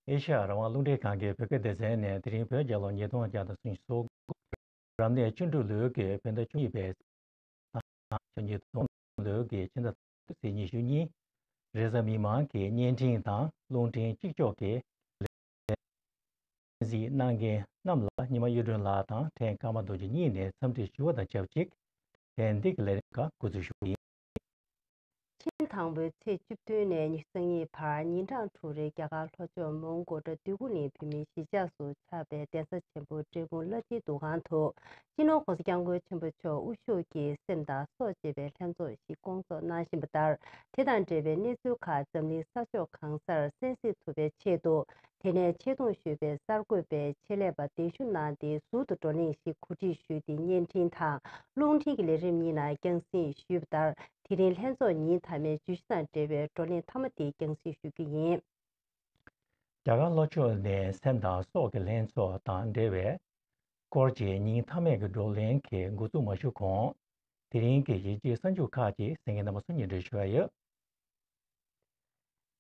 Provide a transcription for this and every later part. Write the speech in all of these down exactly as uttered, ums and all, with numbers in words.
ཨེ་ཤ་ཡ་རང་དབང་རླུང་འཕྲིན་ཁང་གི་བོད་སྐད་སྡེ་ཚན་ནས། དེ་རིང་བོད་རྒྱལ་ལོ་ཉིས་སྟོང་བརྒྱ་དང་སུམ་ཅུ་སོ་དགུ། རབ་གནས་བཅུ་དྲུག་ལོའི་གི་བོད་ཟླ་བཅུ་གཉིས་པའི་ཚེས་དང་། ཆ་གཉིས་སྟོང་ལོའི་གི་ཕྱི་ཟླ་ཚེས་ཉི་ཤུ་གཉིས། རེས་གཟའ་མིག་དམར་གྱི་བརྙན་འཕྲིན་དང་རླུང་འཕྲིན་གཅིག་ལྕོགས་ཀྱི་ལས་གཟིགས་གནང་མཁན་རྣམས་ལ་ཉི་མ་གཡུ་སྒྲོན་ལགས་དང་ཕྲན་ཀརྨ་རྡོ་རྗེ་གཉིས་ནས་འཚམས་འདྲི་ཞུ་བ་དང་ཆབས་ཅིག་ལན་འདི་གི་ལས་རིམ་ཁག་འགོ་འཛུགས་ཞུ་གི་ཡིན། ཕྱི་ཟླ་དང་པོའི་ཚེས་བཅུ་བདུན་ནས་ཉི་ཤུ་རྩ་གཉིས་བར་ཉིན་གྲངས་དྲུག་རིང་རྒྱ་གར་ལྷོ་ཕྱོགས་མོན་གྷོ་ཊ་འདོད་རྒུ་གླིང་བོད་མིའི་གཞིས་ཆགས་སུ་ཆགས་པའི་གདན་ས་ཆེན་པོ་འབྲས་སྤུངས་བླ་སྤྲུལ་འདུ་ཁང་དུ། སྤྱི་ནོར་༸གོང་ས་༸སྐྱབས་མགོན་ཆེན་པོ་མཆོག་དབུ་བཞུགས་ཀྱིས་སེམས་དང་སྲོག་ཅེས་པའི་ལྷན་ཚོགས་ཤིག་བསྐོང་ཚོགས་གནང་བཞིན་པ་ལྟར། དེ་དང་འབྲེལ་བའི་གནས་ཚུལ་ཁག་འཛམ་གླིང་ས་ཕྱོགས་གང་སར་གསན་གཟིགས་ཐུབ་པའི་ཆེད་དུ། དེ་ནས་ཆེད་གཏོང་ཞུས་པའི་གསར་འགོད་པས་ཆེད་ལས་པ་གདན་ཞུ་གནང་སྟེ་ཟུར་དུ་བགྲོ་གླེང་ཞིག་གོ་སྒྲིག་ཞུས་ཏེ། བརྙན་འཕྲིན་དང་རླུང་འཕྲིན་གྱི་ལས་རིམ་གཉིས་ནང་རྒྱང་སྲིང་ཞུས་པ་ལྟར། དེ་རིང་ལྷན་ཚོགས་ཉིན་མཐའ་མའི་བརྗོད་གཞི་དང་འབྲེལ་བའི་བགྲོ་གླེང་མཐའ་མ་དེ་རྒྱང་སྲིང་ཞུ་རྒྱུ་ཡིན། རྒྱ་གར་ལྷོ་ཕྱོགས་ནས་སེམས་དང་སྲོག་གི་ལྷན་ཚོགས་དང་འབྲེལ་བའི་སྐོར་གྱི་ཉིན་མཐའ་མའི་གི་བགྲོ་གླེང་གི་འགོ་འཛུགས་མ་ཞུ་གོང་། དེ་རིང་གི་གཞིས་བྱེས་གསར་འགྱུར་ཁག་ཅིག་གསན་མཁན་རྣམ་པ་ཚོ་སྙན་སྒྲོན་ཞུ་ཡ་ཡོད།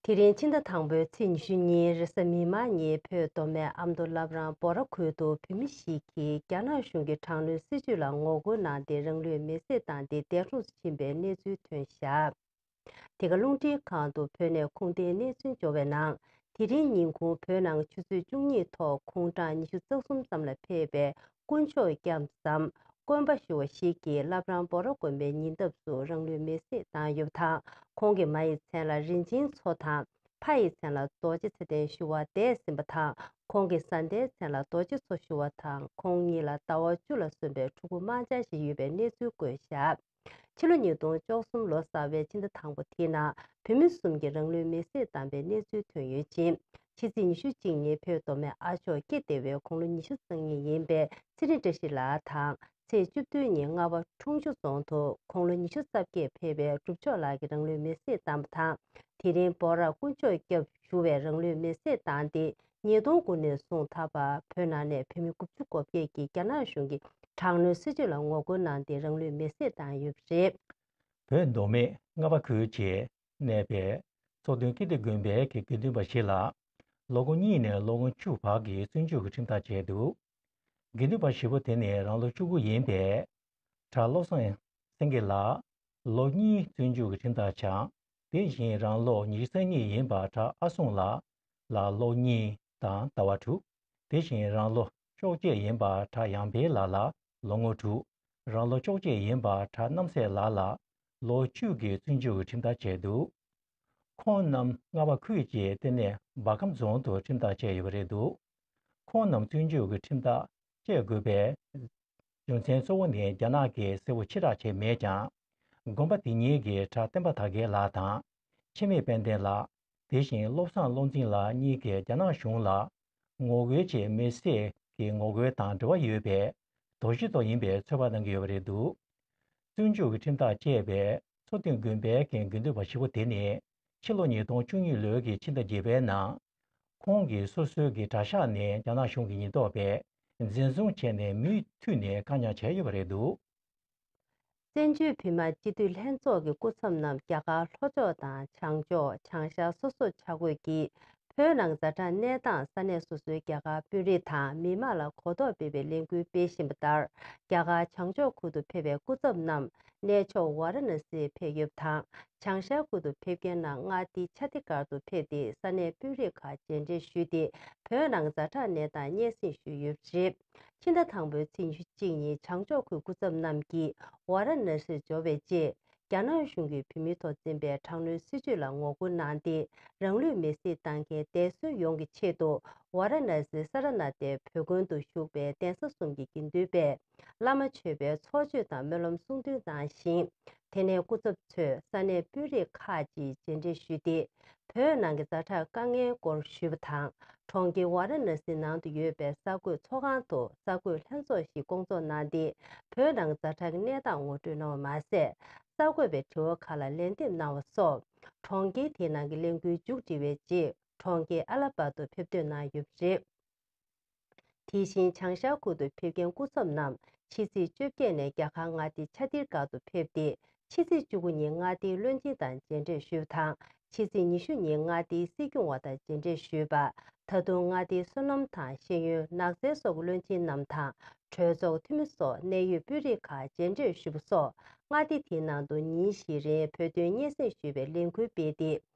དེ་རིང་ཕྱི་ཟླ་དང་པོའི་ཚེས་ཉི་ཤུ་གཉིས་རེས་གཟའ་མིག་དམར་ཉིན་བོད་མདོ་སྨད་ཨ་མདོ་བླ་བྲང་འབོ་ར་ཁུལ་དུ་བོད་མི་ཞིག་གིས་རྒྱ་ནག་གཞུང་གི་དྲག་གནོན་སྲིད་བྱུས་ལ་ངོ་རྒོལ་གནང་སྟེ་རང་ལུས་མེར་སྲེག་བཏང་སྟེ་འདས་གྲོངས་སུ་ཕྱིན་པའི་གནས་ཚུལ་ཐོན་བཞག་དེ་ག་རླུང་འཕྲིན་ཁང་དུ་བོད་ནས་ཁུངས་ལྡན་གནས་ཚུལ་འབྱོར་བའི་ནང་། དེ་རིང་ཉིན་གུང་བོད་ནང་ཆུ་ཚོད་བཅུ་གཉིས་ཐོག་ཁོང་གྲངས་ཉི་ཤུ་རྩ་གསུམ་ཙམ་ལ་ཕེབས་པའི་དཀོན་མཆོག་སྐྱབས་སམ་དཀོན་པ་ཞུ་བ་ཞིག་གིས་བླ་བྲང་འབོ་ར་དགོན་པའི་ཉེ་འདབས་སུ་རང་ལུས་མེར་སྲེག་བཏང་ཡོད་པ་དང་། ཁོང་གི་མ་ཡི་མཚན་ལ་རིན་ཆེན་མཚོ་དང་། ཕ་ཡི་མཚན་ལ་རྡོ་རྗེ་ཚེ་བརྟན་ཞུ་བ་འདས་ཟིན་པ་དང་། ཁོང་གི་བཟའ་ཟླའི་མཚན་ལ་རྡོ་རྗེ་མཚོ་ཞུ་བ་དང་། ཁོང་གཉིས་ལ་ཟླ་བ་བཅུ་ལ་སོན་པའི་ཕྲུ་གུ་དམར་འབྱར་ཞིག་ཡོད་པའི་གནས་ཚུལ་བཀོད་བཞག་ཕྱི་ལོ་ཉིས་སྟོང་བཅུ་གསུམ་ལོ་གསར་བའི་ཕྱི་ཟླ་དང་པོ་དེའི་ནང་བོད་མི་གསུམ་གྱིས་རང་ལུས་མེར་སྲེག་བཏང་པའི་གནས་ཚུལ་ཐོན་ཡོད་ཅིང་། ཕྱི་ཚེས་ཉི་ཤུ་གཅིག་ཉིན་བོད་མདོ་སྨད་ཨ་མཆོག་སྐྱེ་བདེ་བའི་དགུང་ལོ་ཉི་ཤུ་རྩ་གཉིས་ཡིན་པའི་ཚེ་རིང་བཀྲ་ཤིས་ལགས་དང་། ཚེས་བཅུ་བདུན་ཉིན་རྔ་བ་ཁྲུང་ཆུ་རྫོང་དུ་དགུང་ལོ་ཉི་ཤུ་རྩ་བརྒྱད་ཕེབས་པའི་སྒྲུབ་མཆོག་ལགས་ཀྱིས་རང་ལུས་མེར་སྲེག་བཏང་བ་དང་། དེ་རིང་འབོ་ར་དཀོན་མཆོག་སྐྱབས་ཞུ་བས་རང་ལུས་མེར་སྲེག་བཏང་སྟེ། ཉིས་སྟོང་དགུ་ནས་བཟུང་ད་བར་བོད་ནང་ནས་བོད་མི་དགུ་བཅུ་གོ་བརྒྱད་ཀྱིས་རྒྱ་ནག་གཞུང་གི་དྲག་གནོན་སྲིད་བྱུས་ལ་ངོ་རྒོལ་གནང་སྟེ་རང་ལུས་མེར་སྲེག་བཏང་ཡོད་པ་རེད། བོད་མདོ་སྨད་རྔ་བ་ཁུལ་གྱི་གནས་པའི་མཚོ་སྟོན་ཀིརྟི་དགོན་པའི་གི་དགེ་འདུན་པ་ཞིག་ལ་ལོ་ངོ་གཉིས་ནས་ལོ་ངོ་བཅུ་བར་གྱི་བཙོན་འཇུག་གི་ཁྲིམས་ཐག་བཅད་འདུག་དགེ་འདུན་པ་ཞེ་པོ་དེ་ནི་རང་ལོ་བཅུ་དགུ་ཡིན་པའི་གྲྭ་བློ་བཟང་སེང་གེ་ལགས་ལོ་གཉིས་བཙོན་འཇུག་གི་ཁྲིམས་ཐག་བཅད། དེ་བཞིན་རང་ལོ་ཉི་ཤུ་རྩ་གཉིས་ཡིན་པ་གྲྭ་ཨ་སྲུང་ལགས་ལ་ལོ་གཉིས་དང་ཟླ་བ་དྲུག་དེ་བཞིན་རང་ལོ་བཅོ་བརྒྱད་ཡིན་པ་གྲྭ་ཡང་འཕེལ་ལགས་ལ་ལོ་ངོ་དྲུག་རང་ལོ་བཅོ་བརྒྱད་ཡིན་པ་གྲྭ་རྣམ་སྲས་ལགས་ལ་ལོ་བཅུ་གི་བཙོན་འཇུག་གི་ཁྲིམས་ཐག་བཅད་འདུག་ཁོང་རྣམས་རྔ་བ་ཁུལ་གྱི་ལྟེ་གནས་འབར་ཁམས་རྫོང་དུ་ཁྲིམས་ཐག་བཅད་ཡོད་པ་རེད་འདུག་ཁོང་རྣམས་བཙོན་འཇུག་གི་ཁྲིམས་ཐག་བཅད་དགོས་པའི་རྒྱུ་མཚན་གཙོ་བོ་ནི་རྒྱ་ནག་གིས་གསལ་བོ་ཕྱིར་བསྒྲགས་བྱས་མེད་ཀྱང་། དགོན་པ་དེ་གཉིས་ཀྱི་གྲྭ་བསྟན་པ་དར་རྒྱས་ལགས་དང་། འཆི་མེད་དཔལ་ལྡན་ལགས། དེ་བཞིན་བློ་བཟང་བློ་འཛིན་ལགས་གཉིས་ཀྱིས་རྒྱ་ནག་གཞུང་ལ་ངོ་རྒོལ་ཆེད་མེར་སྲེག་གི་ངོ་རྒོལ་དང་འབྲེལ་བ་ཡོད་པའི་དོགས་གཞི་ཐོག་ཡིན་པའི་ཚོད་དཔག་གནང་གི་ཡོད་པ་རེད་འདུག་བཙོན་འཇུག་གི་ཁྲིམས་ཐག་བཅད་པའི་མཚོ་སྟོན་དགོན་པའི་གི་དགེ་འདུན་པ་ཞེ་པོ་དེ་ནི་ཕྱི་ལོ་ཉིས་སྟོང་བཅུ་གཉིས་ལོའི་གི་ཕྱི་ཟླ་བརྒྱད་པའི་ནང་ཁོང་གིས་སོ་སོའི་གི་གྲྭ་ཤག་ནས་རྒྱ་ནག་གཞུང་གི་ཉེན་རྟོག་པས་འཛིན་བཟུང་བྱས་ནས་མུ་མཐུད་ནས་བཀག་ཉར་བྱས་ཡོད་པ་རེད་འདུག་བཙན་བྱོལ་བོད་མི་མང་སྤྱི་འཐུས་ལྷན་ཚོགས་ཀྱི་སྐུ་ཚབ་རྣམས་རྒྱ་གར་ལྷོ་ཕྱོགས་དང་བྱང་ཕྱོགས་བྱང་ཤར་སོ་སོར་ཆ་བགོས་ཀྱིས་བོད་ནང་ཛ་དྲག་གནས་སྟངས་ས་གནས་སོ་སོའི་རྒྱ་གར་དཔོན་རིགས་དང་མི་མང་ལ་གོ་རྟོགས་སྤེལ་བའི་ལས་འགུལ་སྤེལ་བཞིན་པ་ལྟར། རྒྱ་གར་བྱང་ཕྱོགས་ཁུལ་དུ་ཕེབས་པའི་སྐུ་ཚབ་རྣམས་གནས་མཆོག་ཝཱ་ར་ཎ་སིར་ཕེབས་ཡོད་པ་དང་། བྱང་ཤར་ཁུལ་དུ་ཕེབས་མཁན་རྣམས་མངའ་སྡེ་ཆ་ཏི་གྷར་དུ་ཕེབས་ཏེ་ས་གནས་དཔོན་རིགས་ཁག་མཇལ་འཕྲད་ཞུས་ཏེ་བོད་ནང་ཛ་དྲག་གནས་སྟངས་སྙན་སེང་ཞུས་ཡོད་པ་རེད། ཕྱི་ཟླ་དང་པོའི་ཚེས་ཉི་ཤུ་གཅིག་ཉིན་བྱང་ཕྱོགས་ཁུལ་སྐུ་ཚབ་རྣམས་ཀྱིས་ཝཱ་ར་ཎ་སིར་འབྱོར་བའི་རྗེས། རྒྱ་ནག་གཞུང་གིས་བོད་མིའི་ཐོག་འཛིན་པའི་དྲག་གནོན་སྲིད་བྱུས་ལ་ངོ་རྒོལ་གནང་སྟེ། རང་ལུས་མེར་སྲེག་བཏང་མཁན་འདས་གསོན་ཡོངས་ཀྱི་ཆེད་དུ། ཝཱ་ར་ཎ་སི་ས་ར་ནཱ་ཐའི་བོད་དགོན་དུ་བཞུགས་པའི་གདན་ས་གསུམ་གྱི་དགེ་འདུན་པས། བླ་མ་མཆོད་པའི་ཚོགས་མཆོད་དང་སྨོན་ལམ་གསུང་འདོན་གནང་ཞིང་། དེ་ནས་སྐུ་ཚབ་ཚོས་ས་གནས་དཔོན་རིགས་ཁག་ཅིག་མཇལ་འཕྲད་ཞུས་ཏེ། བོད་ནང་གི་ཛ་དྲག་དཀའ་ངལ་སྐོར་ཞུས་པ་དང་། གྲོང་ཁྱེར་ཝཱ་ར་ཎ་སི་ནང་དུ་ཡོད་པའི་གསར་འགོད་ཚོགས་ཁང་དུ་གསར་འགོད་ལྷན་ཚོགས་ཤིག་བསྐོང་ཚོགས་གནང་སྟེ། བོད་ནང་ཛ་དྲག་གི་གནས་སྟངས་ངོ་སྤྲོད་གནང་བ་མ་ཟད། གསར་འགོད་པའི་དྲི་བ་ཁག་ལ་ལན་འདེབས་གནང་བ་སོགས། གྲོང་ཁྱེར་དེའི་ནང་གི་གླེང་སྐུལ་མཇུག་སྒྲིལ་བའི་རྗེས། གྲོང་ཁྱེར་ཨ་ལ་པ་དུ་ཕེབས་ཐོན་གནང་ཡོད་པ་རེད། དེ་བཞིན་བྱང་ཤར་ཁུལ་དུ་ཕེབས་མཁན་སྐུ་ཚབ་རྣམས་ཕྱི་ཚེས་བཅོ་བརྒྱད་ནས་རྒྱ་གར་མངའ་སྡེ་ཆ་ཏིར་གྷར་དུ་ཕེབས་ཏེ། ཕྱི་ཚེས་བཅུ་དགུ་ཉིན་མངའ་སྡེའི་བློན་ཆེན་དང་མཇལ་འཕྲད་ཞུས་པ་དང་ ཕྱི་ཚེས་ཉི་ཤུ་ཉིན་མངའ་སྡེའི་སྲིད་སྐྱོང་བ་དང་མཇལ་འཕྲད་ཞུས་པ། ད་དུང་མངའ་སྡེའི་སོ་ནམ་དང་ཤེས་ཡོན། ནགས་ཚལ་སོགས་བློན་ཆེན་རྣམས་དང་གྲོས་ཚོགས་འཐུས་མི་སོགས་གནད་ཡོད་དཔོན་རིགས་ཁག་མཇལ་འཕྲད་ཞུས་པ་སོགས། མངའ་སྡེ་དེའི་ནང་དུ་ཉིན་བཞིའི་རིང་བོད་དོན་སྙན་སེང་ཞུས་པའི་ལས་འགུལ་སྤེལ་ཏེ།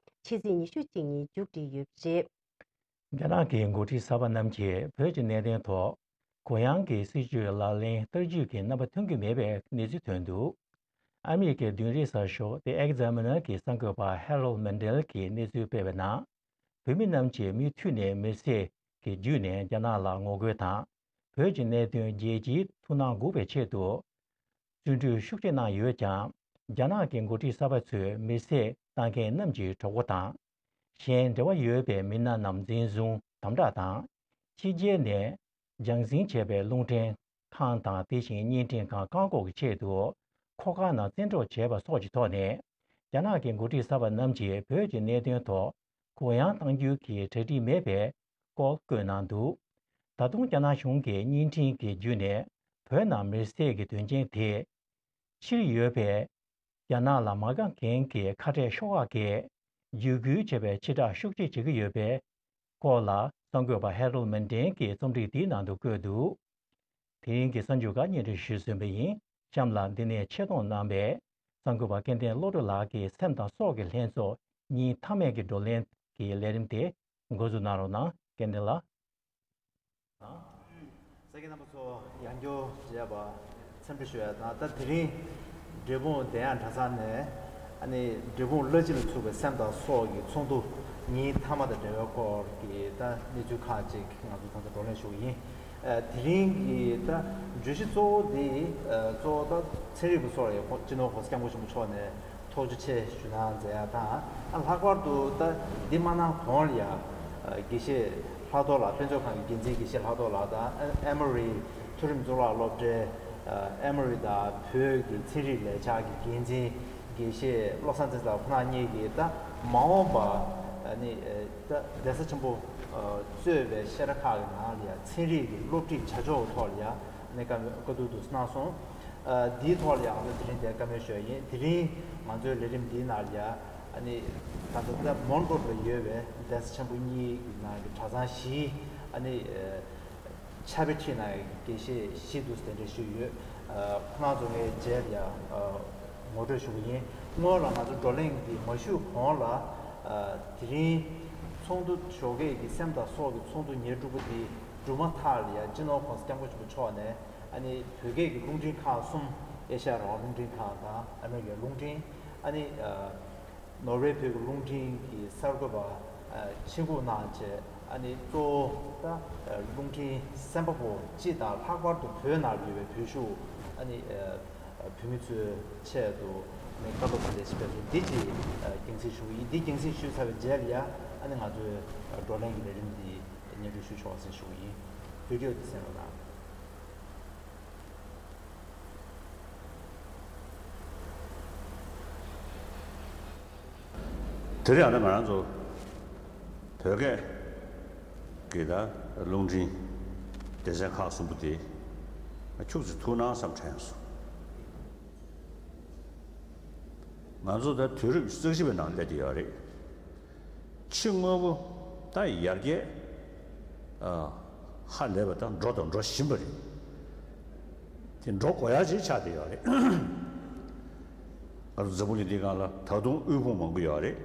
ཕྱི་ཚེས་ཉི་ཤུ་གཅིག་ཉིན་མཇུག་སྒྲིལ་ཡོད་པ་རེད། རྒྱ་ནག་གི་འགོ་ཁྲིད་གསར་པ་རྣམས་ཀྱིས་བོད་ཀྱི་གནད་དོན་ཐོག་གུ་ཡངས་ཀྱི་སྲིད་བྱུས་ལག་ལེན་བསྟར་རྒྱུ་གི་རྣམ་པ་ཐོན་གྱི་མེད་པའི་གནས་ཚུལ་ཐོན་འདུག། ཨ་མེ་རི་ཁའི་བདུན་རིག་གསར་ཤོག་The Examiner གྱི་གསར་འགོད་པ་Harold Mandel གྱིས་གནས་ཚུལ་སྤེལ་བའི་ནང་། བོད་མི་རྣམས་ཀྱིས་མུ་མཐུད་ནས་མེར་སྲེག་གི་བརྒྱུད་ནས་རྒྱ་ནག་ལ་ངོ་རྒོལ་དང་། བོད་ཀྱི་གནད་དོན་རྒྱལ་སྤྱིའི་ཐུགས་སྣང་དགོས་པའི་ཆེད་དུ། བརྩོན་འགྲུས་ཤུགས་ཆེ་གནང་ཡོད་ཀྱང་། རྒྱ་ནག་གི་འགོ་ཁྲིད་གསར་པ་ཚོས་མེར་སྲེག་བཏང་མཁན་རྣམས་ཀྱི་གྲོགས་པོ་དང་། གཞན་འབྲེལ་བ་ཡོད་པའི་མི་སྣ་རྣམས་འཛིན་བཟུང་དམ་དྲག་དང་། ཕྱི་རྒྱལ་ནས་རྒྱང་སྲིང་བྱས་པའི་རླུང་འཕྲིན་ཁང་དང་། དེ་བཞིན་བརྙན་འཕྲིན་ཁང་བཀག་འགོག་གི་ཆེད་དུ་འཁོར་ཁང་ནང་བཙན་འཕྲོག་བྱས་པ་སོགས་ཀྱི་ཐོག་ནས། རྒྱ་ནག་གི་འགོ་ཁྲིད་གསར་པ་རྣམས་ཀྱིས་བོད་ཀྱི་གནད་དོན་ཐོག་གུ་ཡངས་གཏང་རྒྱུ་གི་གྲ་སྒྲིག་མེད་པའི་སྐོར་བཀོད་གནང་འདུག། ད་དུང་རྒྱ་ནག་གཞུང་གིས་བརྙན་འཕྲིན་གྱི་བརྒྱུད་ནས་བོད་ནང་མེར་སྲེག་གི་དོན་རྐྱེན་དེ། ཕྱིར་ཡོད་པའི་རྒྱ་ནག་ལ་མ་དགའ་མཁན་གྱི་ཁ་བྲལ་ཤོག་ཁག་གིས་བརྒྱུད་སྐུལ་བྱས་པའི་ཕྱིར་བསྒྲགས་ཤུགས་ཆེ་བྱེད་ཀྱི་ཡོད་པའི་སྐོར་ལ། གསར་འགོད་པ་Harold Mandel གྱིས་རྩོམ་སྒྲིག་འདིའི་ནང་དུ་བཀོད་འདུག། དེ་རིང་གི་གསར་འགྱུར་ཁག་སྙན་སྒྲོན་ཞུས་ཟིན་པ་ཡིན། གཤམ་ལ་འདི་ནས་ཆེད་གཏོང་གནང་བའི་གསར་འགོད་པ་སྐལ་ལྡན་བློ་གྲོས་ལགས་ཀྱི་སེམས་དང་སྲོག་གི་ལྷན་ཚོགས་གཉིས་མཐའ་མའི་གི་བགྲོ་གླེང་གི་ལས་རིམ་དེ་འགོ་འཛུགས་གནང་རོགས་གནང་། སྐལ་ལྡན་ལགས། ས་དགེ་རྣམ་པ་ཚོ་ཡང་བསྐྱར་མཇལ་བ་འཚམས་འདྲི་ཞུ་ཡ་དང་། ད་དེ་རིང་འབྲས་སྤུངས་བདེ་ཡངས་གྲྭ་ཚང་ནས། ཨ་ནི་འབྲས་སྤུངས་གླ་སྤྱི་ལ་ཚུགས་པའི་སེམས་དང་སྲོག་གི་ཚོགས་འདུ་ཉིན་མཐའ་མ་དང་འབྲེལ་བའི་སྐོར་གྱི་ད་གནས་ཚུལ་ཁག་ཅིག་ང་ཚོ་ད་ལྟ་བགྲོ་གླེང་ཞུ་གི་ཡིན། ཨ། དེ་རིང་གི་ད་བརྗོད་གཞི་གཙོ་བོ་འདི། ཨ། གཙོ་བོ་ད་ཚན་རིག་པ་སོགས་ལ་ཡང་སྤྱི་ནོར་༸གོང་ས་༸སྐྱབས་མགོན་ཆེན་པོ་མཆོག་ནས་ཐུགས་རྗེ་ཆེ་ཞུ་གནང་མཛད་ཡ་དང་། ཨ། ལྷག་པར་དུ་ད་འདི་མ་གནང་གོང་ལ་ཡ། ཨ། དགེ་བཤེས་ལྷག་རྡོར་ལགས། དཔེ་མཛོད་ཁང་གི་འགན་འཛིན་དགེ་བཤེས་ལྷག་རྡོར་ལགས་དང་། ཨ། ཨེ་མོ་རི་མཐོ་རིམ་གཙུག་ལག་སློབ་གྲྭའི། ཨ། ཨེ་མོ་རི་དང་བོད་ཀྱི་ཚན་རིག་ལས་འཆར་གྱི་འགན་འཛིན་དགེ་བཤེས་བློ་བཟང་བཙན་ལགས་ཁོང་རྣམ་གཉིས་ཀྱིས་ད་མ་འོངས་པ། ཨ་ནི། ཨ། ད་གདན་ས་ཆེན་པོ། ཨ། གཙོས་པའི་བཤད་གྲྭ་ཁག་གི་ནང་ལ་ཡ་ཚན་རིག་གི་སློབ་ཁྲིད་བྱ་ཕྱོགས་ཐོག་ལ་ཡ། ཨ་ནི་བཀའ་མོལ་བཀའ་བསྡུར་དུ་གནང་སོང་། ཨ། འདིའི་ཐོག་ལ་ཡ་ང་ཚོ་དེ་རིང་འདིར་བཀའ་མོལ་ཞུ་ཡ་ཡིན། དེ་རིང་ང་ཚོའི་ལས་རིམ་འདིའི་ནང་ལ་ཡ། ཨ་ནི་ད་ལྟ་ད་མོན་གྷོ་ལ་ཡོད་པའི་གདན་ས་ཆེན་པོ་གཉིས་ཀྱི་ནང་གི་གྲྭ་ཚང་བཞི། ཨ་ནི། ཨ། ཕྱག་དཔེ་ཁྲིད་གནང་བའི་དགེ་བཤེས་བཞི་འདུག་ཟེར་གདན་འདྲེན་ཞུས་ཡོད། ཨ། ཁོང་རྣམ་ཚོ་ངའི་མཇལ་ཡ། ཨ། ངོ་སྤྲོད་ཞུ་གི་ཡིན། སྔོན་ལ་ང་ཚོ་བགྲོ་གླེང་འདི་མ་ཞུགས་གོང་ལ། ཨ། དེ་རིང་ཚོགས་འདུ་ཞོགས་ཀས་ཀྱི་སེམས་དང་སྲོག་གི་ཚོགས་འདུ་ཉེར་དྲུག་པ་འདི་གྲུབ་མ་ཐག་ལ་ཡ། སྤྱི་ནོར་༸གོང་ས་༸སྐྱབས་མགོན་ཆེན་པོ་མཆོག་ནས། ཨ་ནི་བོད་སྐད་ཀྱི་རླུང་འཕྲིན་ཁག་གསུམ། ཨེ་ཤ་ཡ་རང་དབང་རླུང་འཕྲིན་ཁང་དང་། ཨ་མེ་རི་ཀའི་རླུང་འཕྲིན། ཨ་ནི། ཨ། ནོར་ཝེ་བོད་ཀྱི་རླུང་འཕྲིན་གྱི་གསར་འགོད་པ། ཨ། ཆེད་འགོ་གནང་བྱས། ཨ་ནི་གཙོ་བོ་ད། ཨ། རླུང་འཕྲིན་གསན་པ་པོ་སྤྱི་དང་ལྷག་པར་དུ་བོད་ནང་ལ་ཡོད་པའི་བོད་ཤུགས། ཨ་ནི། ཨ། བོད་མི་ཚོའི་ཆེད་དུ་ནི་བཀའ་སློབ་དང་ལས་གཞི་སྤེལ་ཚུལ་འདི་ཅིག། ཨ། རྒྱང་སྲིང་ཞུ་གི་ཡིན། འདི་རྒྱང་སྲིང་ཞུས་ཚར་བའི་རྗེས་ལ་ཡ། ཨ་ནི་ང་ཚོའི་བགྲོ་གླེང་གི་ལས་རིམ་འདི་སྙན་སྒྲོན་ཞུ་ཆོག་ཟེར་ཞུ་གི་ཡིན། བི་ཌི་ཡོ་འདི་གསན་རོགས་གནང་། དེ་རིང་ཡང་ན་ང་རང་ཚོ་བོད་སྐད་ཀྱི་ད་རླུང་འཕྲིན་སྡེ་ཚན་ཁག་གསུམ་པོ་དེ་ཁྱུག་ཙམ་ཐུགས་སྣང་བསམ་དྲན་སོང་། ང་ཚོ་ད་དུས་རབས་ཉི་ཤུ་རྩ་གཅིག་པའི་ནང་སླེབས་བསྡད་ཡོད་རེད། ཕྱི་དངོས་པོ་ད་ཡར་རྒྱས། ཨ། ཧ་ལས་པ་དང་འགྲོ་དང་འགྲོ་བཞིན་པ་རེད། དེ་འགྲོ་དགོས་ཡ་ཅིག་ཆགས་བསྡད་ཡོད་རེད། ང་ཚོ་འཛམ་བུ་གླིང་འདིའི་སྒང་ལ་ད་དུང་དབུལ་ཕོངས་མང་པོ་ཡོད་རེད།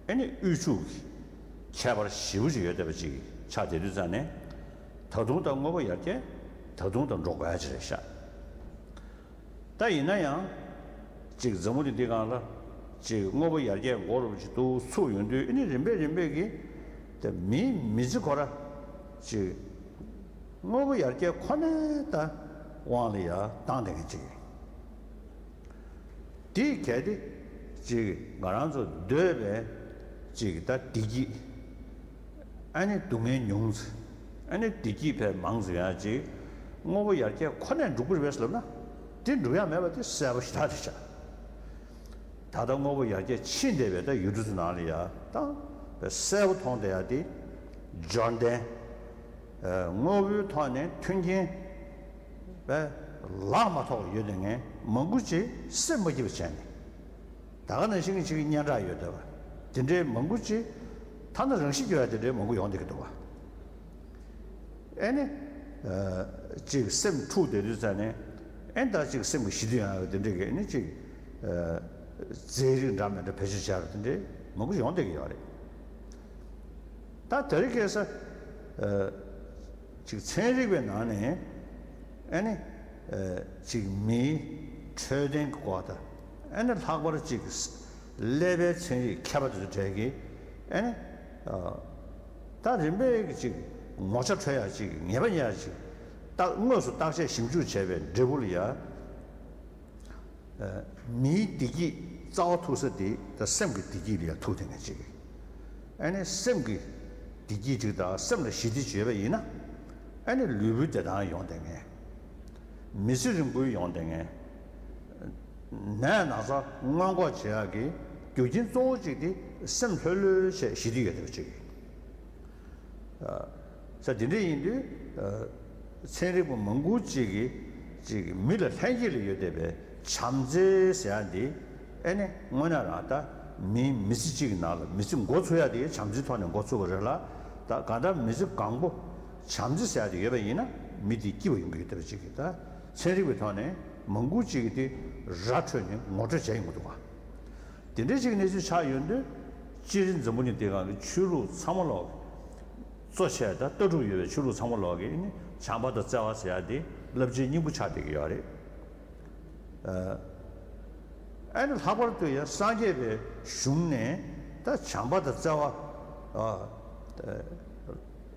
ཨ་ནི་དབུལ་ཕྱུག་གི་ཁྱད་པར་ཞེ་པོ་ཅིག་ཡོད་བསྡད་པ་ཅིག་ཆགས་བསྡད་དུས་ཙང་ནས། ད་དུང་ད་དངོས་པོ་ཡར་རྒྱས་ད་དུང་ད་འགྲོ་དགོས་ཡ་ཅིག་རེད་ཤག། ད་ཡིན་ན་ཡང་། ཅིག་འཛམ་བུ་གླིང་འདི་སྒང་ལ་ཅིག་དངོས་པོ་ཡར་རྒྱས་འགོ་རུ་ཅིག་ཏུ་ཚུགས་ཡོང་དུས། ཨ་ནི་རིམ་པས་རིམ་པས་ཀྱིས་ད་མིའི་མི་ཚེ་ཁོ་ར་ཅིག་དངོས་པོ་ཡར་རྒྱས་ཁོ་ནའི་ད་དབང་ལ་ཡ་བཏང་བསྡད་མཁན་ཅིག་ཡིན། དེ་གལ་ཏེ་ཅིག་ང་རང་ཚོ་འདོད་པའི་ཅིག་ད་བདེ་སྐྱིད། ཨ་ནི་སྡུག་བསྔལ་ཉུང་ཙམ། ཨ་ནི་བདེ་སྐྱིད་དཔེ་མང་ཙམ་ཡོང་ཡ་ཅིག་དངོས་པོ་ཡར་རྒྱས་ཁོ་ནས་འགྲུབ་ཀྱི་རེད་པས་ལབ་ན། དེ་འགྲུབ་ཡ་མེད་པ་དེ་གསལ་པོ་ཞེ་དྲག་རེད་ཤག། ད་ལྟ་དངོས་པོ་ཡར་རྒྱས་ཕྱིན་བསྡད་པའི་ད་ཡུལ་གྲུ་ཚོ་ནང་ལ་ཡ་ད་དཔེ་གསལ་པོ་མཐོང་བསྡད་ཡ་དེ། འབྱོར་ལྡན། ཨ། དངོས་པོའི་ཐོག་ནས་མཐུན་རྐྱེན་དཔེ་ལག་མ་ཐོགས་ཡོད་བསྡད་མཁན་མང་པོ་ཅིག་སེམས་མ་སྐྱིད་པ་བྱས་ནས། ད་ག་ནང་བཞིན་གྱི་ཅིག་སྙན་གྲགས་ཡོད་བསྡད་པ། དེ་འདྲའི་མང་པོ་ཅིག་ཐ་ན་རང་ཤི་རྒྱག་ཡ་དེ་འདྲའི་མང་པོ་ཡོང་བསྡད་ཀྱི་འདུག་བ། ཨེ་ནི། ཅིག་སེམས་འཁྲུགས་བསྡད་དུས་ཙ་ནས། ཨེ་ད་ཅིག་སེམས་ཀྱི་ཞི་དུས་ཡང་དེ་འདྲའི་གི་ཨེ་ནི་ཅིག་རྫས་རིགས་འདྲ་མི་འདྲ་བེད་སྤྱོད་བྱས་པ་དེ་འདྲའི་མང་པོ་ཡོང་བསྡད་ཀྱི་ཡོད་རེད། ད་དེ་རིང་ཁ་སང་ཅིག་ཚན་རིག་པའི་ནང་ནས་ཨེ་ནི་ཅིག་མིའི་འཕྲོད་བསྟེན་གྱི་སྐོར་དང་། ཨེ་ནི་ལྷག་པར་ཅིག་ཀླད་པའི་ཚན་རིག་མཁས་པ་དེ་ཚོ་གྲས་ཀྱིས་ཨེ་ནི་ད་རིམ་པས་ཅིག་ངོ་ཆ་འཕྲོད་ཡ་ཅིག་ངེས་པ་རྙེད་ཡ་ཅིག་ད་དངོས་སུ་བརྟག་དཔྱད་ཞིབ་འཇུག་བྱས་པའི་འབྲས་བུ་ལ་ཡ། མིའི་བདེ་སྐྱིད་རྩ་བ་ཐུག་ས་དེ་ད་སེམས་ཀྱི་བདེ་སྐྱིད་ལ་ཡང་ཐུག་བསྡད་མཁན་ཅིག་ཨ་ནི་སེམས་ཀྱི་བདེ་སྐྱིད་ཅིག་དང་སེམས་ལ་ཞི་བདེ་ཅིག་ཡོད་པ་ཡིན་ན། ཨ་ནི་ལུས་པོའི་བདེ་ཐང་ཡོང་བསྡད་མཁན། མི་ཚེ་རིང་པོ་ཡོང་བསྡད་མཁན། ནད་ན་ཚ་སྔོན་འགོག་བྱེད་ཡག་གི་རྒྱུ་རྐྱེན་གཙོ་བོ་གཅིག་དེ་སེམས་ལྷོད་ལྷོད་བྱས་ཞི་བདེ་ཡོད་བསྡད་པ་ཅིག་ས་དེ་འདྲ་ཡིན་དུས། ཚན་རིག་པ་མང་པོ་ཅིག་གིས་ཅིག་མི་ལ་ལྷན་སྐྱེས་ལ་ཡོད་བསྡད་པའི་བྱམས་བརྩེ་ཟེར་ཡ་འདི། ཨེ་ནི་དངོས་གནས་རང་ད་མིའི་མི་ཚེ་གཅིག་གི་ནང་ལ་མི་ཚེ་འགོ་ཚུགས་ཡ་དེ་བྱམས་བརྩེའི་ཐོག་ནས་འགོ་ཚུགས་པ་རེད་ལ། ད་གང་ལྟར་མི་ཚེ་གང་པོ་བྱམས་བརྩེ་ཟེར་ཡ་དེ་ཡོད་པ་ཡིན་ན་མི་དེ་སྐྱིད་པ་ཡོང་གི་ཡོད་བསྡད་པ་ཅིག་གིས། ད་ཚན་རིག་པའི་ཐོག་ནས་མང་པོ་ཅིག་གིས་དེ་ར་འཕྲོད་ནས་ངོ་སྤྲོད་བྱས་ཡོང་གི་འདུག་ག་དེ་འདྲའི་ཅིག་གནས་ཚུལ་ཆགས་ཡོང་དུས། སྤྱིར་འཛམ་བུ་གླིང་འདིའི་སྒང་གི་ཆོས་ལུགས་ཚང་མ་ལོག་གི་གཙོ་ཆེ་ད་ལྟ་གྲུབ་ཡོད་པའི་ཆོས་ལུགས་ཚང་མ་ལོག་གི་ནི་བྱམས་པ་དང་བརྩེ་བ་ཟེར་ཡ་དེ་རླབས་ཆེན་སྙིང་པོ་ཆགས་བསྡད་ཀྱི་ཡོད་རེད། ཨ་ནི་ལྷག་པར་དུ་ཡང་སངས་རྒྱས་པའི་གཞུང་ནས་ད་བྱམས་པ་དང་བརྩེ་བ།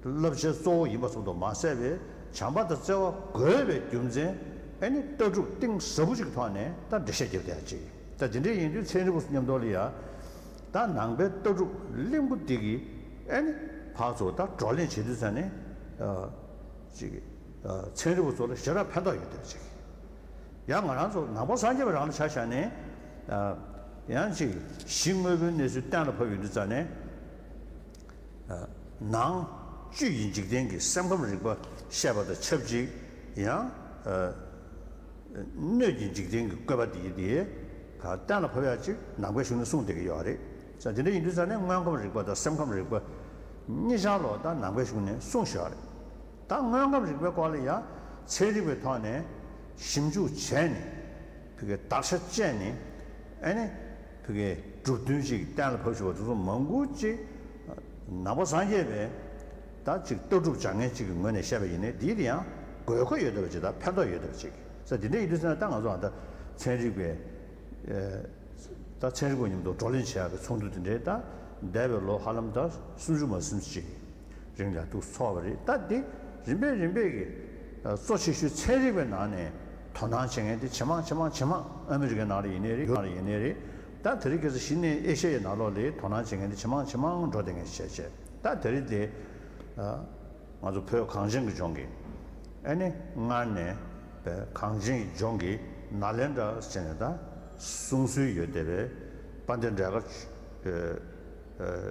རླབས་ཆེན་གཙོ་བོ་ཡིན་པ་སོགས་དུ་མ་ཟད་པའི་བྱམས་པ་དང་བརྩེ་བ་དགོས་པའི་རྒྱུ་མཚན། ཨ་ནི་ལྟ་གྲུབ་གཏིང་ཟབ་པོ་ཅིག་གི་ཐོག་ནས་ད་འགྲེལ་བཤད་རྒྱབ་བསྡད་ཡ་ཅིག་ད་དེ་འདྲ་ཡིན་དུས་ཚན་རིག་པ་ཚོ་མཉམ་དུ་ལ་ཡ། ད་ནང་པའི་ལྟ་གྲུབ་གླིང་བུ་འདི་གི་ཨ་ནི་ཕར་ཚུར་ད་བགྲོ་གླེང་བྱེད་དུས་ཙ་ནས། ཅིག་ཚན་རིག་པ་ཚོ་ལ་ཞེ་དྲག་ཕན་ཐོགས་ཡོད་བསྡད་པ་ཅིག་ཡང་ང་རང་ཚོ་ནང་པ་སངས་རྒྱས་པ་རང་ལ་ཆ་བཞག་ནས། ཡང་ཅིག་གཞི་དངོས་པོའི་གནས་ཚུལ་གཏན་ལ་ཕབ་ཡོང་དུས་ཙ་ནས། ནང་བཅུད་ཀྱི་འཇིག་རྟེན་གྱི་སེམས་ཁམས་རིག་པ་བཤད་པ་དང་ཆབས་ཅིག་ཡང་། སྣོད་ཀྱི་འཇིག་རྟེན་གྱི་བཀོད་པ་དེ་ཡི་དེ་ག་གཏན་ལ་ཕབ་ཡག་ཅིག་ནང་པའི་གཞུང་ནས་གསུངས་བསྡད་ཀྱི་ཡོད་རེད། ས་དེ་འདྲ་ཡིན་དུས་ཙ་ནས་དངོས་ཁམས་རིག་པ་དང་སེམས་ཁམས་རིག་པ་གཉིས་ཆར་ལོག་ད་ནང་པའི་གཞུང་ནས་གསུངས་བཞག་རེད། ད་དངོས་ཁམས་རིག་པའི་སྐོར་ལ་ཡང་ཚན་རིག་པའི་ཐོག་ནས་ཞིབ་འཇུག་བྱས་ནས་ཕ་གི་བརྟག་དཔྱད་བྱས་ནས། ཨ་ནི་ཕ་གི་གྲུབ་དོན་ཅིག་གཏན་ལ་ཕབ་བཞག་པ་དེ་ཚོ་མང་པོ་ཅིག་ནང་པ་སངས་རྒྱས་པའི་ད་ཅིག་ལྟ་གྲུབ་སྦྱང་མཁན་ཅིག་གི་ངོས་ནས་བཤད་པ་ཡིན་ན་འདི་དེ་ཡང་དགོས་མཁོ་ཡོད་བསྡད་པ་ཅིག་དང་ཕན་ཐོགས་ཡོད་བསྡད་པ་ཅིག་ས་དེ་འདྲ་ཡིན་དུས་ཙ་ན་ད་ང་ཚོ་ཨ་ད་ཚན་རིག་པའི། ད་ཚན་རིག་པ་མཉམ་དུ་བགྲོ་གླེང་བྱེད་ཡག་གི་ཚོགས་འདུ་དེ་འདྲའི་ད་འདས་པའི་ལོ་ཧ་ལམ་ད་སུམ་ཅུ་མ་ཟིན་ཅིག་རིང་ལ་འདུག་ཚོགས་པ་རེད། ད་འདི་རིམ་པས་རིམ་པས་ཀྱི་གཙོ་ཆེ་ཤོས་ཚན་རིག་པའི་ནང་ནས་དོ་སྣང་བྱེད་མཁན་དེ་ཇེ་མང་ཇེ་མང་ཇེ་མང་། ཨ་མི་རི་ཀའི་ནང་ལ་ཡིན་ནའི་རེད། ཡུ་རོབ་ནང་ལ་ཡིན་ནའི་རེད། ད་དེ་རིང་ཁ་སང་གཞི་ནས་ཨེ་ཤ་ཡའི་ནང་ལོགས་ལ་དོ་སྣང་བྱེད་མཁན་དེ་ཇེ་མང་ཇེ་མང་འགྲོ་བསྡད་མཁན་ཞིག་བྱས་བྱས། ད་དེ་རིང་དེ། ང་ཚོ་བོད་གངས་ཅན་གྱི་ལྗོངས་ཀྱི་ཨ་ནི་སྔར་ནས་པའི་གངས་ཅན་གྱི་ལྗོངས་ཀྱི་ནཱ་ལེནྡྲ་ཟེར་ནས་ད་གསུང་སྲོལ་ཡོད་བསྡད་པའི་དཔལ་ལྡན་འབྲས་དཀར། ཨ།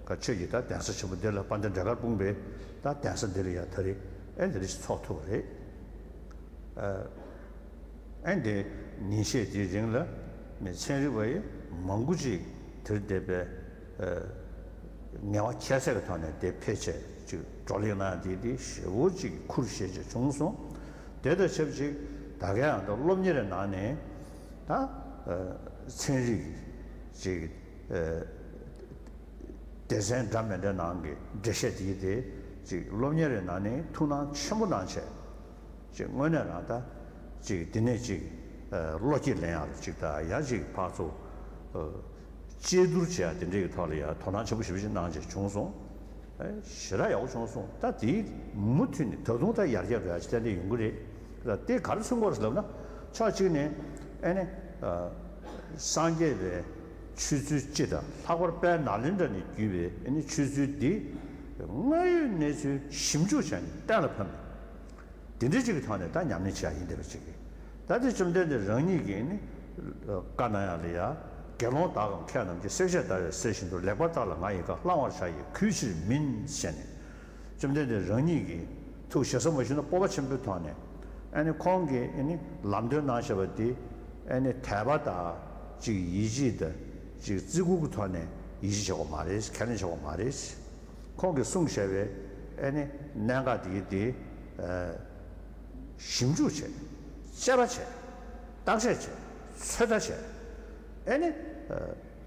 ཨ། ཆོས་ཀྱི་ད་གདན་ས་ཆེན་པོ་འདི་ལ་དཔལ་ལྡན་འབྲས་དཀར་སྤུངས་པའི་ད་གདན་ས་འདི་ལ་ཡང་ད་རེས་ཨེ་འདི་རེ་ཞིག་ཚོགས་ཐུབ་པ་རེད། ཨ། ཨེ་འདི་ཉིན་ཤས་དེའི་རིང་ལ་མི་ཚན་རིག་པ་ཡི་མང་པོ་ཅིག་དེར་བསྡད་པའི། ཨ། ངལ་བ་ཁྱད་བསད་ཀྱི་ཐོག་ནས་དེ་ཕེབས་བྱས་ཅིག་བགྲོ་གླེང་གནང་དེ་དེ་ཞེ་པོ་ཅིག་ཁུར་བཞེས་བྱས་བྱུང་སོང་། དེ་དང་ཆབས་ཅིག་ད་གའི་ཡང་ད་སློབ་གཉེར་ནང་ནས་ད། ཨ། ཚན་རིག་ཅིག་ཨ། སྡེ་ཚན་འདྲ་མི་འདྲ་ནང་གི་འགྲེལ་བཤད་དེ་དེ་ཅིག་སློབ་གཉེར་ནང་ནས་ཐུགས་སྣང་ཆེན་པོ་གནང་བྱས། ཅིག་དངོས་གནས་རང་ད་ཅིག་དེ་ནས་ཅིག་ཨ། བློ་སྐྱེད་ལེན་ཡག་ལ་ཅིག་ད་ཡང་ཅིག་ཕར་ཚུར། ཨ། དཔྱད་བསྡུར་བྱེད་ཡག་དེ་འདྲའི་གི་ཐོག་ལ་ཡང་དོ་སྣང་ཆེན་པོ་ཞེ་པོ་ཅིག་གནང་བྱས་བྱུང་སོང་། ཨ། ཞེ་དྲག་ཡག་པོ་བྱུང་སོང་། ད་དེ་མུ་མཐུད་ནས་ད་དུང་ད་ཡར་རྒྱས་འགྲོ་ཡག་ཅིག་ཏན་ཏན་ཡོང་གི་རེད། ད་དེ་ག་རེ་མཚོན་གྱི་ཡོད་རེད་ཟེར་ལབ་ན། ཕྱོགས་གཅིག་ནས་ཨ་ནི། ཨ། སངས་རྒྱས་པའི་ཆོས་ཚུལ་སྤྱི་དང་ལྷག་པར་དཔལ་ནཱ་ལེནྡྲ་ནས་བརྒྱུད་པའི་ཨ་ནི་ཆོས་ཚུལ་འདི་དངོས་ཡོད་གནས་ཚུལ་ཞིབ་འཇུག་བྱས་ནས་གཏན་ལ་ཕབ་ནས། དེ་འདྲའི་ཅིག་གི་ཐོག་ནས་ད་ཉམས་ལེན་བྱེད་ཡ་ཡིན་བསྡད་པ་ཅིག་གིས། ད་དེ་བཅོམ་ལྡན་འདས་རང་ཉིད་ཀྱིས་ནི་བཀའ་གནང་ཡ་ལ་ཡ། དགེ་སློང་དག་གམ་མཁས་རྣམས་ཀྱིས། བསྲེག་བཅད་བརྡར་བའི་གསེར་བཞིན་དུ། ལེགས་པར་བརྟགས་ལ་ང་ཡི་བཀའ། བླང་བར་བྱ་ཡི་གུས་ཕྱིར་མིན། ཞེས་ནས། བཅོམ་ལྡན་འདས་རང་ཉིད་ཀྱིས་ཐུགས་ཞེ་ས་མ་ཞུས་ན་སྤོབས་པ་ཆེན་པོའི་ཐོག་ནས། ཨ་ནི་ཁོང་གིས་ཨ་ནི་ལམ་སྟོན་གནང་བཞག་པ་དེ་ཨ་ནི་དད་པ་དང་ཅིག་ཡིད་ཆེས་དང་ཅིག་བརྩི་བཀུར་གྱི་ཐོག་ནས་ ཡིད་ཆེས་བྱེད་དགོས་མ་རེད། ཁས་ལེན་བྱེད་དགོས་མ་རེད། ཁོང་གིས་གསུངས་བཞག་པའི་ཨེ་ནི་གནད་འགག་དེ་གི་དེ་ཞིབ་འཇུག་བྱས། དཔྱད་པ་བྱས། བརྟག་དཔྱད་བྱས། ཚོད་ལྟ་བྱས། ཨེ་ནི་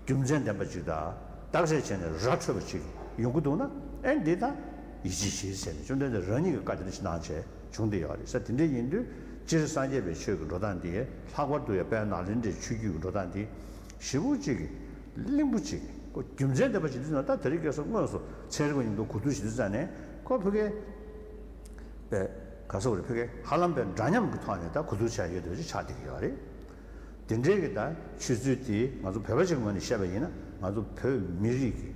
རྒྱུ་མཚན་ལྡན་པ་ཅིག་དང་བརྟག་དཔྱད་བྱས་ནས་ར་འཕྲོད་པ་ཅིག་ཡོང་གི་འདུག་ན། ཨེ་འདི་ད་ཡིད་ཆེས་བྱེད་ཟེར་ནས་བཅོམ་ལྡན་འདས་རང་ཉིད་ཀྱིས་བཀའ་དེ་འདྲ་ཞིག་གནང་བྱས་བྱུང་བསྡད་ཡོད་རེད་ཟེར། དེ་འདྲ་ཡིན་དུས་སྤྱིར་སངས་རྒྱས་པའི་ཆོས་ཀྱི་འགྲོ་སྟངས་འདི་ལྷག་པར་དུ་ཡང་དཔལ་ནཱ་ལེནྡྲའི་ཆོས་བརྒྱུད་ཀྱི་འགྲོ་སྟངས་འདི་ཞེ་པོ་ཅིག་གླེང་པོ་ཅིག་ཁོ་རྒྱུ་མཚན་ལྡན་པ་ཅིག་འདུག་ན། ད་དེ་རིང་ཁ་སང་དངོས་སུ་ཚན་རིག་པ་མཉམ་དུ་གོ་བསྡུར་བྱེད་དུས་ཙང་ནས་ཁོ་ཕ་གིའི་པའི་ག་ཟེར་དགོས་རེད། ཕ་གིའི་ཧ་ལམ་པའི་འདྲ་མཉམ་གྱི་ཐོག་ནས་ད་གོ་བསྡུར་བྱས་ཡོད་འདྲ་ཅིག་ཆགས་བསྡད་ཀྱི་ཡོད་རེད། དེ་འདྲའི་གི་ད་ཆོས་ཚུལ་དེ་ང་ཚོ་བོད་པ་ཅིག་ངོས་ནས་བཤད་པ་ཡིན་ན། ང་ཚོ་བོད་མི་རིགས་ཀྱི་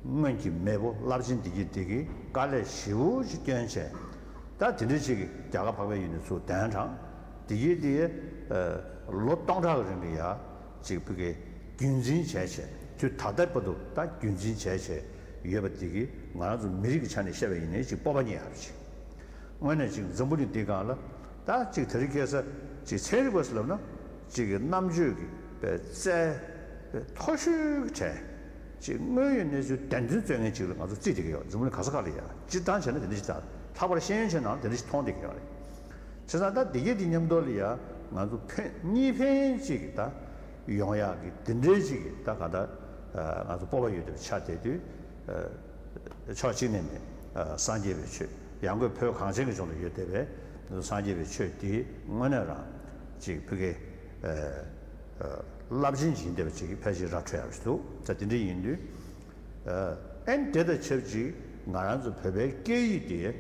སྔོན་གྱི་མེས་པོ་རླབས་ཆེན་འདི་གྱིས་འདི་གི་དཀའ་ལས་ཞེ་པོ་ཅིག་བསྐྱོན་བྱས། ད་དེ་འདྲ་ཅིག་གི་རྒྱ་གར་འཕགས་པའི་ཡུལ་ནས་ཚུར་གདན་དྲངས། འདི་གི་འདི་ལོ་སྟོང་ཕྲག་གི་རིང་ལ་ཡ་ཅིག་ཕ་གིའི་རྒྱུན་འཛིན་བྱས་བྱས། དུས་ད་ལྟ་བར་དུ་ད་རྒྱུན་འཛིན་བྱས་བྱས་ཡོད་པ་འདི་གིས་ང་རང་ཚོ་མི་རིགས་ཀྱི་ཆ་ནས་བཤད་པ་ཡིན་ནའི་ཅིག་སྤོབས་པ་རྙེད་ཡག་ཅིག་དངོས་གནས་ཅིག་འཛམ་བུ་གླིང་འདིའི་སྒང་ལ་ད་ཅིག་དེ་རིང་ཁ་སང་ཅིག་ཚན་རིག་པ་ཟེར་ལབ་ན་ཅིག་གི་རྣམ་དཔྱོད་ཀྱི་པའི་རྩལ་པའི་མཐོ་ཤོས་ཀྱི་གྲས་ཅིག་དངོས་ཡོད་གནས་ཚུལ་བདེན་དོན་རྩོད་མཁན་ཅིག་ལ་ང་ཚོ་བརྩིས་བསྡད་ཀྱི་ཡོད། འཛམ་བུ་གླིང་ག་ས་ག་ལ་ཡ་སྤྱིར་བཏང་བྱས་ན་དེ་འདྲ་ཞིག་དང་། ལྷག་པར་ཤེས་ཡོན་ཆེད་ནང་ལ་དེ་འདྲ་ཞིག་མཐོང་བསྡད་ཀྱི་ཡོད་རེད། བྱས་ཙང་ད་འདི་གའི་འདི་མཉམ་དུ་ལ་ཡ་ང་ཚོ་ཕན་གཉིས་ཕན་ཅིག་གི་ད་ཡོང་ཡག་གི་འདི་འདྲའི་ཅིག་གི་ད་ག་ད་ང་ཚོ་སྤོབས་པ་ཡོད་བསྡད་པ་ཆགས་བསྡད་དུས། ཕྱོགས་གཅིག་ནས་ནི་སངས་རྒྱས་པའི་ཆོས། ཡང་སྒོས་བོད་གངས་ཅན་གྱི་ལྗོངས་ལ་ཡོད་བསྡད་པའི་སངས་རྒྱས་པའི་ཆོས་འདི་དངོས་གནས་རང་ཅིག་ཕ་གི་རླབས་ཆེན་ཅིག་ཡིན་བསྡད་པ་ཅིག་ཕལ་ཆེར་ར་འཕྲོད་ཡག་ཅིག་འདུག་ད་དེ་འདྲ་ཡིན་དུས། ཨན་དེ་དང་ཆབས་ཅིག་ང་རང་ཚོ་བོད་པའི་སྐད་ཡིག་དེ་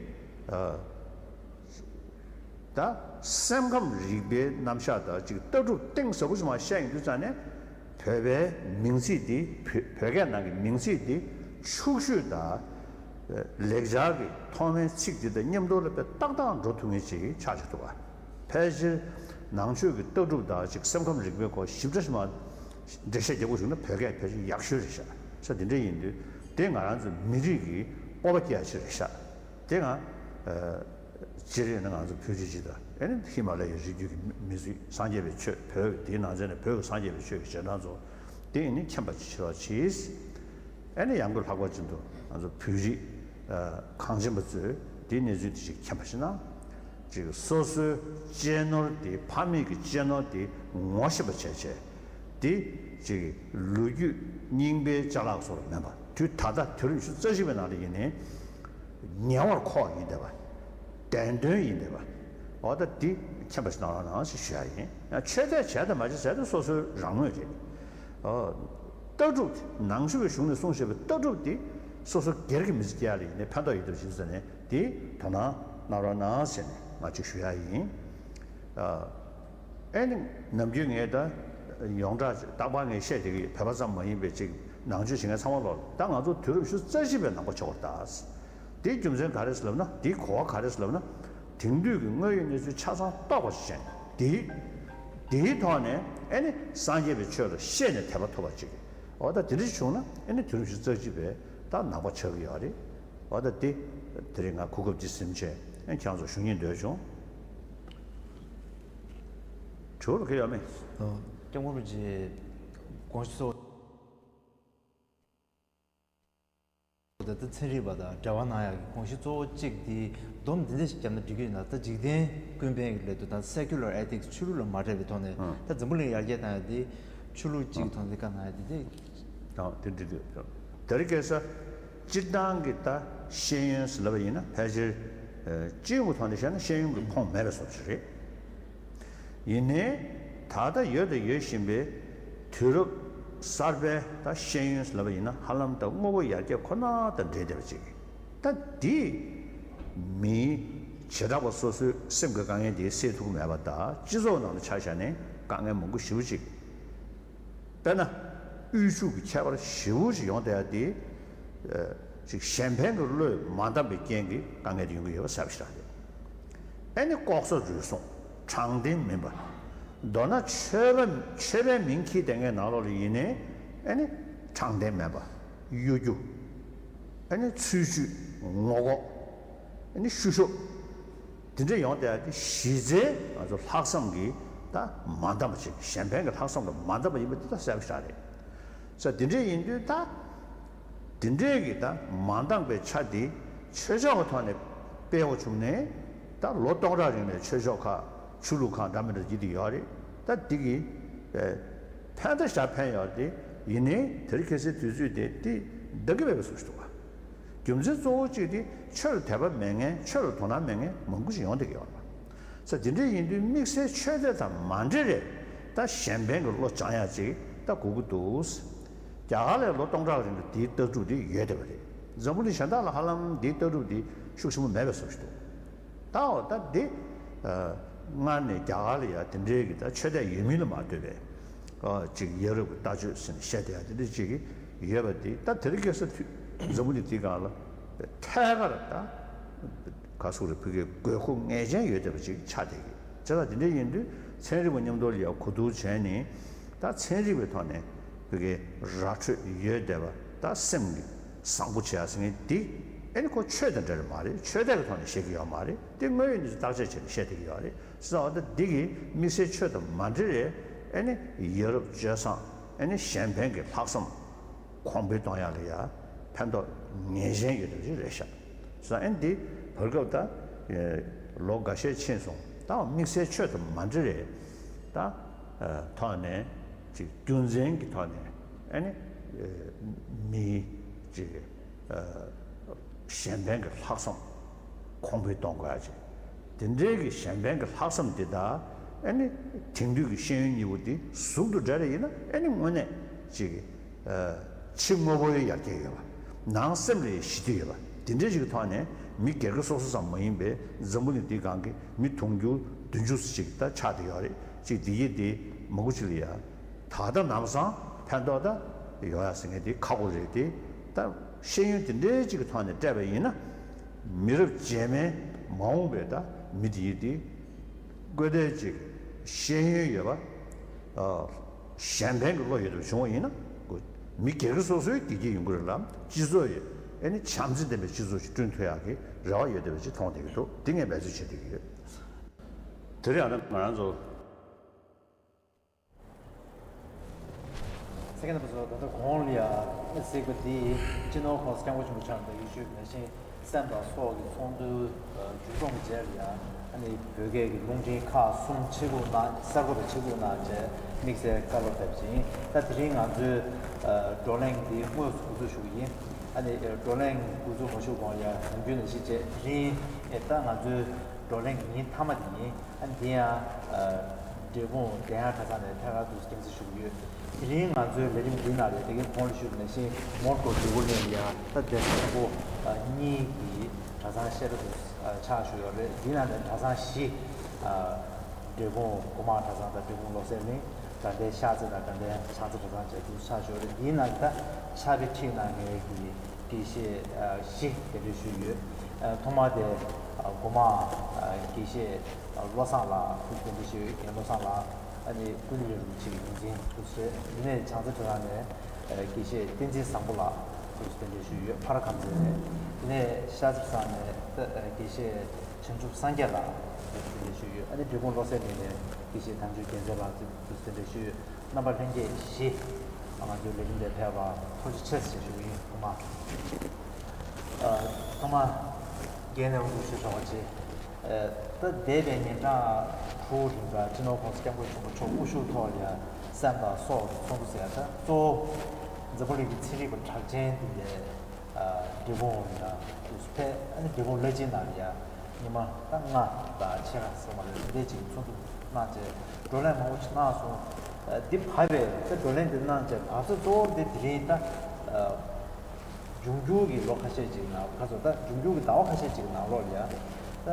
ད་སེམས་ཁམས་རིག་པའི་རྣམ་གཞག་དང་ཅིག་ལྟ་གྲུབ་གཏིང་ཟབ་པོ་ཞིག་མར་བཤད་ཡོང་དུས་ཙང་ནས། བོད་པའི་མིང་ཚིག་འདི་བོད་བོད་སྐད་ནང་གི་མིང་ཚིག་འདི་ཕྱུག་ཤོས་དང་ལེགས་སྦྱར་གྱི་ཐོག་མའི་ཚིག་འདི་དང་མཉམ་དུ་ལ་དཔེ་ཏག་ཏག་འགྲོ་ཐུབ་མཁན་ཅིག་ཆགས་བཅུག་འདུག་པ། ཕལ་ཆེར་ནང་ཆོས་ཀྱི་ལྟ་གྲུབ་དང་ཅིག་སེམས་ཁམས་རིག་པའི་སྐོར་ཞིབ་ཕྲ་ཞིག་མར་འགྲེལ་བཤད་རྒྱག་དགོས་བྱུང་ན་བོད་སྐད་ཕལ་ཆེར་ཡག་ཤོས་རེད་ཤག་ས་འདི་འདྲ་ཡིན་དུས་དེ་ང་རང་ཚོའི་མི་རིགས་ཀྱི་སྤོབས་པ་སྐྱེ་ཡག་ཅིག་རེད་ཤག་དེ་ང་། སྤྱིར་ཡིན་ན་ང་ཚོ་བོད་རིགས་སྤྱི་དང་ཨེ་ནི་ཧི་མ་ལ་ཡའི་རི་རྒྱུད་ཀྱི་མི་ཚོས་སངས་རྒྱས་པའི་ཆོས་བོད་དེའི་ནང་ཚན་ནས་བོད་ཀྱི་སངས་རྒྱས་པའི་ཆོས་ཀྱི་རྗེས་འབྲང་ཚོ་དེ་ཡིན་ནི་མཁྱེན་པ་ཅིག་བྱེད་རོགས་གྱིས། ཨེ་ནི་ཡང་སྒོས་ལྷག་པར་ཅན་དུ་ང་ཚོ་བོད་རིགས་གངས་ཅན་པ་ཚོས་དེའི་གནས་ཚུལ་དེ་ཅིག་མཁྱེན་པ་ཞིག་གནང་། ཅིག་སོ་སོའི་གཅེས་ནོར་དེ་ཕ་མེས་ཀྱི་གཅེས་ནོར་དེ་ངོ་ཤེས་པ་བྱས་བྱས། འདི་ཅིག་ལོ་རྒྱུས་རྙིང་པའི་ཅ་ལག་སོགས་ལ་མིན་པ། དུས་ད་ལྟ་དུས་རབས་ཉི་ཤུ་རྩ་གཅིག་པའི་ནང་ལ་ཡིན་ནའི་ཉེ་བར་མཁོ་བ་ཡིན་བསྡད་པ། བདེན་དོན་ཡིན་བསྡད་པ། འོ་ད་འདི་མཁྱེན་པ་ཞིག་གནང་རོགས་གནང་ཞེས་ཞུ་ཡ་ཡིན། ཡང་ཆོས་དད་བྱས་དང་མ་བྱས་ཟེར་དེ་སོ་སོའི་རང་མོས་རེད། ཨོ། ལྟ་གྲུབ་དེ་ནང་ཆོས་ཀྱི་གཞུང་ནས་གསུངས་བཞག་པའི་ལྟ་གྲུབ་དེ་སོ་སོ་སྒེར་གྱི་མི་ཚེ་སྐྱེལ་ཡ་ལ་ཡིན་ནའི་ཕན་ཐོགས་ཡོད་བསྡད་པ་ཞིག་ཟེར་ནས་དེ་དོ་སྣང་གནང་རོགས་གནང་ཞེས་ནས་ང་ཅིག་ཞུ་ཡ་ཡིན། ཨ། ཨེ་ནི་ནམ་རྒྱུན་ངས་ད་ཡོངས་གྲགས་རྟག་པར་ངས་བཤད་བསྡད་ཀྱི་ཡོད། བོད་པ་ཙམ་མ་ཡིན་པའི་ཅིག་ནང་ཆོས་བྱེད་མཁན་ཚང་མ་ལོག་ད་ང་ཚོ་དུས་རབས་ཉི་ཤུ་རྩ་གཅིག་པའི་ནང་པ་ཆགས་པ་རེད་ད། དེའི་རྒྱུ་མཚན་ག་རེ་ཟེར་ལབ་ན། དེའི་གོ་བ་ག་རེ་ཟེར་ལབ་ན། དེང་དུས་ཀྱི་དངོས་ཡོད་གནས་ཚུལ་ཆ་ཚང་རྟོགས་པ་ཞིག་བྱས་ནས་དེའི་དེའི་ཐོག་ནས་ཨེ་ནི་སངས་རྒྱས་པའི་ཆོས་ལ་ཤེས་ནས་དད་པ་ཐོབ་པ་ཅིག་འོ་ད་དེ་འདྲ་བྱུང་ན་ཨེ་ནི་དུས་རབས་ཉི་ཤུ་རྩ་གཅིག་པའི་ད་ནང་པ་ཆགས་ཀྱི་ཡོད་རེད། འོ་ད་དེ་དེ་རིང་ང་གོ་སྐབས་འདི་ཟིན་བྱས་ཨེ་ཁྱེད་རང་ཚོར་ཞུ་སྙིང་འདོད་བྱུང་། དྲི་བ་ག་ཡོད་མེད། ཨོ། སྐྱབས་མགོན་རིན་པོ་ཆེ་དགོངས་གཞི་གཙོ་བོ། ད་ལྟ་ཚན་རིག་པ་དང་འབྲེལ་བ་གནང་ཡག་གི་དགོངས་གཞི་གཙོ་བོ་གཅིག་དེ་སྡོམ་འདི་འདྲ་ཞིག་བརྒྱབ་ན་འགྲིག་གི་ཡོད་ན། ད་འཇིག་རྟེན་ཀུན་ཕན་གྱི་སླད་དུ་དང་སེ་ཀུ་ལར་ཨེ་ཐིག་སི་ཆོས་ལུགས་ལ་མ་འབྲེལ་བའི་ཐོག་ནས། ཨང་། ད་འཛམ་བུ་གླིང་ཡར་རྒྱས་བཏང་ཡག་དེ་ཆོས་ལུགས་གཅིག་གི་ཨང་ཐོག་ནས་བཀའ་གནང་ཡག་དེ་དེ། ཨང་། དེ་འགྲིག་འདུག་དེ་རིང་ཁ་སང་སྤྱིར་བཏང་གི་ད་ཤེས་ཡོན་ཟེར་ལབ་པ་ཡིན་ན་ཕལ་ཆེར་སྤྱི་ཡོངས་ཀྱི་ཐོག་ནས་བཤད་ན་ཤེས་ཡོན་གྱི་ཁོངས་མེད་པའི་བཟོ་ཞིག་རེད། ཡིན་ནའི་ད་ལྟ་ཡོད་དང་ཡོད་བཞིན་པའི་དུས་རབས་གསར་པའི་ད་ཤེས་ཡོན་ཟེར་ལབ་པ་ཡིན་ན་ཧ་ལམ་ད་དངོས་པོ་ཡར་རྒྱས་ཁོ་ན་དང་འབྲེལ་བསྡད་པ་ཅིག་ད་འདིས་མིའི་བྱེ་བྲག་པ་སོ་སོའི་སེམས་ཀྱི་དཀའ་ངལ་དེ་སེལ་ཐུབ་ཀྱི་མེད་པ་དང་། སྤྱི་ཚོགས་ནང་ལ་ཆ་བཞག་ནས་དཀའ་ངལ་མང་པོ་ཞེ་པོ་ཅིག་དཔེར་ན། དབུལ་ཕྱུག་གི་ཁྱད་པར་ཞེ་པོ་ཅིག་ཡོང་བསྡད་ཡ་དེ། ཨ། ཅིག་གཞན་ཕན་གྱི་བློས་མ་འདང་བའི་རྐྱེན་གྱིས་དཀའ་ངལ་དེ་ཡོང་གི་ཡོད་པ་གསལ་པོ་ཞེ་དྲག་རེད། ཨ་ནི་ལྐོག་ཟ་རུལ་སུངས། དྲང་བདེན་མིན་པ། མདོར་ན་ཆོས་པ་ཆོས་པའི་མིང་འཁྱེར་བསྡད་མཁན་ནང་ལོགས་ལ་ཡིན་ནའི་ཨ་ནི་དྲང་བདེན་མེད་པ། གཡོ་སྒྱུ། ཨ་ནི་ཚུལ་འཆོས། ངོ་ལྐོག་ཨ་ནི་བཤུ་གཞོག་དེ་འདྲ་ཡོང་བསྡད་ཡ་དེ་གཞི་རྩའི་ང་ཚོ་ལྷག་བསམ་གྱི་ད་མ་འདང་བ་ཅིག་གཞན་ཕན་གྱི་ལྷག་བསམ་ལ་མ་འདང་བ་ཡིན་པ་དེ་ད་གསལ་པོ་ཞེ་དྲག་རེད། ས་དེ་འདྲ་ཡིན་དུས་ད་ དེ་འདྲའི་གི་ད་མ་འདང་པའི་ཆ་དེ་ཆོས་ཕྱོགས་ཀྱི་ཐོག་ནས་སྤེལ་བ་བྱུང་ནས། ད་ལོ་སྟོང་ཕྲག་རིང་ནས་ཆོས་ཕྱོགས་ཁག་ཆོས་ལུགས་ཁག་འདྲ་མི་འདྲ་བརྒྱུད་དེ་ཡོད་རེད། ད་དེ་གི་ཨེ་ཕན་ད་ཞག་ཕན་ཡོད་རེད། དེ་ཡིན་ནའི་དེ་རིང་ཁ་སང་དུས་ཚོད་དེ་དེ་འདང་གི་མེད་པའི་བཟོ་ཞིག་འདུག་ག་རྒྱུ་མཚན་གཙོ་བོ་གཅིག་དེ་ཆོས་ལ་དད་པ་མེད་མཁན། ཆོས་ལ་དོ་སྣང་མེད་མཁན་མང་པོ་ཞིག་ཡོང་བསྡད་ཀྱི་ཡོད་རེད། ས་དེ་འདྲ་ཡིན་དུས་དམིགས་བསལ་ཆོས་དད་དང་མ་འབྲེལ་རེད། ད་གཞན་ཕན་གྱི་བློ་སྦྱང་ཡག་ཅིག་ད་དགོས་ཀྱི་འདུག་རྒྱ་གར་ལ་ལོ་སྟོང་ཕྲག་རིང་ལ་དེའི་ལྟ་གྲུབ་དེ་ཡོད་བསྡད་པ་རེད། འཛམ་བུ་གླིང་གཞན་དག་ལ་ཧ་ལམ་དེའི་ལྟ་གྲུབ་དེ་ཤུགས་ཆེན་པོ་མེད་པའི་བཟོ་ཞིག་འདུག་ད་འོ་ད་དེ་ཨ་སྔར་ནས་རྒྱ་གར་ལ་ཡ་དེ་འདྲའི་གི་ད་ཆོས་དད་ཡོད་མིན་ལ་མ་ལྟོས་པའི་ཨ་ཅིག་ཡ་རབས་ཀྱི་ལྟ་སྤྱོད་ཟེར་ནས་བཤད་བསྡད་ཡ་དེ་འདྲ་ཅིག་ཡོད་པ་དེ། ད་དེ་རིང་ཁ་སང་དུས་འཛམ་བུ་གླིང་འདིའི་སྒང་ལ་ཐད་ཀར་ད་ག་སོག་རེ་བོད་སྐད་དགོས་མཁོ་ངེས་ཅན་ཡོད་བསྡད་པ་ཅིག་ཆགས་བསྡད་ཀྱི། བྱས་ཙང་དེ་འདྲ་ཡིན་དུས་ཚན་རིག་པ་མཉམ་དུ་ལ་ཡ་གོ་བསྡུར་བྱས་ནས། ད་ཚན་རིག་པའི་ཐོག་ནས་བོད་སྐད་ར་འཕྲོད་ཡོད་བསྡད་པ། ད་སེམས་ཀྱི་བཟང་པོ་བྱེད་ཡ་ཟེར་མཁན་འདི་ཨེ་ནི་ཁོ་ཆོས་དང་འབྲེལ་བ་མ་རེད། ཆོས་དད་ཀྱི་ཐོག་ནས་བཤད་ཀྱི་ཡོད་མ་རེད། དེ་དངོས་ཡོད་གནས་ཚུལ་བརྟག་དཔྱད་བྱས་ནས་བཤད་བསྡད་ཀྱི་ཡོད་རེད། ཟེར་བ་ད་འདི་གི་དམིགས་བསལ་ཆོས་དང་མ་འབྲེལ་རེད། ཨེ་ནི་ཡ་རབས་སྤྱོད་བཟང་། ཨེ་ནི་གཞན་ཕན་གྱི་ལྷག་བསམ་གོང་འཕེལ་གཏོང་ཡག་ལ་ཡ་ཕན་ཐོགས་ངེས་ཅན་ཡོད་པ་ཅིག་རེད་ཤག་སོ་ཨེ་འདི་བར་སྐབས་ད་ལོ་འགའ་ཤས་ཕྱིན་སོང་། ད་དམིགས་བསལ་ཆོས་དང་མ་འབྲེལ་རེད། ད་ཐོག་ནས་ཅིག་རྒྱུ་མཚན་གྱི་ཐོག་ནས་ཨེ་ནི་མི་ཅིག་གཞན་ཕན་གྱི་ལྷག་བསམ་གོང་འཕེལ་གཏོང་དགོས་ཡ་ཅིག་དེ་འདྲའི་གི་གཞན་ཕན་གྱི་ལྷག་བསམ་དེ་དག་ཨ་ནི་དེང་དུས་ཀྱི་ཤེས་ཡོན་གཉིས་པོ་དེ་ཟུང་དུ་འབྲེལ་བ་ཡིན་ན། ཨ་ནི་དངོས་གནས་ཅིག་ཨ་ཕྱི་དངོས་པོའི་ཡར་རྒྱས་ཡོད་པ། ནང་སེམས་ལ་ཞི་བདེ་ཡོད་པ། དེ་འདྲའི་ཞིག་གི་ཐོག་ནས་མི་སྒེར་གྱི་སོ་སོ་ཙམ་མ་ཡིན་པའི་འཛམ་བུ་གླིང་འདིའི་སྒང་གི་མི་དུང་ཕྱུར་བདུན་ཅུ་ཅིག་ད་ཆགས་བསྡད་ཡོད་རེད། ཅིག་འདི་ཡི་དེ་མང་པོ་ཅིག་ལ་ཡ་ད་ལྟ་ནམ་སང་ཕན་ཐོགས་ད་ཡོང་ཡ་ཟེར་མཁན་དེ་ཁག་པོ་རེད་དེ། ད་ཤེས་ཡོན་དེ་འདྲའི་ཅིག་གི་ཐོག་ནས་སྤྲད་པ་ཡིན་ན། མི་རབས་རྗེས་མའི་མ་འོངས་པའི་ད་མི་དེ་ཡི་དེ་དགོས་དེ་ཅིག་ཤེས་ཡོན་ཡོད་པ། ཨ་གཞན་ཕན་གྱི་བློ་ཡོད་པ་བྱུང་བ་ཡིན་ན། མི་སྒེར་གྱི་སོ་སོའི་བདེ་སྐྱིད་ཡོང་གི་རེད་ལ། སྤྱི་ཚོགས་ཡོད་ཨེ་ནི་བྱམས་བརྩེ་ལྡན་པའི་སྤྱི་ཚོགས་ཅིག་བསྐྲུན་ཐུབ་ཡག་གི་རེ་བ་ཡོད་བསྡད་པ་ཅིག་མཐོང་བསྡད་ཀྱི་འདུག་འདི་ངས་འབད་རྩོལ་བྱེད་བསྡད་ཀྱི་ཡོད། དེ་རིང་ཨ་ནི་ང་རང་ཚོ། ཚེ་རྒན་རྣམ་པ་ཚོ། ད་ལྟ་གོང་ལ་ཡ་གཟིགས་པ་འདི་སྤྱི་ནོར་༸གོང་ས་༸སྐྱབས་མགོན་ཆེན་པོ་མཆོག་དང་ཡེ་ཤུ་ནང་བཞིན་སེམས་དང་སྲོག་གི་ཚོགས་འདུ་མཇུག་སྐྱོང་གི་རྗེས་ལ་ཡ། ཨ་ནི་བོད་སྐད་ཀྱི་རླུང་འཕྲིན་ཁག་གསུམ་ཆེད་བསྒྱུར་གནང་། གསར་འགོད་པས་ཆེད་བསྒྱུར་གནང་རྗེས་དམིགས་བསལ་བཀའ་སློབ་ཕེབས་ཤིང་། ད་དེ་རིང་ང་ཚོའི་བགྲོ་གླེང་འདི་དངོས་སུ་འགོ་འཛུགས་ཞུ་གི་ཡིན། ཨ་ནི་བགྲོ་གླེང་འགོ་འཛུགས་མ་ཞུ་གོང་ཡ་ནམ་རྒྱུན་ནང་བཞིན་བྱས། དེ་རིང་ད་ང་ཚོའི་བགྲོ་གླེང་ཉིན་མཐའ་མ་དེ་ཡིན། ཨ་ནི་དེ་ཡང་འབྲས་སྤུངས་བདེ་ཡངས་གྲྭ་ཚང་ནས་ཐད་ཀར་དུ་སྙན་སེང་ཞུ་གི་ཡོད། དེ་རིང་ང་ཚོའི་ལས་རིམ་འདིའི་ནང་ལ་དེ་གིན་གོང་ལ་ཞུས་པ་ནང་བཞིན་མོན་གྷོ་འདོད་རྒུ་གླིང་ལ་ཡང་ད་སྡེ་ཚན་ཆེན་པོ་གཉིས་ཀྱི་གྲྭ་ཚང་བཤད་གྲྭ་དུ་ཕྱག་ཞུ་ཡོད་རེད། འདིའི་ནང་ནས་གྲྭ་ཚང་བཞི། འབྲས་སྤུངས་སྒོ་མང་གྲྭ་ཚང་དང་འབྲས་སྤུངས་བློ་གསལ་གླིང་། དགའ་ལྡན་ཤར་རྩེ་དང་དགའ་ལྡན་བྱང་རྩེ་གྲྭ་ཚང་བཅས་དུ་ཕྱག་ཞུ་ཡོད་རེད། འདིའི་ནང་ནས་ད་ཕྱག་དཔེ་ཁྲིད་གནང་མཁན་གྱི་དགེ་བཤེས་བཞི་གདན་འདྲེན་ཞུས་ཡོད། ཐོག་མར་དེ་སྒོ་མང་དགེ་བཤེས་བློ་བཟང་ལགས་སུ་གདན་འདྲེན་ཞུས་ཡོད། རྒན་བློ་བཟང་ལགས། ཨ་ནི་ཀུན་ལེགས་རིན་པོ་ཆེ་གི་ཡོངས་འཛིན་དུ་བྱས། དེ་ནས་བྱང་རྩེ་གྲྭ་ཚང་ནས་དགེ་བཤེས་བསྟན་འཛིན་བཟང་པོ་ལགས་སུ་གདན་འདྲེན་ཞུས་ཡོད། ཕ་ར་ཁམས་ཚན་ནས། དེ་ནས་ཤར་རྩེ་གྲྭ་ཚང་ནས་དགེ་བཤེས་བྱང་ཆུབ་སངས་རྒྱས་ལགས་སུ་གདན་འདྲེན་ཞུས་ཡོད། ཨ་ནི་འབྲས་སྤུངས་བློ་གསལ་གླིང་ནས་དགེ་བཤེས་དམ་ཆོས་རྒྱལ་མཚན་ལགས་སུ་གདན་འདྲེན་ཞུས་ཡོད། རྣམ་པ་ལྷན་རྒྱས་བཞི་ང་ཚོའི་ལས་རིམ་དེར་ཕེབས་པར་ཐུགས་རྗེ་ཆེ་ཞེས་ཞུ་གི་ཡིན། ཐོག་མར། ཨ། ཐོག་མར་རྒན་ནས་དབུ་འཛུགས་ཞུ་ཆོག་པ་བྱེད། ཨ། ད་འདས་པའི་ཉིན་གྲངས་དྲུག་རིང་ལ་སྤྱི་ནོར་༸གོང་ས་༸སྐྱབས་མགོན་ཆེན་པོ་མཆོག་དབུ་བཞུགས་ཐོག་ལ་ཡ་སེམས་དང་སྲོག་གི་ཚོགས་འདུ་ཟེར་ཡ། ད་གཙོ་བོ་འཛམ་བུ་གླིང་གི་ཚན་རིག་པ་གྲགས་ཅན་འདི་ལས། ཨ། འབྲས་སྤུངས་ལ་ཡ་དུས་སུ་ཕེབས། ཨ་ནི་འབྲས་སྤུངས་བླ་སྤྱིའི་ནང་ལ་ཡ་ཉི་མ་ད་ལྔ་དང་ཕྱེད་ཀ་ཙམ་མ་རེད། འདི་འདྲའི་ཅིག་ཚོགས་འདུ་གནང་བྱས་བགྲོ་གླེང་མང་པོ་ཞིག་གནང་སོང་། ཨ། འདི་བར་བའི་ད་བགྲོ་གླེང་འདི་གནང་བྱས་བར་ས་གཙོ་བོ་འདི་དེ་རིང་ད། ཨ། འབྱུང་འགྱུར་གྱི་ལོ་ཁ་ཤས་ཅིག་ནང་ཁ་སོ་ད་འབྱུང་འགྱུར་གྱི་ཟླ་བ་ཁ་ཤས་ཅིག་ནང་ལོགས་ལ་ཡ། ད་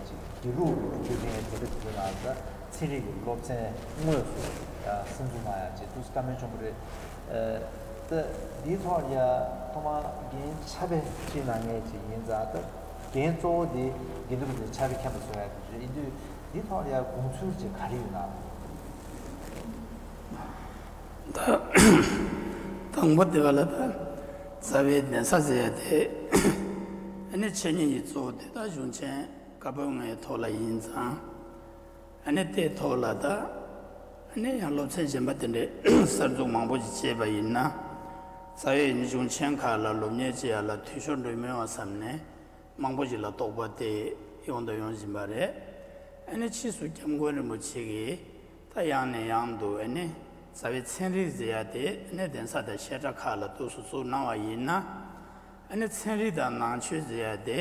ཅིག་དགེ་ལུགས་འབྱུང་འགྱུར་ལྡན་དེ་འདྲ་དེ་ཚོ་ནང་ད་ཚན་རིག་གི་སློབ་ཚན་དངོས་སུ་ཡ་སྲིད་འཛུགས་གནང་ཡ་ཅིག་ཏུ་བཀའ་མོལ་བྱུང་བ་རེད། ཨ། ད་འདིའི་ཐོག་ལ་ཡ་ཐོག་མར་རྒན་ཕྱག་དཔེ་ཁྲིད་གནང་མཁན་ཅིག་ཡིན་ཙང་། ད་རྒན་གཙོ་བོ་དེ་དགེ་འདུན་པ་ཚོའི་ཕྱག་དཔེ་མཁྱེན་པ་བཟོ་ཡ་དེ་རེད། ཡིན་དུས་འདིའི་ཐོག་ལ་ཡ་དགོངས་ཚུལ་ཅིག་ག་རེ་ཡོད་ན། ད་དང་པོ་དེ་ག་ལ་ད་རྩ་བའི་གདན་ས་ཟེར་ཡ་དེ། ཨ་ནི་འཆད་ཉན་གྱི་གཙོ་བོ་དེ་ད་གཞུང་ཆེན་བཀའ་པོད་ལྔའི་ཐོག་ལ་ཡིན་ཙང་། ཨ་ནི་དེའི་ཐོག་ལ་ད་ཨ་ནི་ཡང་སློབ་ཚན་གཞན་པ་དེ་འདྲའི་གསར་འཛུགས་མང་པོ་ཞིག་བྱས་པ་ཡིན་ན། རྩ་བའི་གཞུང་ཆེན་ཁག་ལ་སློབ་གཉེར་བྱེད་ཡ་ལ་འཐུས་ཤོར་འགྲོ་མི་ཡོང་བསམ་ནས་མང་པོ་ཞིག་ལ་དོགས་པ་དེ་ཡོང་དང་ཡོང་བཞིན་པ་རེད། ཨ་ནི་ཕྱིས་སུ་སྐྱབས་མགོན་རིན་པོ་ཆེ་གིས་ད་ཡང་ནས་ཡང་དུ་ཨ་ནི་རྩ་བའི་ཚན་རིག་ཟེར་ཡ་དེ་ཨ་ནི་གདན་ས་དང་བཤད་གྲྭ་ཁག་ལ་འདུག་སུ་བཙུགས་གནང་བ་ཡིན་ན། ཨ་ནི་ཚན་རིག་དང་ནང་ཆོས་ཟེར་ཡ་དེ་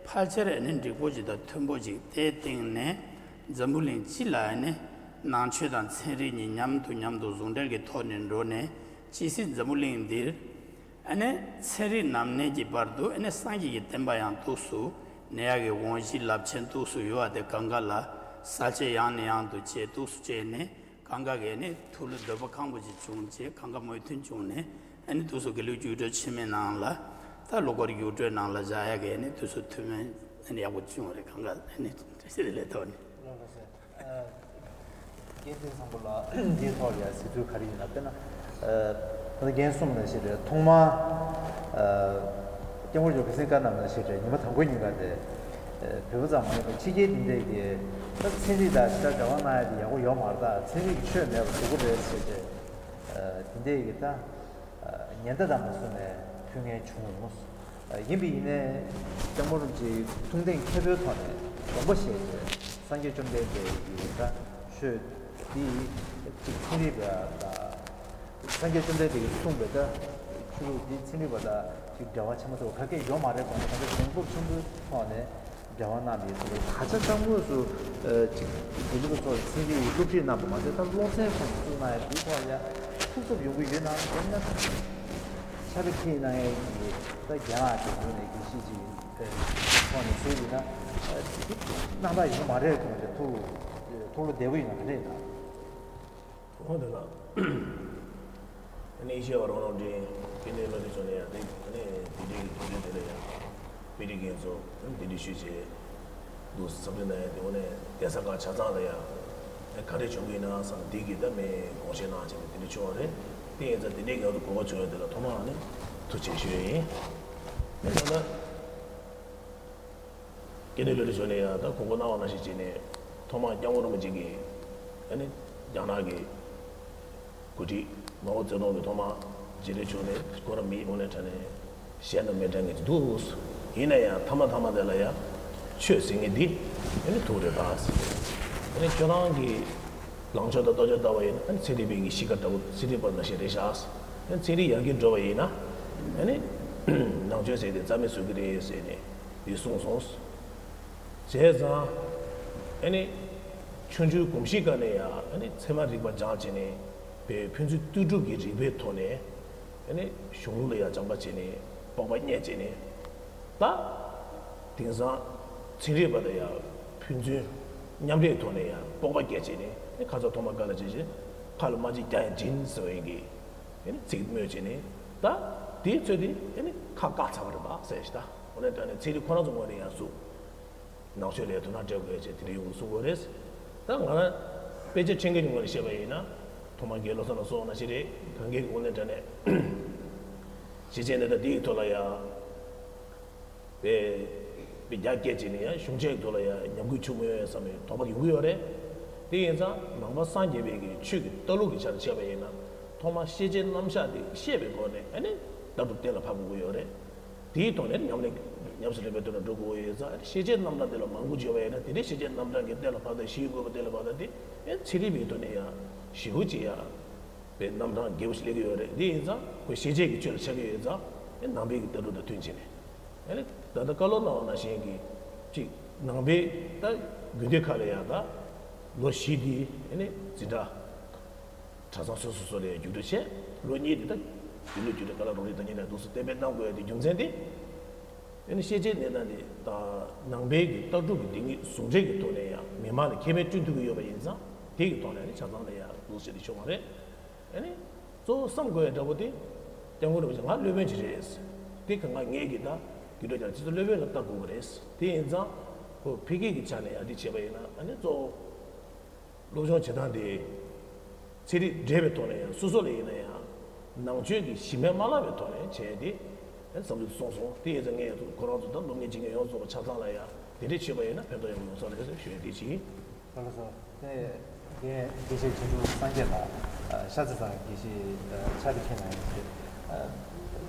ཕལ་ཆེར་ཨ་ནི་འགྲིག་པོ་ཅིག་དང་མཐུན་པོ་ཅིག་དེའི་སྟེང་ནས་འཛམ་བུ་གླིང་སྤྱི་ལ་ཨ་ནི་ནང་ཆོས་དང་ཚན་རིག་གཉིས་མཉམ་དུ་མཉམ་དུ་ཟུང་འབྲེལ་གྱི་ཐོག་ནས་འགྲོ་ནས་ཇི་སྲིད་འཛམ་བུ་གླིང་འདིར་ཨ་ནི་ཚན་རིག་རྣམ་གནས་ཀྱི་བར་དུ་ཨ་ནི་སངས་རྒྱས་ཀྱི་བསྟན་པ་ཡང་འདུག་སུ་གནས་ཡག་གི་དབང་བཞི་རླབས་ཆེན་འདུག་སུ་ཡོད་པ་དེ་གང་ག་ལ་གསལ་བཤད་ཡང་ནས་ཡང་དུ་བྱས་འདུག་སུ་བྱས་ནས། གང་ག་གིས་ནི་ཐུགས་ལ་འདོད་པ་ཁེངས་པོ་ཅིག་བྱུང་རྗེས་གང་ག་མོས་མཐུན་བྱུང་ནས་ཨ་ནི་དུས་སུ་དགེ་ལུགས་རྒྱུགས་སྤྲོད་ཆེན་མོའི་ནང་ལ་ད་ལོ་འཁོར་རྒྱུགས་སྤྲོད་ནང་ལ་བཞག་ཡ་གིས་ནི་དུས་སུ་ཐུན་མིན་ཨ་ནི་ཡག་པོ་བྱུང་བ་རེད། གང་ག་ཨ་ནི་ཞེ་དྲག་ལས་ཐོག་ནས། ལགས་སོ། ཨ། རྒན་བསྟན་བཟང་པོ་ལགས་འདིའི་ཐོག་ལ་ཡ་གཟིགས་ཚུལ་ག་རེ་ཡིན་ན། དཔེར་ན། ཨ། ད་ལྟ་རྒན་གསུངས་ནང་བཞིན་རེད། ཐོག་མར། ཨ། སྐྱབས་མགོན་རྒྱལ་བ་ཁྲི་སྲོང་ལྡེ་བཙན་བཀའ་གནང་ནང་བཞིན་རེད། ཉི་མ་དང་པོའི་ཉིན་ཀ་དེ། ཨ། བོད་པ་ཙམ་མ་ཡིན་པར་ཕྱི་རྒྱལ་འདི་འདྲས་ཀྱི་ད་ཚན་རིག་དང་ཇི་ལྟར་འབྲེལ་བ་གནང་ཡ་དེ་ཡག་པོ་ཡོད་མ་རེད། ད་ཚན་རིག་གི་ཆོས་མེད་པར་འགྲོ་གི་རེད་ཟེར་ཏེ། ཨ། འདི་འདྲས་ཀྱི་ད། ཨ། ཉེན་བརྡ་དང་མ་སོང་ནས་ཕུལ་མཁན་བྱུང་། ཨ། ཡིན་པ་ཡིན་ནའི་སྐྱབས་མགོན་རིན་པོ་ཆེའི་ཐུགས་གཏན་མཁས་པོའི་ཐོག་ནས་དགོངས་པ་བཞེས་ཏེ་སངས་རྒྱས་བཅོམ་ལྡན་འདས་ཀྱི་ད་ཆོས་འདི་གཅིག་ཚན་རིག་པ་དང་། སངས་རྒྱས་བཅོམ་ལྡན་འདས་ཀྱིས་གསུངས་པའི་ད་ཆོས་ལུགས་འདི་ཚན་རིག་པ་དང་ཅིག་འབྲེལ་བ་ཆེན་པོ་ཐོག་ག་གེ་ཡོད་མ་རེད་དགོངས་པ་ད་ལྟ་གཞུང་གཏུག་ཆེན་པོའི་ཐོག་ནས་འབྲེལ་བ་གནང་བའི་ཐོག་ད་ཆ་གཙང་པོ་སུ་ཅིག་དགེ་ལུགས་པ་ཚོ་ཚན་རིག་གི་སློབ་ཁྲིད་གནང་བ་མ་ཟད་ད་སློབ་ཚན་ཁོངས་སུ་གནང་ཡ་འདིའི་ཐོག་ཡ་ཐུགས་འཚབ་ཡོང་གི་ཡོད་ནའང་དེ་ན་ཕྱག་ལས་ཁྱེད་གནང་ཡ་གི་ད་རྒན་ལགས་ཀྱི་ངོས་ནས་དགེ་བཤེས་ཀྱི་ཐོག་ནས་ཟེར་ཡིན་ན་དེ་གནང་ཐག་ཡོད་མ་རེད་དགོངས་ཏེ་ཐུགས་ཐུགས་བློ་བདེ་པོ་ཡིན་ན་ག་རེ་ཡིན་ན། འོ་དེ་ལ། ཨ་ནི་ཡེ་ཤེས་པ་རོང་རོང་འདྲེན་སྐྱེ་གནས་བློ་གྲོས་མཆོག་ནས་ཡང་དེ་ཨ་ནི་དེ་འདྲའི་དུས་ཚོད་དེ་ལ་ཡང་དཔེ་ཁྲིད་མཁན་ཚོ་དེ་འདྲའི་ཞུས་བྱས་འདུག་འཚམས་འདྲི་གནང་ཡ་དེ། འོ་ནས་གདན་ས་ཁག་ཆ་ཚང་ལ་ཡང་ག་འདྲས་བྱུང་གི་ཡིན་ན་བསམ་འདི་གི་ད་མི་དགོངས་བཞེས་གནང་བྱས་ནས་དེ་འདྲ་བྱུང་བ་རེད། དེ་ཡིན་ཙང་དེ་འདྲའི་ངལ་དུ་གོ་བ་བྱུང་ཡ་དེ་ལ་ཐོག་མར་ཨ་ནི་ཐུགས་རྗེ་ཆེ་ཞུ་ཡ་ཡིན། དེ་ལྟར་ན། སྐྱེ་གནས་བློ་གྲོས་མཆོག་ནས་ཡང་ད་གོང་བཀུར་གནང་བ་ནང་བཞིན་བྱས་ནས་ཐོག་མར་སྐྱབས་མགོན་རིན་པོ་ཆེ་གིས་ཨ་ནི་རྒྱ་ནག་གི་འགོ་ཁྲིད་མའོ་ཙེ་ཏུང་གིས་ཐོག་མར་མཇལ་འཕྲད་བྱུང་ནས་ཁོ་རང་མི་དངོས་གནས་དྲང་གནས་གཞན་དང་མི་འདྲ་མཁན་ཅིག་འདུག་ཡིན་ན་ཡང་མཐའ་མ་མཐའ་མ་དེ་ལ་ཡང་ཆོས་ཟེར་མཁན་འདི་ཨ་ནི་ཐུག་རེད་ད། ཨ་ནི་ཁྱོད་རང་གི་ལངས་ཕྱོགས་དང་ལྟ་ཕྱོགས་ལྟ་བ་ཡིན་ན་ཨ་ནི་ཚན་རིག་པའི་གི་གཤིས་ཀ་འདྲ་བོ་ཚན་རིག་པ་ནང་བཞིན་རེད་ཤག་ཨ་ནི་ཚན་རིག་ཡར་རྒྱས་འགྲོ་བ་ཡིན་ན་ཨ་ནི་ནང་ཆོས་ཟེར་དེ་རྩ་མེད་བཟོ་གི་རེད་ཟེར་ནས། དེ་གསུངས་སོང་། བྱས་ཙང་། ཨ་ནི། ཆོས་འབྱུང་གོམས་གཤིས་སྒང་ནས་ཡང་ཨ་ནི་ཚད་མ་རིག་པ་སྦྱངས་བྱས་ནས་བོད་ཕན་ཚུན་ལྟོས་གྲུབ་ཀྱི་རིགས་པའི་ཐོག་ནས་ཨ་ནི་གཞུང་ལུགས་ལ་ཡང་སྦྱངས་པ་བྱས་ནས་སྤོབས་པ་རྙེད་བྱས་ནས་ད། དེང་སང་ཚན་རིག་པ་དང་ཡང་ཕན་ཚུན་མཉམ་འབྲེལ་ཐོག་ནས་ཡང་སྤོབས་པ་སྐྱེད་བྱས་ནས་ཨ་ནི་ཁ་ཚ་ཐོག་མ་དགའ་ལ་བྱས་བྱས་ཁ་ལ་རྨ་ཆེན་རྒྱག་ཡང་འབྱིན་ཟེར་བ་ཡིན་གྱི། ཨ་ནི་ཚིག་སྨོས་བྱས་ནས་ད། དེའི་ཚོད་དེ་ཨ་ནི་ཁ་བཀག་ཚར་བ་རེད་པ་ཟེར་ཞིག་ད། འོ་ན་ད་ནི་ཚན་རིག་ཁོ་རང་ཚོ་ངོས་ནས་ཡང་སུ། ནང་ཆོས་ལ་དོ་སྣང་སྤྲད་དགོས་ཅེས་དེ་འདྲའི་ཡོང་གསུང་དགོས་རེད། ད་ང་རང་དཔེ་ཆ་ཁྲིད་མཁན་གྱི་ངོས་ནས་བཤད་པ་ཡིན་ན། ཐོག་མར་རྒན་བློ་བཟང་ལགས་སོགས་ནང་བཞིན་རེད། གང་གའི་དབུ་ལེན་དྲ་ནས་ཞེས་བྱས་ནས་ད་འདི་ཡི་ཐོག་ལ་ཡང་། དཔེ་དཔེ་རྒྱ་སྐྱེད་བྱས་ནས་ཡང་གཞུང་ཆེན་གྱི་ཐོག་ལ་ཡང་ཉམས་རྒུད་བྱུང་མེད་བསམ་པའི་དོགས་པ་ཡོང་གི་ཡོད་རེད། དེ་ཡིན་ཙང་ནང་པ་སངས་རྒྱས་པའི་གི་ཆོས་ཀྱི་ལྟ་ལུགས་ཀྱི་ཆ་ནས་བཤད་པ་ཡིན་ན། ཐོག་མར་ཤེས་བྱའི་རྣམ་གཞག་དེ་ཤེས་པའི་སྒོ་ནས་ཨ་ནི་ལྟ་གྲུབ་གཏན་ལ་ཕབ་དགོས་ཀྱི་ཡོད་རེད། དེའི་ཐོག་ནས་ཉམས་ལེན་ཉམས་སུ་ལེན་པའི་དོན་ལ་འགྲོ་དགོས་ཡོད་ཙང་། ཤེས་བྱའི་རྣམ་གྲངས་དེ་ལ་མང་པོ་བརྗོད་པ་ཡིན་ན། དེ་འདྲའི་ཤེས་བྱའི་རྣམ་གྲངས་ཀྱི་གཏན་ལ་ཕབ་དང་ཞི་བའི་དགོས་པ་གཏན་ལ་ཕབ་དང་དེ་ཨེ་ཚན་རིག་པའི་ཐོག་ནས་ཡང་ཞི་བོ་ཅིག་ཡང་པའི་རྣམ་གྲངས་རྒྱས་པོ་ཞིག་སླེབས་ཀྱི་ཡོད་རེད། དེ་ཡིན་ཙང་ཁོས་ཤེས་བྱའི་གི་ཆོས་ལ་ཆགས་ཀྱི་ཡོད་ཙང་ཨེ་ནང་པའི་གི་ལྟ་གྲུབ་དང་མཐུན་བྱས་ནས་ཨེ་ནི་ད་ལྟ་བཀའ་སློབ་གནང་བ་ནང་བཞིན་གྱི་ཅིག་ནང་པའི་ད་དགོན་སྡེ་ཁག་ལ་ཡང་ད་ལོ་བཞི་འདི་ཨེ་ནི་འཛིན་གྲྭ། གྲྭ་ཚང་སོ་སོ་སོ་ལ་རྒྱུགས་སྤྲོད་བྱས། ལོ་གཉིས་འདི་ད་དགེ་ལུགས་རྒྱུགས་སྤྲོད་ཀ་ལ་རོགས་རེས་དང་ཉེ་ལས་འདུག་སེ་གཏན་འབེབས་གནང་དགོས་ཡ་དེ་རྒྱུ་མཚན་དེ། ཨ་ནི་ཤེས་བྱའི་གནས་སྟངས་དེ་ད་ནང་པའི་གི་ལྟ་གྲུབ་ཀྱི་སྡེ་གཉིས་ཟུང་འབྲེལ་གྱི་ཐོག་ནས་ཡང་མི་མང་ལ་ཁེ་ཕན་བསྐྲུན་ཐུབ་ཀྱི་ཡོད་པ་ཡིན་ཙང་། དེ་གི་ཐོག་ནས་ཨ་ནི་ཆ་ཚང་ལ་ཡང་འདུག་སེ་དེ་བྱུང་བ་རེད། ཨ་ནི་གཙོ་བོ་བསམ་དགོས་ཡ་འདྲ་པོ་དེ། སྐྱབས་མགོན་རིན་པོ་ཆེ་ང་སློབ་དཔོན་ཅིག་རེད། དེ་གང་ག་ངས་ཀྱི་ད་དགེ་ཕྲུག་ཀྱང་སྤྱི་ཚོགས་སློབ་དཔོན་ལ་ལྟ་དགོས་ཀྱི་རེད། དེ་ཡིན་ཙང་ཁོ་ཕ་གི་གི་ཆ་ནས་ཡང་དེ་བྱས་པ་ཡིན་ན་ཨ་ནི་གཙོ་བོ། སློབ་སྦྱོང་བྱེད་སྟངས་དེ། ཚན་རིག་འབྲེལ་བའི་ཐོག་ནས་ཡང་སོ་སོ་ལ་ཡིན་ན་ཡང་། ནང་ཆོས་ཀྱི་གཞི་མེད་མ་བརླག་པའི་ཐོག་ནས་བྱས་ཏེ། ཨེ་བསམ་ཚུལ་གསུངས་སོང་། དེ་ཡིན་ཙང་ངས་ཁོ་རང་ཚོ་དང་སློབ་གཉེར་བྱེད་མཁན་ཡོངས་རྫོགས་པ་ཆ་ཚང་ལ་ཡང་དེ་འདྲས་བྱས་པ་ཡིན་ན་ཕན་ཐོགས་ཡོང་གི་ཡོང་ས་རེད་ཟེར་ཞུ་ཡ་དེ་བྱས། ལགས་སོ། དེ་རྒན་དགེ་བཤེས་ཆོས་འབྱོར་སངས་རྒྱས་ལགས། ཤ་ཚ་ཚང་དགེ་བཤེས་ཕྱག་དེ་ཁྱེད་ན་ཡིན་ཞེས།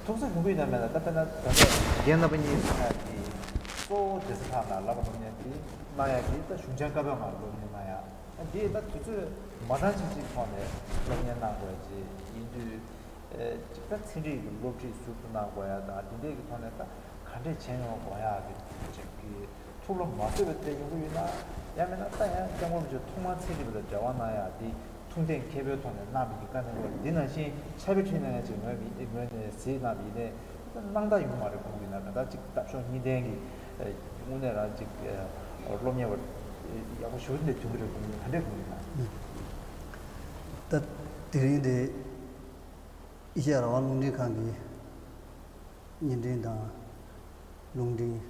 ཐུགས་ས་ཡོང་གི་ཡོད་ན་མེད་ན། ད་དཔེར་ན་ད་ལྟ་རྒན་རྣམ་པ་གཉིས་ཟེར་ཡ་དེ་གཙོ་བོ་སྡེ་སྲིད་ལྷག་ན་བསླབ་པ་སློབ་གཉེར་དེ་གནང་ཡ་དེ་ད་གཞུང་ཆེན་བཀའ་པོད་ལྔ་སློབ་གཉེར་གནང་ཡ། འདི་ད་དུས་ཚོད་མ་འདང་ཅིག་ཅིག་ཐོག་ནས་སློབ་གཉེར་གནང་དགོས་ཡ་ཅིག་ཡིན་དུས། ཅིག་ད་ཚན་རིག་གི་སློབ་ཁྲིད་ཟུར་དུ་གནང་དགོས་ཡ་དང་། འདི་འདྲས་ཀྱི་ཐོག་ནས་ད་ག་འདྲས་བྱས་ཡོང་དགོས་ཡ་གི་ཅིག་གི་ཐུགས་བློ་མ་བཟོད་པའི་ཐད་ཡོང་གི་ཡོད་ན། ཡང་མིན་ན་ད་ཡང་སྐྱབས་མགོན་རིན་པོ་ཆེ་ཐོག་མར་ཚན་རིག་པ་དང་འབྲེལ་བ་གནང་ཡ་འདི་ཐུགས་གཏན་འཁེལ་པོའི་ཐོག་ནས་གནང་བའི་གི་བཀའ་གནང་དགོས། འདི་ནང་བཞིན་ཕྱག་དཔེ་ཁྲིད་གནང་ཡ་ཅིག་ངོས་མི་ངོས་ནས་གཟིགས་གནང་བ་ཡིན་ནའི། ད་གནང་ད་ཡོང་མ་རེད། དགོངས་ཀྱི་ན་ད་ལྟ་ཅིག་ལྟ་ཕྱོགས་གཉིས་ལྡན་གྱི་དངོས་གནས་རང་ཅིག་སློབ་གཉེར་བ་ཡག་པོ་ཞེ་པོ་འདི་འདྲ་ཐོན་གྱི་རེད། དགོངས་ཀྱི་ན་ག་འདྲས་དགོངས་ཀྱི་ན། ད་དེ་རིང་དེ་ཨེ་ཤ་ཡ་རང་དབང་རླུང་འཕྲིན་ཁང་གི་བརྙན་འཕྲིན་དང་རླུང་འཕྲིན།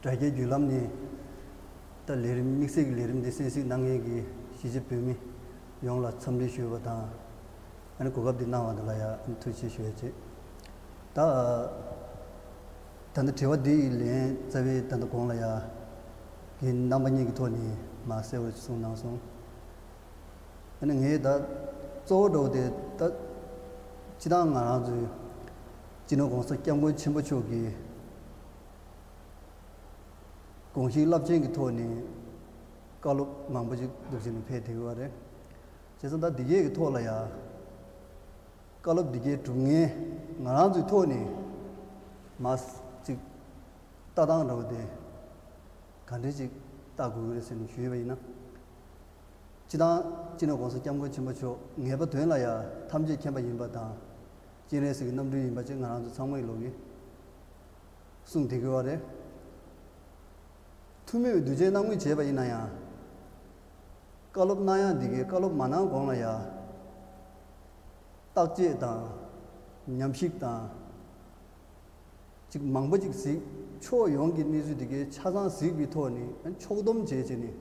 དྲ་རྒྱའི་བརྒྱུད་ལམ་ནས་ད་ལས་རིམ་དམིགས་བསལ་གྱི་ལས་རིམ་འདི་གསན་གཟིགས་གནང་མཁན་གྱི་གཞིས་བྱེས་བོད་མི་ཡོངས་ལ་འཚམས་འདྲི་ཞུ་བ་དང་། ཨ་ནི་གོ་སྐབས་འདི་གནང་བ་དེ་ལ་ཡང་ཐུགས་རྗེ་ཆེ་ཞུ་ཡ་བྱེད། ད་ད་ལྟ་དྲི་བ་འདི་ཡི་ལན་རྩ་བའི་ད་ལྟ་གོང་ལ་ཡང་རྒན་རྣམ་པ་གཉིས་ཀྱི་ཐོག་ནས་མར་གསལ་བོ་གསུངས་གནང་སོང་། ཨ་ནི་ངས་ད་གཙོ་བོ་འདྲ་བོ་དེ་ད་སྤྱིར་བཏང་ང་རང་ཚོའི་སྤྱི་ནོར་༸གོང་ས་༸སྐྱབས་མགོན་ཆེན་པོ་མཆོག་གི་དགོངས་གཞི་རླབས་ཆེན་གྱི་ཐོག་ནས་བཀའ་སློབ་མང་པོ་ཅིག་འདུག་བྱས་ནས་ཕེབས་བསྡད་ཡོད་རེད། བྱས་ཙང་ད་འདི་གས་ཀྱི་ཐོག་ལ་ཡང་བཀའ་སློབ་འདི་གས་སྒྲུབ་མཁན་ང་རང་ཚོའི་ཐོག་ནས་མར་ཅིག་ལྟ་སྟངས་འདྲ་བོ་དེ་ག་འདྲས་ཅིག་ལྟ་དགོས་ཀྱི་རེད་ཟེར་ནས་ཞུས་པ་ཡིན་ན། སྤྱི་བཏང་སྤྱི་ནོར་༸གོང་ས་༸སྐྱབས་མགོན་ཆེན་པོ་མཆོག་ངེས་པ་དོན་ལ་ཡང་ཐམས་ཅད་མཁྱེན་པ་ཡིན་པ་དང་། སྤྱན་རས་གཟིགས་ཀྱི་རྣམ་སྤྲུལ་ཡིན་པ་ཅིག་ང་རང་ཚོ་ཚང་མ་ཡི་ལོག་གིས་གསུངས་བསྡད་ཀྱི་ཡོད་རེད། ཐུན་མོང་གི་གདུལ་བྱའི་སྣང་ངོས་བྱས་པ་ཡིན་ན་ཡང་། བཀའ་སློབ་གནང་ཡག་འདི་གའི་བཀའ་སློབ་མ་གནང་གོང་ལ་ཡང་། བརྟག་དཔྱད་དང་། ཉམས་ཞིབ་དང་། ཅིག་མང་པོ་ཅིག་གཟིགས། ཕྱོགས་ཡོངས་ཀྱི་གནས་ཚུལ་འདི་གའི་ཆ་ཚང་གཟིགས་པའི་ཐོག་ནས་ཕྱོགས་བསྡོམས་བྱས་བྱས་ནས།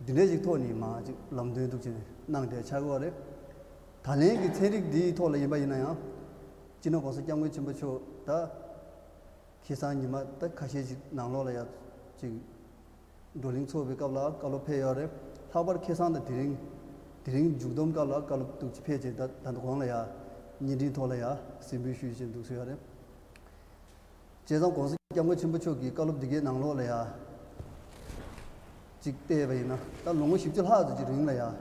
འདི་འདྲའི་ཅིག་ཐོག་ནས་མར་ཅིག་ལམ་སྟོན་འདུག་བྱས་ནས་གནང་བསྡད་ཆགས་ཀྱི་ཡོད་རེད། ད་ལན་གྱི་ཚན་རིག་འདིའི་ཐོག་ལ་ཡིན་པ་ཡིན་ན་ཡང་། སྤྱི་ནོར་༸གོང་ས་༸སྐྱབས་མགོན་ཆེན་པོ་མཆོག་ད་ཁ་སང་ཉི་མ་ད་ཁ་ཤས་ཅིག་ནང་ལོགས་ལ་ཡང་ཅིག་བགྲོ་གླེང་ཚོགས་པའི་སྐབས་ལ་བཀའ་སློབ་ཕེབས་ཡོད་རེད། ལྷག་པར་ཁ་སང་དང་དེ་རིང་། དེ་རིང་མཇུག་བསྡོམས་སྐབས་ལ་བཀའ་སློབ་འདུག་ཅིག་ཕེབས་བྱས། ད་ད་ལྟ་གོང་ལ་ཡང་བརྙན་འཕྲིན་ཐོག་ལ་ཡང་གཟིགས་འབུལ་ཞུས་བྱས་འདུག་སེ་ཡོད་རེད། བྱས་ཙང་༸གོང་ས་༸སྐྱབས་མགོན་ཆེན་པོ་མཆོག་གི་བཀའ་སློབ་འདི་གའི་ནང་ལོགས་ལ་ཡང་ཅིག་བལྟས་པ་ཡིན་ན། ད་ལོ་ངོ་བཞི་བཅུ་ལྷག་ཙམ་གྱི་རིང་ལ་ཡང་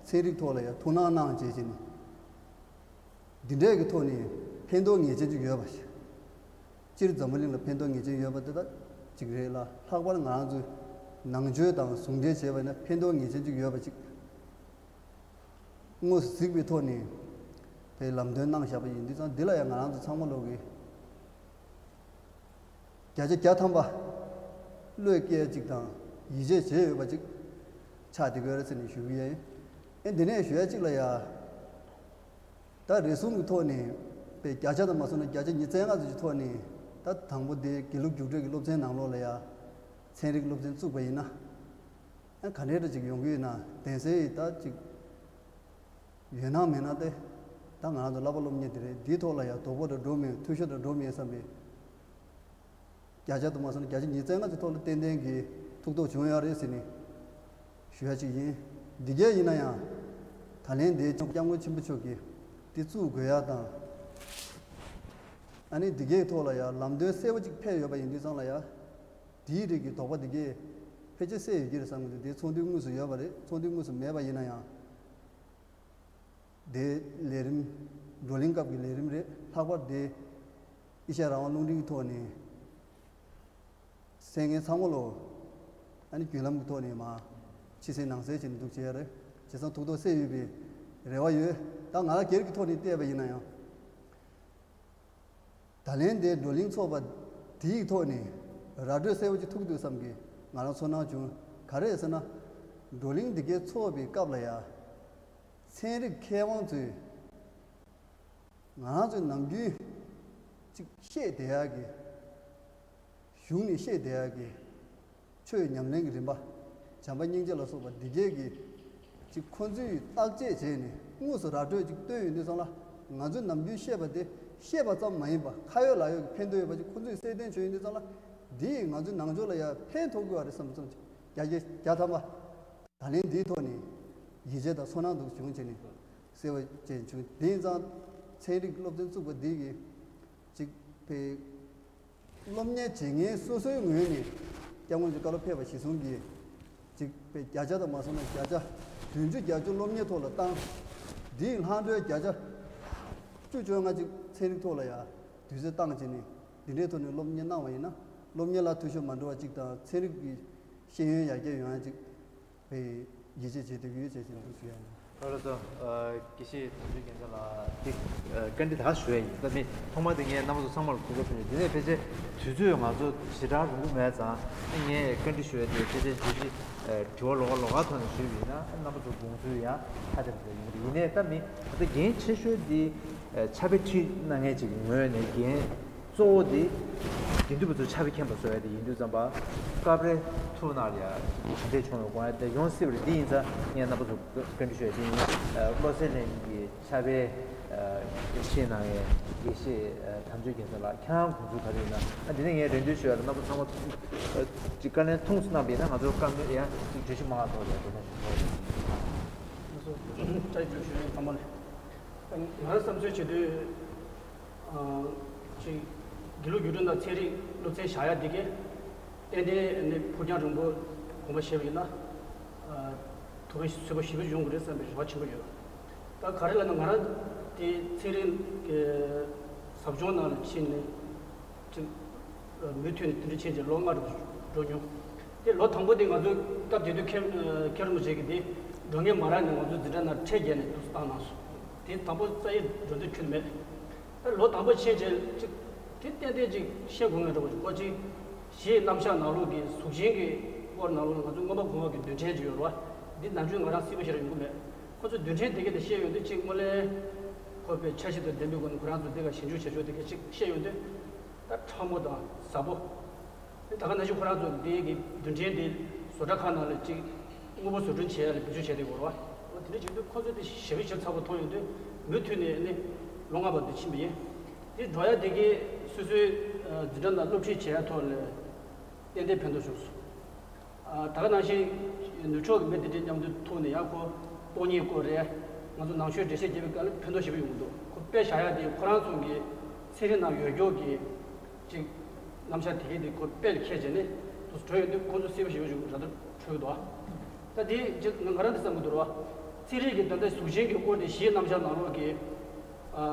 ཚན་རིག་ཐོག་ལ་ཡང་ཐུགས་སྣང་གནང་བྱས་བྱས་ནས། འདི་འདྲས་ཀྱི་ཐོག་ནས་ཕན་ཐོགས་ངེས་ཅན་ཅིག་ཡོད་པ་ཞིག་སྤྱིར་འཛམ་བུ་གླིང་ལ་ཕན་ཐོགས་ངེས་ཅན་ཡོད་པ་དེ་དག་ཅིག་རེད་ལ། ལྷག་པར་ང་རང་ཚོའི་ནང་ཆོས་དང་ཟུང་འབྲེལ་བྱས་པ་ཡིན་ན་ཕན་ཐོགས་ངེས་ཅན་ཅིག་ཡོད་པ་ཅིག་དངོས་སུ་གཟིགས་པའི་ཐོག་ནས་དེ་ལམ་སྟོན་གནང་བཞག་པ་ཡིན་དུས་ཙང་། འདི་ལ་ཡང་ང་རང་ཚོ་ཚང་མ་ལོག་གིས་བརྒྱ་ཆ་བརྒྱ་ཐམ་པ་བློས་བཀལ་ཅིག་དང་ཡིད་ཆེས་བྱས་ཡོད་པ་ཅིག་ཆགས་བསྡད་ཀྱི་ཡོད་རེད་ཟེར་ནས་ཞུ་གི་ཡིན། ཨེ་འདི་ནས་ཞུ་ཡ་གཅིག་ལ་ཡ། ད་རེ་ཟུང་གི་ཐོག་ནས་པའི་བརྒྱ་ཆ་དང་མ་སོང་ན་བརྒྱ་ཆ་ཉི་ཤུ་རྩ་ལྔ་ཙམ་གྱི་ཐོག་ནས། ད་དང་པོ་དེ་དགེ་ལུགས་རྒྱུགས་སྤྲོད་ཀྱི་སློབ་ཚན་ནང་ལོགས་ལ་ཡ་ཚན་རིག་སློབ་ཚན་བཙུགས་པ་ཡིན་ན། ཨ་ག་འདྲས་འདྲ་ཅིག་ཡོང་གི་ཡོད་ན། གདན་སའི་ད་ཅིག་ཡོད་སྣང་མེད་སྣང་སྟེ། ད་ང་རང་ཚོ་བསླབ་པ་སློབ་གཉེར་དེ་རེད། འདིའི་ཐོག་ལ་ཡ་དོ་ཕོག་འདྲ་འགྲོ་མེད། འཐུས་ཤོར་འདྲ་འགྲོ་མེད་བསམ་པའི། བརྒྱ་ཆ་དུ་མ་སོང་ན་བརྒྱ་ཆ་ཉི་ཤུ་རྩ་ལྔ་ཙམ་ཐོག་ལ་ཏན་ཏན་གྱི་ཐུགས་དོགས་བྱུང་ཡོད་རེད་ཟེར་ནས་ཞུ་ཡ་ཅིག་ཡིན། འདི་གས་ཡིན་ན་ཡང་། ད་ལན་འདིའི་སྐྱབས་མགོན་ཆེན་པོ་མཆོག་གིས་འདི་བཙུགས་དགོས་ཡ་དང་། ཨ་ནི་འདི་གས་ཐོག་ལ་ཡ་ལམ་སྟོན་གསལ་པོ་ཅིག་ཕེབས་ཡོད་པ་ཡིན་དུས་ཙང་ལ་ཡ། དེའི་རིགས་ཀྱི་དོགས་པ་འདི་གས་ཕལ་ཆེར་སེལ་ཡོད་ཀྱི་རེད་བསམ་གྱི་འདུག་དེ་ཚོགས་འདུའི་དངོས་སུ་ཡོད་པ་རེད། ཚོགས་འདུའི་དངོས་སུ་མེད་པ་ཡིན་ན་ཡང་། དེ་ལས་རིམ། བགྲོ་གླེང་སྐབས་ཀྱི་ལས་རིམ་རེད། ལྷག་པར་དེ་ཨེ་ཤ་ཡ་རང་དབང་རླུང་འཕྲིན་གྱི་ཐོག་ནས་གསན་མཁན་ཚང་མ་ལོ། ཨ་ནི་བརྒྱུད་ལམ་གྱི་ཐོག་ནས་མར་ཕྱི་གསལ་ནང་གསལ་བྱས་ནས་འདུག་བྱས་ཡ་རེད། བྱས་ཙང་ཐུགས་དོགས་སེལ་ཡོད་པའི་རེ་བ་ཡོད། ད་ང་རང་སྒེར་གྱི་ཐོག་ནས་བལྟས་པ་ཡིན་ན་ཡང་། ད་ལན་དེའི་བགྲོ་གླེང་ཚོགས་པ་དེའི་ཐོག་ནས་ར་སྤྲོད་གསལ་པོ་ཅིག་ཐུག་འདུག་བསམ་གྱི་ང་རང་ཚོར་སྣང་བྱུང་། ག་རེ་རེད་ཟེར་ན། བགྲོ་གླེང་འདི་གའི་ཚོགས་པའི་སྐབས་ལ་ཡ། ཚན་རིག་མཁས་དབང་ཚོས་ང་རང་ཚོས་ནམ་རྒྱུན་ཅིག་བཤད་བསྡད་ཡག་གི། གཞུང་ནས་བཤད་བསྡད་ཡག་གི་ཆོས་ཉམས་ལེན་གྱི་རིམ་པ། བྱམས་པ་སྙིང་རྗེ་ལ་སོགས་པ་འདི་གས་ཀྱི་ཅིག་ཁོང་ཚོས་བརྟག་དཔྱད་བྱས་ནས་དངོས་སུ་ར་སྤྲོད་ཅིག་བཏོན་ཡོང་དུས་ཙང་ལ། ང་ཚོས་ནམ་རྒྱུན་བཤད་པ་དེ་བཤད་པ་ཙམ་མ་ཡིན་པ་ཁ་ཡོད་ལག་ཡོད་ཀྱི་ཕན་ཐོགས་ཡོད་པ་ཅིག་ཁོང་ཚོས་གསལ་སྟོན་བྱས་ཡོང་དུས་ཙང་ལ། འདིས་ང་ཚོའི་ནང་ཆོས་ལ་ཡང་ཕན་ཐོགས་ཀྱི་ཡོད་རེད་བསམ་བསམ་ཅིག་བརྒྱ་ཆ་བརྒྱ་ཐམ་པ། ད་ལན་འདིའི་ཐོག་ནས་ཡིད་ཆེས་དང་ཚོར་སྣང་འདུག་བྱུང་བྱས་ནས་གསལ་བ་ཅན་བྱུང་། དེ་ཡིན་ཙང་ ཚན་རིག་སློབ་ཚན་བཙུགས་པ་འདི་གིས་ཅིག་པའི་སློབ་གཉེར་བྱེད་མཁན་སོ་སོའི་ངོས་ནས་སྐྱབས་མགོན་གྱི་བཀའ་སློབ་ཕེབས་པ་གཞིར་བཟུང་གིས་ཅིག་པའི་བརྒྱ་ཆ་དང་མ་སོང་ན་བརྒྱ་ཆ་བདུན་ཅུ་བརྒྱད་ཅུ་སློབ་གཉེར་ཐོག་ལ་བཏང་། འདིའི་ལྷག་འཕྲོའི་བརྒྱ་ཆ་བཅུ་བཅོ་ལྔ་ཅིག་ཚན་རིག་ཐོག་ལ་ཡང་དུས་ཚོད་བཏང་བྱས་ནས་འདི་འདྲའི་ཐོག་ནས་སློབ་གཉེར་གནང་བ་ཡིན་ན་སློབ་གཉེར་ལ་འཐུས་ཤོར་མ་འགྲོ་བ་ཅིག་དང་ཚན་རིག་གི་ཤེས་ཡོན་ཡར་རྒྱས་ཡོང་ཡ་ཅིག་པའི་ཡིད་ཆེས་བྱེད་ཐུབ་ཀྱི་ཡོད་ཅེས་ཞུ་ཡ་ཡིན། ཨ་ལགས་སོ། ཨ། དགེ་བཤེས་དམ་ཆོས་རྒྱལ་མཚན་ལགས་འདི་ཨ་བཀའ་འདྲི་ད་ཞུ་ཡ་ཡིན། ད་མི་ཐོག་མ་དེ་ངས་རྣམ་པ་ཚོ་ཚང་མར་གོ་སྐབས་ཕུལ་ནས་འདི་ནས་ཕལ་ཆེར་དུས་ཚོད་ང་ཚོ་ཞེ་དྲག་རིང་པོ་མེད་ཙང་ངས་བཀའ་འདྲི་ཞུ་ཡ་དེ་ཕལ་ཆེར་བརྗོད་གཞི་ཨ་དྲི་བ་ལོགས་ཀ་ལོགས་ཀ་ཐོག་ནས་ཞུས་པ་ཡིན་ན་རྣམ་པ་ཚོ་དགོངས་ཚུལ་ཡང་ཧ་ཅང་གི་ཡིན་གྱི་རེད། ཡིན་ནའི་ད་མི་ད་ལྟ་འགན་ཆེ་ཤོས་འདི་ཨ་ཕྱག་དཔེ་ཁྲིད་གནང་མཁན་ཅིག་གི་ངོས་ནས་འགན་གཙོ་བོ་དེ་དགེ་འདུན་པ་ཚོ་ཕྱག་དཔེ་མཁྱེན་པ་བཟོ་ཡ་དེ་ཡིན་དུས་ཙམ་པ་སྐབས་རེ་ཐུགས་ནང་ལ་ཡ་ག་འདྲས་བྱུང་ཡོད་དགོངས་ཡ་དེ་ཡོང་སྲིད་པ་རེད། འདི་ཡིན་ཙང་ངས་རྣམ་པ་ཚོ་བཀའ་འདྲི་ཞུ་ཡ་དེ་ཡིན། ཨ་བློ་གསལ་གླིང་གི་ཕྱག་དཔེ་ཨ་ཁྲིད་གནང་ཡའི་དགེ་བཤེས་ཨ་དམ་ཆོས་རྒྱལ་མཚན་ལགས་ཁྱེད་རང་དགོངས་ཚུལ་ག་རེ་ཡིན་ན། ཨ་འདི་ནས་ངས་རེ་འདུན་ཞུ་ཡ་ལ་རྣམ་པ་ཚང་མ་ཨ་ཅིག་བཀའ་ལན་ཐུང་སུ་གནང་པ་ཡིན་ན་ང་ཚོར་བཀའ་མོལ་ཡ་ཅིག་བརྗོད་གཞི་མང་བ་ཐོག་ལ་འགྲོ་ན་ཞུ་ཐུབ། ལགས་སོ། བཀྲ་ཤིས་བདེ་ལེགས་ཞུ་ཡ་ཡིན། ཚང་མ་ལ་ང་རང་བསམ་ཚུལ་བྱེད་དུས། ཨ་ཅིག་དགེ་ལུགས་རྒྱུགས་སྤྲོད་དང་ཚན་རིག་སློབ་ཚན་བཞག་ཡ་འདི་གས་ཏན་ཏན་ནི་ཕུགས་རྒྱང་རིང་པོ་དགོངས་པ་བཞེས་པ་ཡིན་ན། ཨ་ཐུགས་ཕན་གསོས་པ་ཞེ་པོ་ཡོང་གི་རེད་བསམ་པའི་རེ་བ་ཆེན་པོ་ཡོད། ད་ག་རེ་ལབ་ན་ང་རང་དེ་ཚན་རིག་གི་ཟབ་སྦྱོང་ནང་ལ་ཕྱིན་ནས་ཅིག་མུ་མཐུད་ནས་དེ་འདྲ་ཕྱིན་ཅིག་ལོ་ལྔ་རུ་འགྲོ་མྱོང་། དེ་ལོ་དང་པོ་དེ་ང་ཚོའི་སྐབས་དེ་དུས་མཁན་མཁན་རིན་པོ་ཆེ་གིས་དེ་འགྲོ་མཁན་མ་རག་ནས་ང་ཚོའི་འཛིན་གྲྭ་ནང་ཁྲལ་བརྒྱབ་ནས་དུས་སུ་བཏང་གནང་སོང་། དེ་དང་པོ་རྩ་ཡི་འགྲོ་འདོད་ཁྱོན་མེད། ལོ་དང་པོ་ཕྱིན་རྗེས་ཅིག་དེ་ཏན་ཏན་ཅིག་ཤེས་དགོས་ངེས་འདྲ་བོ་ཅིག་ཁོ་ཅིག་གཞི་རྣམ་གཞག་ནང་ལོགས་ཀྱི་གཟུགས་ཅན་གྱི་སྐོར་ནང་ལོགས་ང་ཚོ་མངོན་པ་གོ་བ་གི་རྡུལ་ཕྲན་ཅིག་ཡོད་རེད་བ། འདི་ནམ་རྒྱུན་ང་རང་སྲིད་པ་ཞིག་ར་ཡོང་གི་མེད། ཁོ་ཚོས་རྡུལ་ཕྲན་དེ་གས་དེ་ཤེས་ཡོང་དུས་ཅིག་དངོས་གནས་ཁོ་པའི་འཆར་གཞི་དང་ལྡན་པའི་སྒོ་ནས་ཁོ་རང་ཚོ་འདི་ག་ཞིབ་འཇུག་བྱེད་ཕྱོགས་དེ་གས་ཅིག་ཤེས་ཡོང་དུས་ད་ཕྲ་མོ་དང་ཟབ་པོ། ད་ག་ནང་བཞིན་ཁོ་རང་ཚོ་འདི་གི་རྡུལ་ཕྲན་འདི་བཟོ་གྲྭ་ཁག་ནང་ལ་ཅིག་དངོས་པོ་བཟོ་སྐྲུན་བྱེད་ཡ་ལ་བེད་སྤྱོད་བྱས་ཏེ་ཡོད་རེད་བ། འོ་དེ་འདྲ་བྱེད་དུས་ཁོ་ཚོ་དེ་ཞེ་པོ་ཞེ་ཚ་པོ་མཐོང་ཡོང་དུས་མུ་མཐུད་ནས་ནི་ལོ་ལྔ་བར་དུ་ཕྱིན་པ་ཡིན། དེ་འགྲོ་ཡ་དེ་གའི་སོ་སོའི་འཛིན་གྲྭ་ནང་སློབ་ཁྲིད་བྱེད་ཡ་ཐོག་ལ་ཏན་ཏན་ཕན་ཐོགས་བྱུང་སོང་། ད་ག་ནང་བཞིན་ནུབ་ཕྱོགས་ཀྱི་མི་དེ་འདྲའི་མཉམ་དུ་ཐུག་ནས་ཡང་ཁོ་སྟོང་ཉིད་སྐོར་རེད། ང་ཚོ་ནང་ཆོས་འགྲེལ་བཤད་རྒྱབ་པའི་སྐབས་ལ་ཕན་ཐོགས་ཞེ་པོ་ཡོང་གི་འདུག་ཁོ་དཔེ་བཞག་ཡ་དེ་ཁོ་རང་ཚོ་གི་ཚན་རིག་ནང་ཡོད་རྒྱུ་གི་ཅིག་རྣམ་གཞག་དེ་གའི་དེ་ཁོ་དཔེ་ལ་ཁྱེར་བྱས་ནས་དུ་བྲོས་ཡོང་དུས་ཁོ་ཚོ་སྲིད་པ་ཞེ་པོ་ཞིག་ར་ད་འཕྲོད་འདུག་ད་དེ་ཅིག་ང་རང་དེ་བསམ་གི་འདུག་ར་བ། ཚན་རིག་གི་ད་ལྟ་གཟུགས་ཅན་གྱི་སྐོར་དེ་གཞི་རྣམ་གཞག་ནང་ལོགས་ཀྱི་ཨ་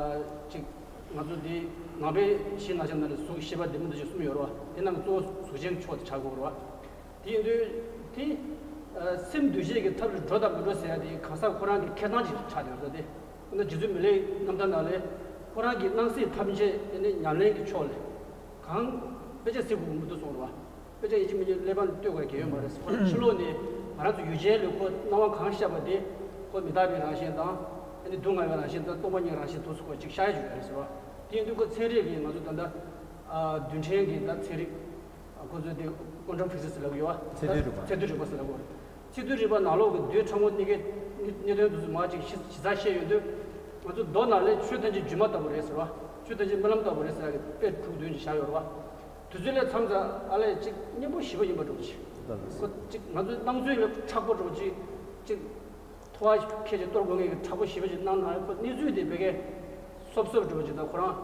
ཅིག་ང་ཚོ་དེ་ནང་པའི་གཞི་རྣམ་གཞག་ནང་ལ་གཟུགས་ཤེས་པ་ལྡན་མིན་དེ་ཅིག་གསུམ་ཡོད་ར་བ། དེ་ནང་གི་གཙོ་བོ་གཟུགས་ཅན་གྱི་ཕྱོགས་དེ་ཆགས་དགོས་ར་བ། དེ་ཡིན་དུས་དེ་ཨ་སེམས་འདུ་ཤེས་ཀྱི་ཐབས་ལ་འགྲོ་དང་མི་འགྲོ་ཟེར་ཡ་དེ་གང་ཟག་ཁོ་རང་གི་འཁྱེར་སྟངས་ཅིག་ཆགས་བསྡད་ཡོད་རེད་དེ། ཁོ་ན་རྗེ་བཙུན་མི་ལའི་རྣམ་ཐར་ནང་ལས་ཁོ་རང་གི་སྣང་སྲིད་ཐམས་ཅད་དེ་ནི་ཉམས་ལེན་གྱི་ཕྱོགས་ལས་གང་དཔེ་ཆ་གཟིགས་དགོས་མི་འདུག་གསུངས་རེད་བ། དཔེ་ཆ་ཡིན་གཅིག་མིན་གཅིག་ཀླད་པ་ལ་གཏོད་དགོས་ཀྱི་ཡོད་མ་རེད། ཁོ་རང་ཕྱི་ལོགས་ནས་ང་རང་ཚོ་ཡུལ་ཅན་ལས་ཁོ་སྣང་བ་གང་ཤར་བ་དེ་ཁོ་མི་རྟག་པའི་རང་བཞིན་དང་ཨ་ནི་སྡུག་བསྔལ་བའི་རང་བཞིན་དང་སྟོང་པ་ཉིད་རང་བཞིན་དུ་སོགས་ཅིག་ཤར་ཡ་ཅིག་ཡོད་རེད་ཟེར་བ། དེ་ཡིན་དུས་ཁོ་ཚན་རིག་གི་ང་ཚོ་ད་ལྟ་རྡུལ་ཕྲན་གྱི་ད་ཚན་རིག་ཁོ་ཚོས་དེ་ཀོན་ཊམ་ཕི་ཟིག་སི་ལབ་ཀྱི་ཡོད་བ། ཚད་རྡུལ་རིག་པ། ཚད་རྡུལ་རིག་པ་ཟེར་ལབ་ཀྱི་ཡོད་རེད། ཚད་རྡུལ་རིག་པ་ནང་ལོགས་ཀྱི་རྡུལ་ཕྲ་མོ་གཉིས་ཀའི་གནད་དོན་དེ་ཚོ་མར་ཅིག་ཞིབ་ཞིབ་ཚགས་ཤེས་ཡོང་དུས་ང་ཚོ་མདོ་ནང་ལས་ཆོས་ཐམས་ཅད་སྒྱུ་མ་ལྟ་བུ་རེད་ཟེར་བ། ཆོས་ཐམས་ཅད་རྨི་ལམ་ལྟ་བུ་རེད་ཟེར་ཡག་གི་དཔེ་དྲུག་བདུན་ཅིག་བཞག་ཡོད་རེད་བ། དུས་ཚོད་ལས་མཚམས་སུ་ཨ་ལས་ཅིག་སྙན་པོ་ཞེ་པོ་ཡིན་པ་འདྲ་བོ་ཅིག་ཁོ་ཅིག་ང་ཚོའི་སྣང་ཚུལ་ལ་མཁྲེགས་པོ་འདྲ་བོ་ཅིག་ཅིག་ཐོ་བ་ཁྱེད་ཀྱིས་གཏོར་དགོས་ངེས་ཀྱི་མཁྲེགས་པོ་ཞེ་པོ་ཅིག་གནང་ན་ཁོ་གནས་ཚུལ་དེ་བེ་གའི་སོབ་སོབ་འདྲ་བོ་ཅིག་དང་ཁོ་རང་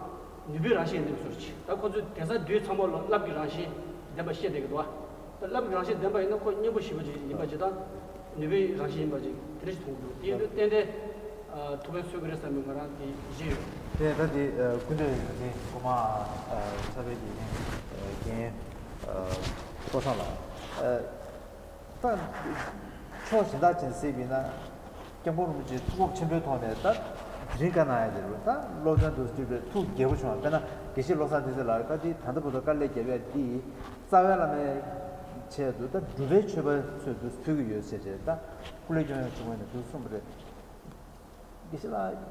ནུས་པའི་རང་བཞིན་འདེབས་སོར་ཅིག་ད་ཁོ་ཚོའི་དེང་སང་དུས་ཚང་མ་ལ་རླབས་ཀྱི་རང་བཞིན་ལྡན་པ་བཤད་བསྡད་ཀྱི་འདུག་བ། ད་རླབས་ཀྱི་རང་བཞིན་ལྡན་པ་ཡིན་ན་ཁོ་སྙན་པོ་ཞེ་པོ་ཅིག་ཡིན་པ་ཅིག་དང་། ནུས་པའི་རང་བཞིན་ཡིན་པ་ཅིག་དེ་འདྲ་ཞིག་མཐོང་གི་འདུག་དེ་ཡིན་དུས་ཏན་ཏན་ཨ་ཐུགས་ཕན་གསོས་ཀྱི་རེད་བསམ་པའི་ང་རང་དེ་བཞེས་ཡོད། དེ་ནས་ད་དེ་ཨ་སྐུ་མདུན་ཡོད་ཚེ་སྐུ་མ་ཨ་ཚ་བའི་དགེ་རྒན་ཨ་རྒན་ཨ་བློ་བཟང་ལགས་ཨ་ད་ཕྱོགས་གཞན་དག་ཅིག་གཟིགས་པ་ཡིན་ན་སྐྱབས་མགོན་རིན་པོ་ཆེའི་ཐུགས་དགོངས་ཆེན་པོའི་ཐོག་ནས་ད་དེ་རིང་བཀའ་གནང་ཡ་དེ་རེད། ད་སློབ་ཚན་དུ་བསྒྲིགས་པའི་ཐུགས་དགྱེས་པོ་བྱུང་བ། དཔེར་ན་དགེ་བཤེས་བློ་བཟང་བསྟན་འཛིན་ལགས་ཀྱིས་ད་དེ་ད་ལྟ་བར་དུ་དཀའ་ལས་བརྒྱབ་ཡ་འདི་རྩ་བའི་བླ་མའི་ཆེད་དུ་ད་སྒྲུབ་པའི་མཆོད་པ་ཚོས་དུ་ཕུལ་གྱི་ཡོད་ཟེར་བྱས་ད་སྐུ་ལས་སྐྱོན་ཡང་བྱུང་བ་ནས་དུ་གསུངས་པ་རེད། དགེ་བཤེས་ལགས།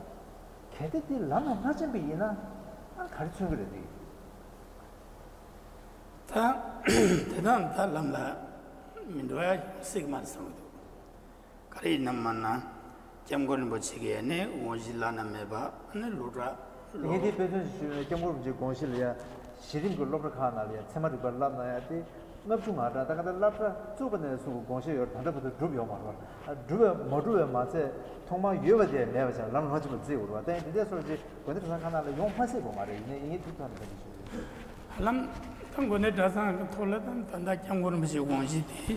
གལ་ཏེ་འདི་ལམ་ལ་མ་བྱིན་པ་ཡིན་ན་ཨ་ག་རེ་མཚོན་གྱི་རེད་འདི། ད་དེ་དང་ད་ལམ་ལ་མི་འགྲོ་ཡ་སྲིད་ཀྱི་མ་རེད་བསམ་གྱི་འདུག་ག་རེ་ཡིན་ནམ་མ་ན་སྐྱབས་མགོན་རིན་པོ་ཆེ་གིས་ནི་དབང་བཞི་བླ་ན་མེད་པ་ནི་སློབ་གྲྭ་ངས་འདི་དཔེ་མཚོན་ཞིག་ཞུས་ན་སྐྱབས་མགོན་རིན་པོ་ཆེའི་དགོངས་གཞི་ལ་ཡང་གཞི་རིམ་གྱི་སློབ་གྲྭ་ཁག་ནང་ལ་ཡང་ཚད་མ་རིག་པ་བསླབ་གནང་ཡ་དེ་ ལྔ་བཅུ་ང་གྲངས་ད་ག་ད་སློབ་གྲྭ་བཙུགས་པ་ནས་བཟུང་དགོངས་བཞེས་ཡོད་རེད། ད་ལྟ་བར་དུ་གྲུབ་ཡོད་མ་རེད་བ། གྲུབ་པ་མ་གྲུབ་པ་མ་ཚད་ཐོག་མར་ཡོད་པ་དེ་མེད་པ་བྱས་ལམ་ལྷོང་ཆེན་པོ་བརྩི་དགོས་རེད་བ། ད་ཡིན་དེ་འདྲ་སོགས་ཀྱི་དགོན་སྡེ་གྲྭ་ཚང་ཁག་ནང་ལ་ཡོང་མ་སྲིད་པ་མ་རེད། ཡིན་ནའི་ཡིན་ངེས་ཐུགས་ཐག་ལ་བསྡད་ཀྱི་ཞུ་གི་ཡོད། ཧ་ལམ་ད་དགོན་སྡེ་གྲྭ་ཚང་གི་ཐོག་ལ་ད་ད་ལྟ་སྐྱབས་མགོན་རིན་པོ་ཆེའི་དགོངས་གཞི་དེ་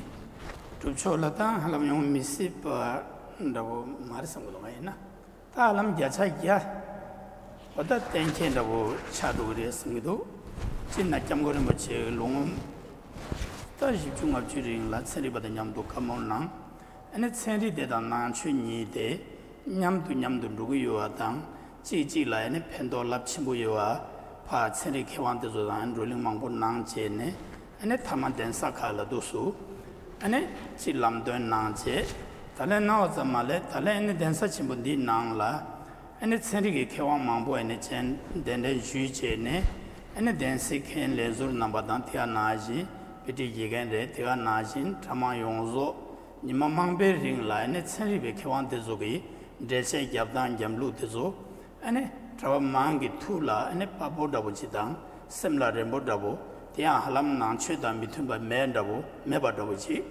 སྒྲུབ་ཕྱོགས་ལ་ད་ཧ་ལམ་ཡོང་མི་སྲིད་པ་འདྲ་བོ་མ་རེད་བསམ་གི་འདུག་ང་ཡིན་ན། ད་ཧ་ལམ་བརྒྱ་ཆ་བརྒྱ་འོ་ད་གཏན་འཁེལ་འདྲ་བོ་ཆགས་འགྲོ་གི་རེད་བསམ་གྱི་འདུག་སྤྱིར་ན་སྐྱབས་མགོན་རིན་པོ་ཆེའི་ལོ་ངོ་ད་བཞི་བཅུ་ལྔ་བཅུའི་རིང་ལ་ཚན་རིག་པ་དང་མཉམ་དུ་བཀའ་མོལ་གནང་། ཨ་ནི་ཚན་རིག་དེ་དང་ནང་ཆོས་གཉིས་དེ་མཉམ་དུ་མཉམ་དུ་འགྲོ་གི་ཡོད་པ་དང་། གཅིག་གཅིག་ལ་ཨ་ནི་ཕན་ཐོགས་རླབས་ཆེན་པོ་ཡོད་པ་ཕར་ཚན་རིག་མཁས་དབང་དེ་ཚོ་དང་བགྲོ་གླེང་མང་པོ་གནང་བྱས་ནས། ཨ་ནི་མཐའ་མ་གདན་ས་ཁག་ལ་འདུག་སུ་ཨ་ནི་ཅིག་ལམ་སྟོན་གནང་རྗེས། ད་ལན་གནང་བ་ཙམ་མ་ལས་ད་ལན་ཨ་ནི་གདན་ས་ཆེན་པོ་འདིའི་ནང་ལ་ཨ་ནི་ཚན་རིག་གི་མཁས་དབང་མང་པོ་ཨ་ནི་མཇལ་གདན་འདྲེན་ཞུས་བྱས་ནས། ཨ་ནི་གདན་སའི་མཁན་ལས་ཟུར་རྣམ་པ་དང་དེ་ག་ནང་བཞིན་དཔེ་ཁྲིད་དགེ་རྒན་རེད། དེ་ག་ནང་བཞིན་གྲྭ་མང་ཡོངས་རྫོགས་ཉི་མ་མང་པོའི་རིང་ལ་ཨ་ནི་ཚན་རིག་པའི་མཁས་དབང་དེ་ཚོ་གི་འགྲེལ་བཤད་རྒྱབ་སྟངས་རྒྱབ་ལུགས་དེ་ཚོ། ཨ་ནི་གྲྭ་པ་མང་གི་ཐུགས་ལ་ཨ་ནི་དཔའ་བོ་འདྲ་པོ་ཅིག་དང་སེམས་ལ་རན་པོ་འདྲ་པོ། དེ་ཡང་ཧ་ལམ་ནང་ཆོས་དང་མི་མཐུན་པ་མེད་འདྲ་པོ་མེད་པ་འདྲ་པོ་ཅིག་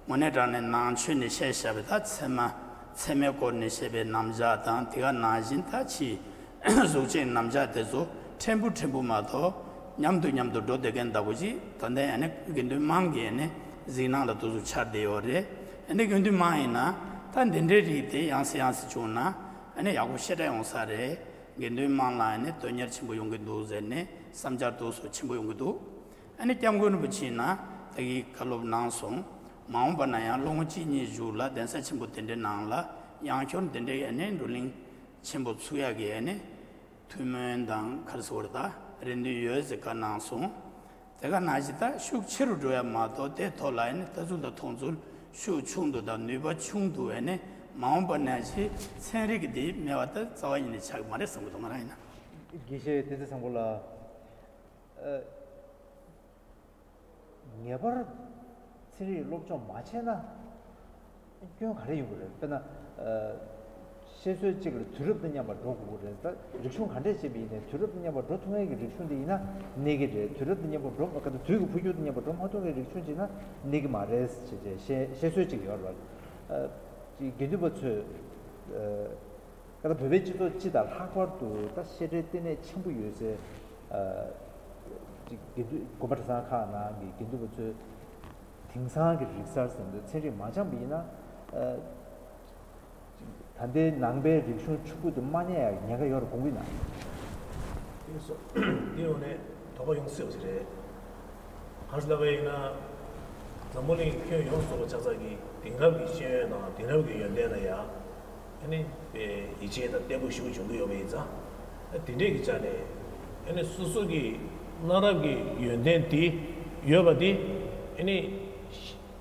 དངོས་གནས་དྲང་གནས་ནང་ཆོས་ནས་བཤད་བཞག་པའི་ད་ཚད་མ་ཚད་མའི་སྐོར་ནས་བཤད་པའི་རྣམ་གཞག་དང་དེ་ག་ནང་བཞིན་ད་ཕྱིའི་གཟུགས་ཅན་རྣམ་གཞག་དེ་ཚོ་ཕྲན་བུ་ཕྲན་བུ་མ་གཏོགས་མཉམ་དུ་མཉམ་དུ་འགྲོ་བསྡད་མཁན་འདྲ་པོ་ཅིག་ད་ལྟའི་ཨ་ནི་དགེ་འདུན་དམངས་ཀྱི་ཨ་ནི་གཟིགས་སྣང་ལ་དུ་ཚུར་འཆར་བསྡད་ཡོད་རེད། ཨ་ནི་དགེ་འདུན་དམངས་ཡིན་ན་ད་འདི་འདྲའི་རིགས་དེ་ཡང་སེ་ཡང་སེ་བྱུང་ན་ཨ་ནི་ཡག་པོ་ཤེས་འདྲ་ཡོང་ས་རེད། དགེ་འདུན་དམངས་ལ་ཨ་ནི་དོན་གཉེར་ཆེན་པོ་ཡོང་གི་འདུག་ཟེར་ནས་བསམ་འཆར་དུ་སོ་ཆེན་པོ་ཡོང་གི་འདུག་ཨ་ནི་སྐྱབས་མགོན་རིན་པོ་ཆེ་ཡིན་ན་ད་གིན་བཀའ་སློབ་གནང་སོང་། མ་འོངས་པ་ན་ཡང་ལོ་ངོ་གཅིག་གཉིས་གཞུག་ལ་གདན་ས་ཆེན་པོ་དེ་འདྲའི་ནང་ལ་ཡང་བསྐྱར་དེ་འདྲའི་ཨ་ནི་བགྲོ་གླེང་ཆེན་པོ་ཚུགས་ཡག་གི་ཨ་ནི་ཐུགས་སྨོན་དང་ག་རེ་ཟེར་དགོས་རེད། ད་རེ་འདུན་ཡོད་ཟེར་བཀའ་གནང་སོང་། དེ་ག་ནང་བཞིན་ད་ཤུགས་ཆེ་རུ་འགྲོ་ཡ་མ་གཏོགས་དེ་ཐོག་ལ་ཨ་ནི་ལྟ་ཚུལ་དང་མཐོང་ཚུལ་ཤུགས་ཆུང་དུ་དང་ནུས་པ་ཆུང་དུ་ཨ་ནི་མ་འོངས་པ་ནང་བཞིན་ཚན་རིག་གི་དེ་མེད་པ་ད་རྩ་བ་ཉིད་ནས་ཆགས་ཀྱི་མ་རེད་བསམ་གྱི་འདུག་ང་རང་ཡིན་ན། དགེ་བཤེས་བསྟན་འཛིན་བཟང་པོ་ལགས། ཨ། ངེས་པར་ཚན་རིག་སློབ་སྦྱོང་མ་བྱས་ན་སྐྱོན་ག་རེ་ཡོང་གི་རེད། དཔེར་ན། ཨ། བཤད་སྲོལ་གཅིག་ལ་དུས་རབས་དང་མཉམ་པར་འགྲོ་དགོས་ཀྱི་རེད། ད་རིག་གཞུང་ག་འདྲས་བྱས་པ་ཡིན་ནའི་དུས་རབས་དང་མཉམ་པར་འགྲོ་ཐུབ་མཁན་གྱི་རིག་གཞུང་དེ་ཡིན་ན་གནས་ཀྱི་རེད། དུས་རབས་དང་མཉམ་པར་འགྲོ་མ་ག་ད་དུས་ཀྱི་འཕོ་འགྱུར་དང་མཉམ་པར་འགྲོ་མ་ཐུབ་མཁན་གྱི་རིག་གཞུང་ཅིག་ན་གནས་ཀྱི་མ་རེད་ཅེས་བཤད་བཤད་སྲོལ་གཅིག་ཡོད་རེད། ཨ། ཅིག་དགེ་འདུན་པ་ཚོས། ཨ། ད་ལྟ་བོད་པའི་སྤྱི་ཚོགས་སྤྱི་དང་ལྷག་པར་དུ་ད་བཤད་གྲྭའི་ལྟེ་གནས་ཆེན་པོ་ཡོད་སའི། ཨ། ཅིག་དགེ་འདུན་དགོན་པ་གྲྭ་ཚང་ཁག་ནང་གི་དགེ་འདུན་པ་ཚོས་དེང་སང་གི་རིག་གསར་ཟེར་འདི་ཚན་རིག་མ་སྦྱངས་པ་ཡིན་ན། ཨ། ཅིག་ད་ལྟའི་ནང་པའི་རིག་གཞུང་ཕྱུག་པོ་དེ་མ་རྙེད་ཡག་ཉེན་ཁ་ཡོད་རེད་དགོངས་ཀྱི་ན། དེ་སོ་དེ་ཡོང་ནས་དོགས་པ་ཡོང་སྲིད་པ་ཞིག་རེད། གང་ཞིག་ལབ་པ་ཡིན་ན། འཛམ་བུ་གླིང་ཁྱོན་ཡོངས་སུ་གཙོ་བོ་ཆགས་ཚར་གྱི་དེང་རབས་ཀྱི་ཤེས་ཡོན་དང་དེང་རབས་ཀྱི་ཡོན་ཏན་ལ་ཡ། ཨ་ནི་དཔེ་ཡིད་ཆེས་དང་བརྟན་པོ་ཞེ་པོ་བྱུང་གི་ཡོད་པ་ཡིན་ཙང་། དེ་འདྲས་ཀྱི་ཆ་ནས་ཨ་ནི་སོ་སོ་གི་གནའ་རབས་ཀྱི་ཡོན་ཏན་དེ་ཡོད་པ་དེ་ཨ་ནི་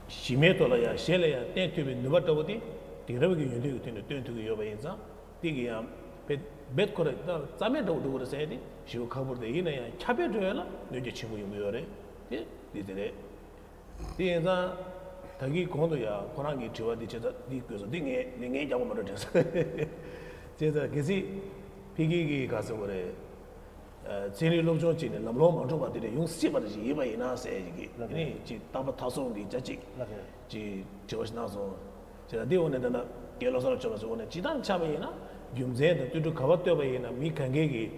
གཞི་མའི་ཐོག་ལ་ཡང་གཞན་ལ་ཡང་བརྟེན་ཐུབ་པའི་ནུས་པ་འདྲ་བོ་དེ་དེང་རབས་ཀྱི་ཡོན་ཏན་གྱི་སྟེང་ནས་སྟོན་ཐུབ་ཀྱི་ཡོད་པ་ཡིན་ཙང་། དེ་གི་ཡང་བེད་བེད་ཁོ་ར་ད་རྩ་མེད་འདྲ་བོ་འགྲོ་གི་རེད་ཟེར་ཡ་དེ་ཞེ་པོ་ཁག་པོ་རེད། ཡིན་ན་ཡང་ཁྱབ་སྤེལ་འགྲོ་ཡ་ལ་གནོད་འགྱུར་ཆེན་པོ་ཡོང་གི་ཡོད་རེད། དེ་འདི་དེ་རེད། དེ་ཡིན་ཙང་། ད་གིན་གོང་དུ་ཡང་ཁོ་རང་གི་དྲི་བ་འདི་བྱས་ཙང་འདི་དགོས་སོ། འདི་ངས་འདི་ངས་རྒྱག་པ་མ་འགྲོ་དྲན་སོང་། བྱས་ཙང་གལ་སྲིད་ཕ་གི་གི་ག་ཟེར་དགོས་རེད། ཚན་རིག་སློབ་སྦྱོང་བྱས་ནས་ལམ་ལྷོང་མ་འགྲོ་བ་དེ་འདྲ་ཡོང་སྲིད་པ་རེད་ཅིག་ཡིན་པ་ཡིན་ན་ཟེར་ཡ་ཅིག་གིས་ལགས་རེད། ནི་ཅིག་རྟག་པ་མཐའ་སྲུང་གི་རྒྱ་ཅིག་ལགས་རེད། ཅིག་དྲི་བ་ཞིག་གནང་སོང་། བྱས་ཙང་འདི་འོག་ནས་ད་ལྟ་རྒན་བློ་བཟང་ལགས་མཆོག་ལ་ཟེར་བ་ནས་སྤྱིར་བཏང་ཆ་བ་ཡིན་ན་རྒྱུ་མཚན་དང་ལྟོས་གྲུབ་ག་པར་ལྟོས་པ་ཡིན་ན་མི་གང་གས་ཀྱིས་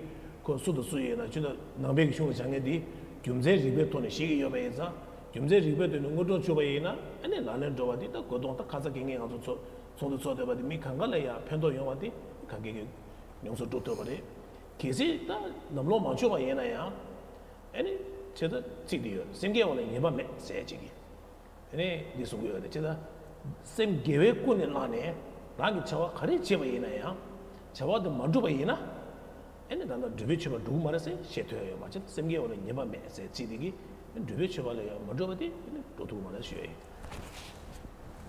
ཁོ་སུ་དང་སུ་ཡིན་ན་ཆུ་ད་ནང་པའི་གི་གཞུང་ལ་སྦྱང་མཁན་འདི་རྒྱུ་མཚན་རིགས་པའི་ཐོག་ནས་ཤེས་ཀྱི་ཡོད་པ་ཡིན་ཙང་རྒྱུ་མཚན་རིགས་པའི་ཐོག་ནས་དངོས་སྒྲུབ་བྱུང་བ་ཡིན་ན་ཨ་ནི་ལག་ལེན་འགྲོ་བ་འདི་ད་གོ་རྟོགས་ད་ཁ་ཚ་དགེ་རྒན་ང་ཚོ་ཚོ་ཚོགས་འདུ་ཚོགས་བསྡད་པ་འདི་མི་གང་ག་ལ་ཡང་ཕན་ཐོགས་ཡོང་བ་འདི་གང་གས་ཀྱིས་མྱོང་ཚོར་སྒྲུབ་ཐུབ་པ་རེད། གལ་སྲིད་ད་ལམ་ལྷོང་མ་བྱུང་བ་ཡིན་ན་ཡང་ཨ་ནི་བྱས་ཙང་ཚིག་འདི་ཡོད། སེམས་བསྐྱེད་འོག་ལ་ཉེས་པ་མེད་ཟེར་ཅིག་གིས། དེ་ནས་འདི་གསུང་གི་ཡོད་རེད། ཅེ་ད། སེམས་དགེ་བའི་ཀུན་ནས་བསླངས་ནས་རང་གི་བྱ་བ་ག་རེ་བྱས་པ་ཡིན་ན་ཡང་། བྱ་བ་དེ་མ་འགྲུབ་པ་ཡིན་ན། ཨེ་ནི་ད་ལྟ་འགྲུབ་པའི་མཆོད་པ་འགྲུབ་མ་རེད་ཟེར་བཤད་ཐུབ་ཡ་ཡོད་མ་ཅེ་ད་སེམས་དགེ་བ་ལ་ཉེས་པ་མེད་ཟེར་ཚིག་དེ་གིས་འགྲུབ་པའི་མཆོད་པ་ལ་ཡང་མ་འགྲུབ་པ་དེ་ཨེ་ནི་འགྲོ་ཐུབ་མ་རེད་ཞུ་ཡ་ཡིན།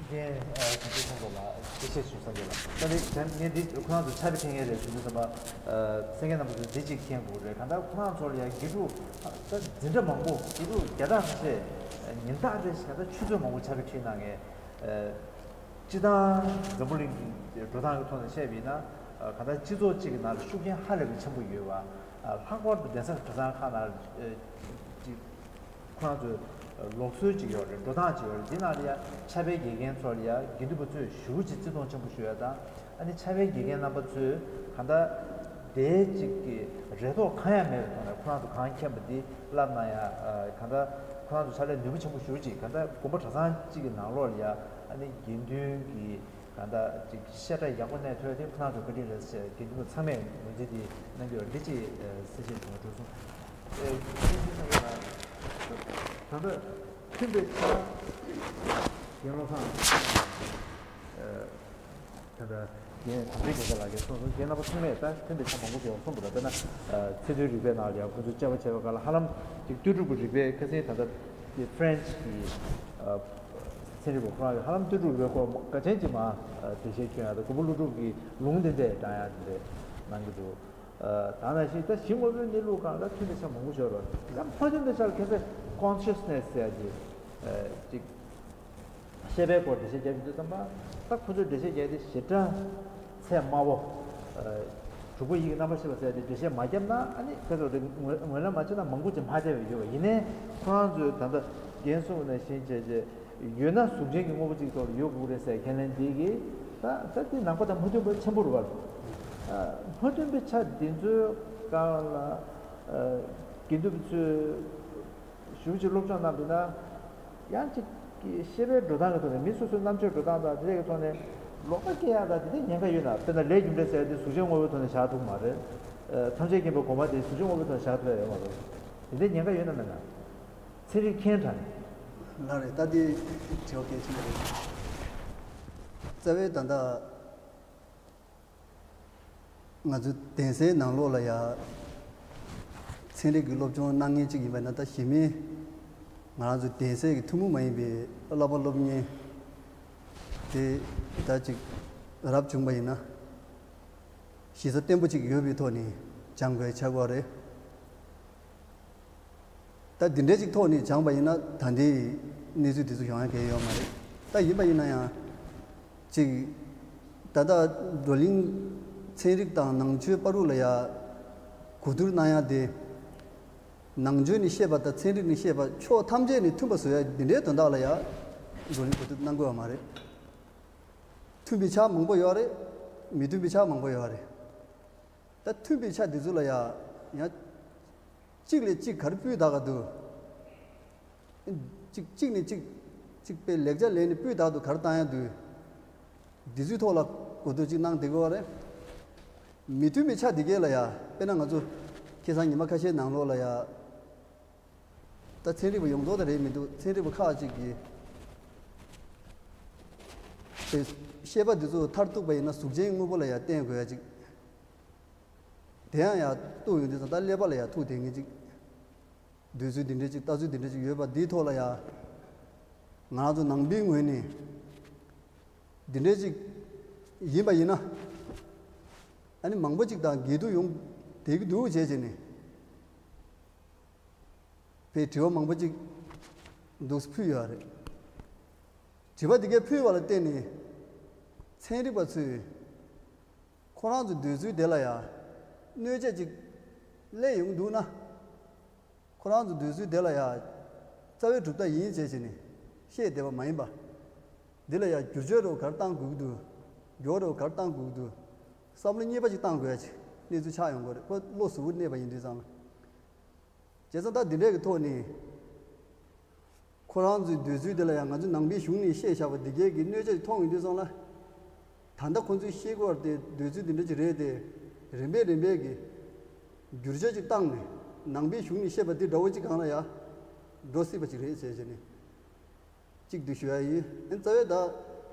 རྒན། ཨ། དེ་ཚོ་ཚང་པོ་ལ་དེ་བཤད་ཞུ་ས་འདི་ལ་ད་རེས་དྲན་ངས་འདི་ཁོ་རང་ཚོ་ཆ་རེ་ཕན་ངེས་རེད་ཞུ་དུས་ཙམ་པ། ཨ། སེང་གེ་རྣམ་པ་ཚོས་འདི་གཅིག་མཁྱེན་དགོས་རེད། གང་ལྟར་ཁོ་རང་ཚོ་ལ་ཡང་དགེ་ཕྲུག་ད་འཛིན་གྲྭ་མང་པོ་དགེ་ཕྲུག་བརྒྱ་ཕྲག་ཁ་ཤས་ཉིན་ལྟར་རེ་བཞིན་ད་ཆུ་ཚོད་མང་པོ་ཆ་རེ་ཁྲིད་གནང་ངས། ཨ། སྤྱི་བཏང་འཛམ་བུ་གླིང་གི་འགྲོ་སྟངས་ཀྱི་ཐོག་ནས་བཤད་པ་ཡིན་ན། ཨ། གང་ལྟར་སྤྱི་ཚོགས་གཅིག་གི་ནང་ལ་ཤུགས་རྐྱེན་ཧ་ལས་པའི་ཆེན་པོ་ཡོད་པ། ཨ། ལྷག་པར་དུ་གདན་ས་གྲྭ་ཚང་ཁག་ནང་ཅིག་ཁོ་རང་ཚོས་ ལུགས་སྲོལ་ཅིག་ཡོད་རེད། འགྲོ་སྟངས་ཅིག་ཡོད་རེད། འདི་ནང་ལ་ཡ་ཕྱག་དཔེ་དགེ་རྒན་ཚོ་ལ་ཡ་དགེ་འདུན་པ་ཚོས་ཞེ་པོ་ཅིག་བརྩི་མཐོང་ཆེན་པོ་ཞུ་ཡ་དང་། ཨ་ནི་ཕྱག་དཔེ་དགེ་རྒན་རྣམ་པ་ཚོས་གང་ལྟར་དེའི་ཅིག་གི་རེ་དོགས་གང་ཡང་མེད་པའི་ཐོག་ནས་ཁོ་རང་ཚོ་གང་མཁྱེན་པ་འདི་བསླབ་གནང་ཡ། ཨ། གང་ལྟར་ཁོ་རང་ཚོ་ཕྱག་ལས་ནུས་པ་ཆེན་པོ་ཞེ་པོ་ཅིག་གང་ལྟར་དགོན་པ་གྲྭ་ཚང་གཅིག་གི་ནང་ལོགས་ལ་ཡ། ཨ་ནི་དགེ་འདུན་གྱི་གང་ལྟར་ཅིག་བཤད་གྲྭ་ཡག་པོ་གནས་ཐུབ་ཡ་དེ་ཁོ་རང་ཚོ་བཀའ་དྲིན་རེད་ཟེར། དགེ་འདུན་པ་ཚང་མས་ངོས་འཛིན་དེ་གནང་གི་ཡོད། འདི་ཅིག་ཨ། གསལ་བཤད་བྱུང་བ་གྲུབ་སོང་། ཨེ། ད་ལྟ་མཐུན་པའི་ཆ་ཡན་ལག་ཁང་། ཨེ། ད་ལྟ་རྒན་དམ་ཚིག་རྒྱལ་མཚན་ལགས་ཀྱིས་གསུངས་སོང་། རྒན་རྣམ་པ་ཚང་མས་ད་མཐུན་པའི་ཆ་མང་པོ་ཞིག་གསུངས་པ་རེད། དཔེར་ན་ཨ། ཚིག་དོན་རིག་པའི་ནང་ལ་ཡང་ཁོང་ཚོས་དཔྱད་པ་བྱས་པའི་སྐབས་ལ་ཧ་ལམ་ཅིག་ལྟོས་གྲུབ་ཀྱི་རིག་པའི་ཁ་སང་ད་ལྟ་ཀྱི་French་གི་ཨ། ཚན་རིག་པ་ཁོ་རང་གིས་ཧ་ལམ་ལྟོས་གྲུབ་རིག་པའི་སྐོར་འགའ་ཅན་ཅིག་མར་ཨ། འགྲེལ་བཤད་སྐྱོན་ཡ་དང་། དགོན་པ་སློབ་ཕྲུག་གི་ལུང་དེ་འདྲས་དྲངས་ཡ་དེ་འདྲས་གནང་གི་འདུག་ཨ། ད་ནང་བཞིན་ད་གཞི་དངོས་པོའི་གནས་ལུགས་སྒང་ལ་མཐུན་པའི་ཆ་མང་པོ་ཡོད་རེད། ཡང་མ་མཐུན་པའི་ཆ་ལ་ཁ་སང་consciousness་ཟེར་ཡ་ཅིག་ཨ། ཅིག་ཤེས་པའི་སྐོར་འགྲེལ་བཤད་རྒྱག་གི་འདུག་བསམ་པ། ད་ཁོ་ཚོས་འགྲེལ་བཤད་རྒྱག་དེ་ཞེ་དྲག་ཚད་དམའ་བོ། ཨ། དྲུག་པ་ཡིད་ཀྱི་རྣམ་པར་ཤེས་པ་ཟེར་ཏེ་འགྲེལ་བཤད་མ་བརྒྱབ་ན། ཨ་ནི་ཁ་ཚོ་དེ་ངོས་ངོས་ལེན་མ་བྱས་ན་མང་པོ་ཅིག་མ་བསྡད་པ་ཡོད་པ་ཡིན་ནའི། ཁོ་རང་ཚོས་ད་ལྟ་རྒན་གསུངས་པ་ནང་བཞིན་བྱས་བྱས་ཡོད་ན་གཟུགས་ཅན་གྱི་དངོས་པོ་གཅིག་ཐོག་ལ་ཡོད་དགོས་རེད་ཟེར་ཁས་ལེན་འདི་གིས་ད་ད་དེ་ནང་པ་དང་མ་མཐུན་པ་ཆེན་པོ་རེད་པ། ཨ། མ་མཐུན་པའི་ཆ་འདི་ཚོའི་སྒང་ལ། ཨ། དགེ་འདུན་པ་ཚོས་ཞེ་པོ་ཅིག་སློབ་སྦྱོང་གནང་འདུག་ན། ཡང་ཅིག་གི་ཤེས་པའི་འགྲོ་སྟངས་ཀྱི་ཐོག་ནས། མི་སོ་སོའི་རྣམ་དཔྱོད་འགྲོ་སྟངས་དང་དེ་འདྲ་གི་ཐོག་ནས་ལོག་ལྟ་སྐྱེ་ཡག་དང་དེ་འདྲའི་ཉེན་ཁ་ཡོད་ན། དཔེར་ན་ལས་རྒྱུ་འབྲས་ཟེར་ཡ་དེ་གཟུགས་ཅན་དངོས་པོའི་ཐོག་ནས་བཞག་ཐུབ་མ་རེད། ཨ། ཐམས་ཅད་མཁྱེན་པའི་དགོངས་པ་དེ་གཟུགས་ཅན་དངོས་པོའི་ཐོག་ནས་བཞག་ཐུབ་ཡ་ཡོད་མ་རེད། དེ་འདྲའི་ཉེན་ཁ་ཡོད་ན་མེད་ན། ཚན་རིག་མཁས་དྲགས་ནས། ལགས་རེད། ད་དེ་དྲི་བ་གལ་ཆེན་པོ་རེད། རྩ་བའི་ད་ལྟ་ང་ཚོ་གདན་སའི་ནང་ལོགས་ལ་ཡ་ཚན་རིག་གི་སློབ་སྦྱོང་གནང་མཁན་གཅིག་ཡིན་པ་ན། ད་གཞི་མེད་ང་རང་ཚོ་གདན་སའི་གི་ཐུན་མོང་མ་ཡིན་པའི་བསླབ་པ་སློབ་གཉེར་དེ་ད་ཅིག་རབ་བྱུང་པ་ཡིན་ན། གཞི་རྩ་བརྟན་པོ་ཅིག་ཡོད་པའི་ཐོག་ནས་སྦྱང་དགོས་ཆགས་ཀྱི་ཡོད་རེད། ད་འདི་འདྲའི་ཅིག་ཐོག་ནས་སྦྱངས་པ་ཡིན་ན། ད་ལྟའི་གནས་ཚུལ་འདི་ཚོ་ཡོང་ཡ་གང་ཡང་ཡོད་མ་རེད། ད་ཡིན་པ་ཡིན་ན་ཡང་། ཅིག་ད་ལྟ་བགྲོ་གླེང་ཚན་རིག་དང་ནང་ཆོས་བར་དུ་ལ་ཡ་གོ་བསྡུར་གནང་ཡ་དེ། ནང་ཆོས་ནས་བཤད་པ་དང་ཚན་རིག་ནས་བཤད་པ་ཕྱོགས་ཐམས་ཅད་ནས་མཐུན་པ་བཟོ་ཡ་འདི་འདྲའི་དོན་དག་ལ་ཡ་བགྲོ་གླེང་གོ་བསྡུར་གནང་དགོས་པ་མ་རེད། མཐུན་པའི་ཆ་མང་པོ་ཡོད་རེད། མི་མཐུན་པའི་ཆ་མང་པོ་ཡོད་རེད། ད་མཐུན་པའི་ཆ་འདི་ཚོ་ལ་ཡ་ཡང་གཅིག་ལས་གཅིག་ག་རེ་སྤུས་དག་ག་འདུག་གཅིག་གཅིག་ནས་གཅིག་གཅིག་པའི་ལེགས་ཆ་ལེན་ནས་སྤུས་དག་ཏུ་ག་རེ་བཏང་ཡ་འདུག་འདི་ཚོའི་ཐོག་ལ་གོ་བསྡུར་ཅིག་གནང་བསྡད་ཀྱི་ཡོད་རེད། མི་མཐུན་པའི་ཆ་འདི་གས་ལ་ཡ། དཔེར་ན་ང་ཚོ་ཁ་སང་ཉི་མ་ཁ་ཤས་ནང་ལོགས་ལ་ཡ། ད་ཚན་རིག་པ་ཡོངས་རྫོགས་ད་རེད་མི་འདུག་ཚན་རིག་པ་ཁག་ཅིག་གིས་དེ་བཤད་པ་འདི་ཚོ་མཐར་གཏུགས་པ་ཡིན་ན་གཟུགས་ཅན་དངོས་པོ་ལ་ཡ་བརྟེན་དགོས་ཡ་ཅིག་དེ་ཡང་ཡ་གཏུགས་ཡོང་དུས་ཙང་། ད་ཀླད་པ་ལ་ཡ་ཐུག་བསྡད་མཁན་ཅིག་འདོད་ཚུལ་འདི་འདྲ་ཅིག་ལྟ་ཚུལ་འདི་འདྲ་ཅིག་ཡོད་པ་འདིའི་ཐོག་ལ་ཡ། ང་རང་ཚོ་ནང་པའི་ངོས་ནས་འདི་འདྲ་ཅིག་ཡིན་པ་ཡིན་ན། ཨ་ནི་མང་པོ་ཅིག་དང་འགལ་འདུ་ཡོང་བསྡད་ཀྱི་འདུག་བྱས་བྱས་ནས། དཔེ་དྲི་བ་མང་པོ་ཅིག་འདུག་སེ་ཕུལ་ཡོད་རེད། དྲི་བ་འདི་གས་ཕུལ་བ་ལ་བརྟེན་ནས་ཚན་རིག་པ་ཚོས་ཁོ་རང་ཚོའི་འདོད་ཚུལ་དེ་ལ་ཡང་གནོད་བྱ་ཅིག་སླེབས་ཡོང་གི་འདུག་ན། ཁོ་རང་ཚོའི་འདོད་ཚུལ་དེ་ལ་ཡང་རྩ་བའི་གྲུབ་མཐའ་ཡིན་བྱས་བྱས་ནས་བཤད་བསྡད་པ་མ་ཡིན་པ། འདི་ལ་ཡང་བསྒྱུར་བཅོས་རོགས་ག་རེ་གཏང་དགོས་ཀྱི་འདུག་འགྱུར་བ་རོགས་ག་རེ་གཏང་དགོས་ཀྱི་འདུག་བསམ་བློ་གཉིས་པ་ཅིག་གཏང་དགོས་ཡ་ཅིག་གནས་ཚུལ་ཆགས་ཡོང་གི་རེད། ཁོ་བློ་གཟུ་བོར་གནས་པ་ཡིན་དུས་ཙང་ལ། བྱས་ཙང་ད་འདི་འདྲས་ཀྱི་ཐོག་ནས་ཁོ་རང་ཚོའི་འདོད་ཚུལ་དེ་ལ་ཡང་ང་ཚོའི་ནང་པའི་གཞུང་ནས་བཤད་བཞག་པ་འདི་གས་ཀྱི་གནོད་བྱ་ཅིག་མཐོང་ཡོང་དུས་ཙང་ལ། ད་ལྟ་ཁོ་ཚོས་བཤད་ཀྱི་ཡོད་རེད་དེ། འདོད་ཚུལ་འདི་འདྲ་ཅིག་རེད་དེ། རིམ་པས་རིམ་པས་ཀྱི་བསྒྱུར་བཅོས་ཅིག་བཏང་ནས་ནང་པའི་གཞུང་ནས་བཤད་པ་འདི་འདྲ་བོ་ཅིག་སྒང་ལ་ཡང་འགྲོ་སྲིད་པ་ཅིག་རེད་ཟེར་བྱས་ནས། གཅིག་འདི་ཞུ་ཡ་ཡིན། ཨ་ནི་རྩ་བའི་ད་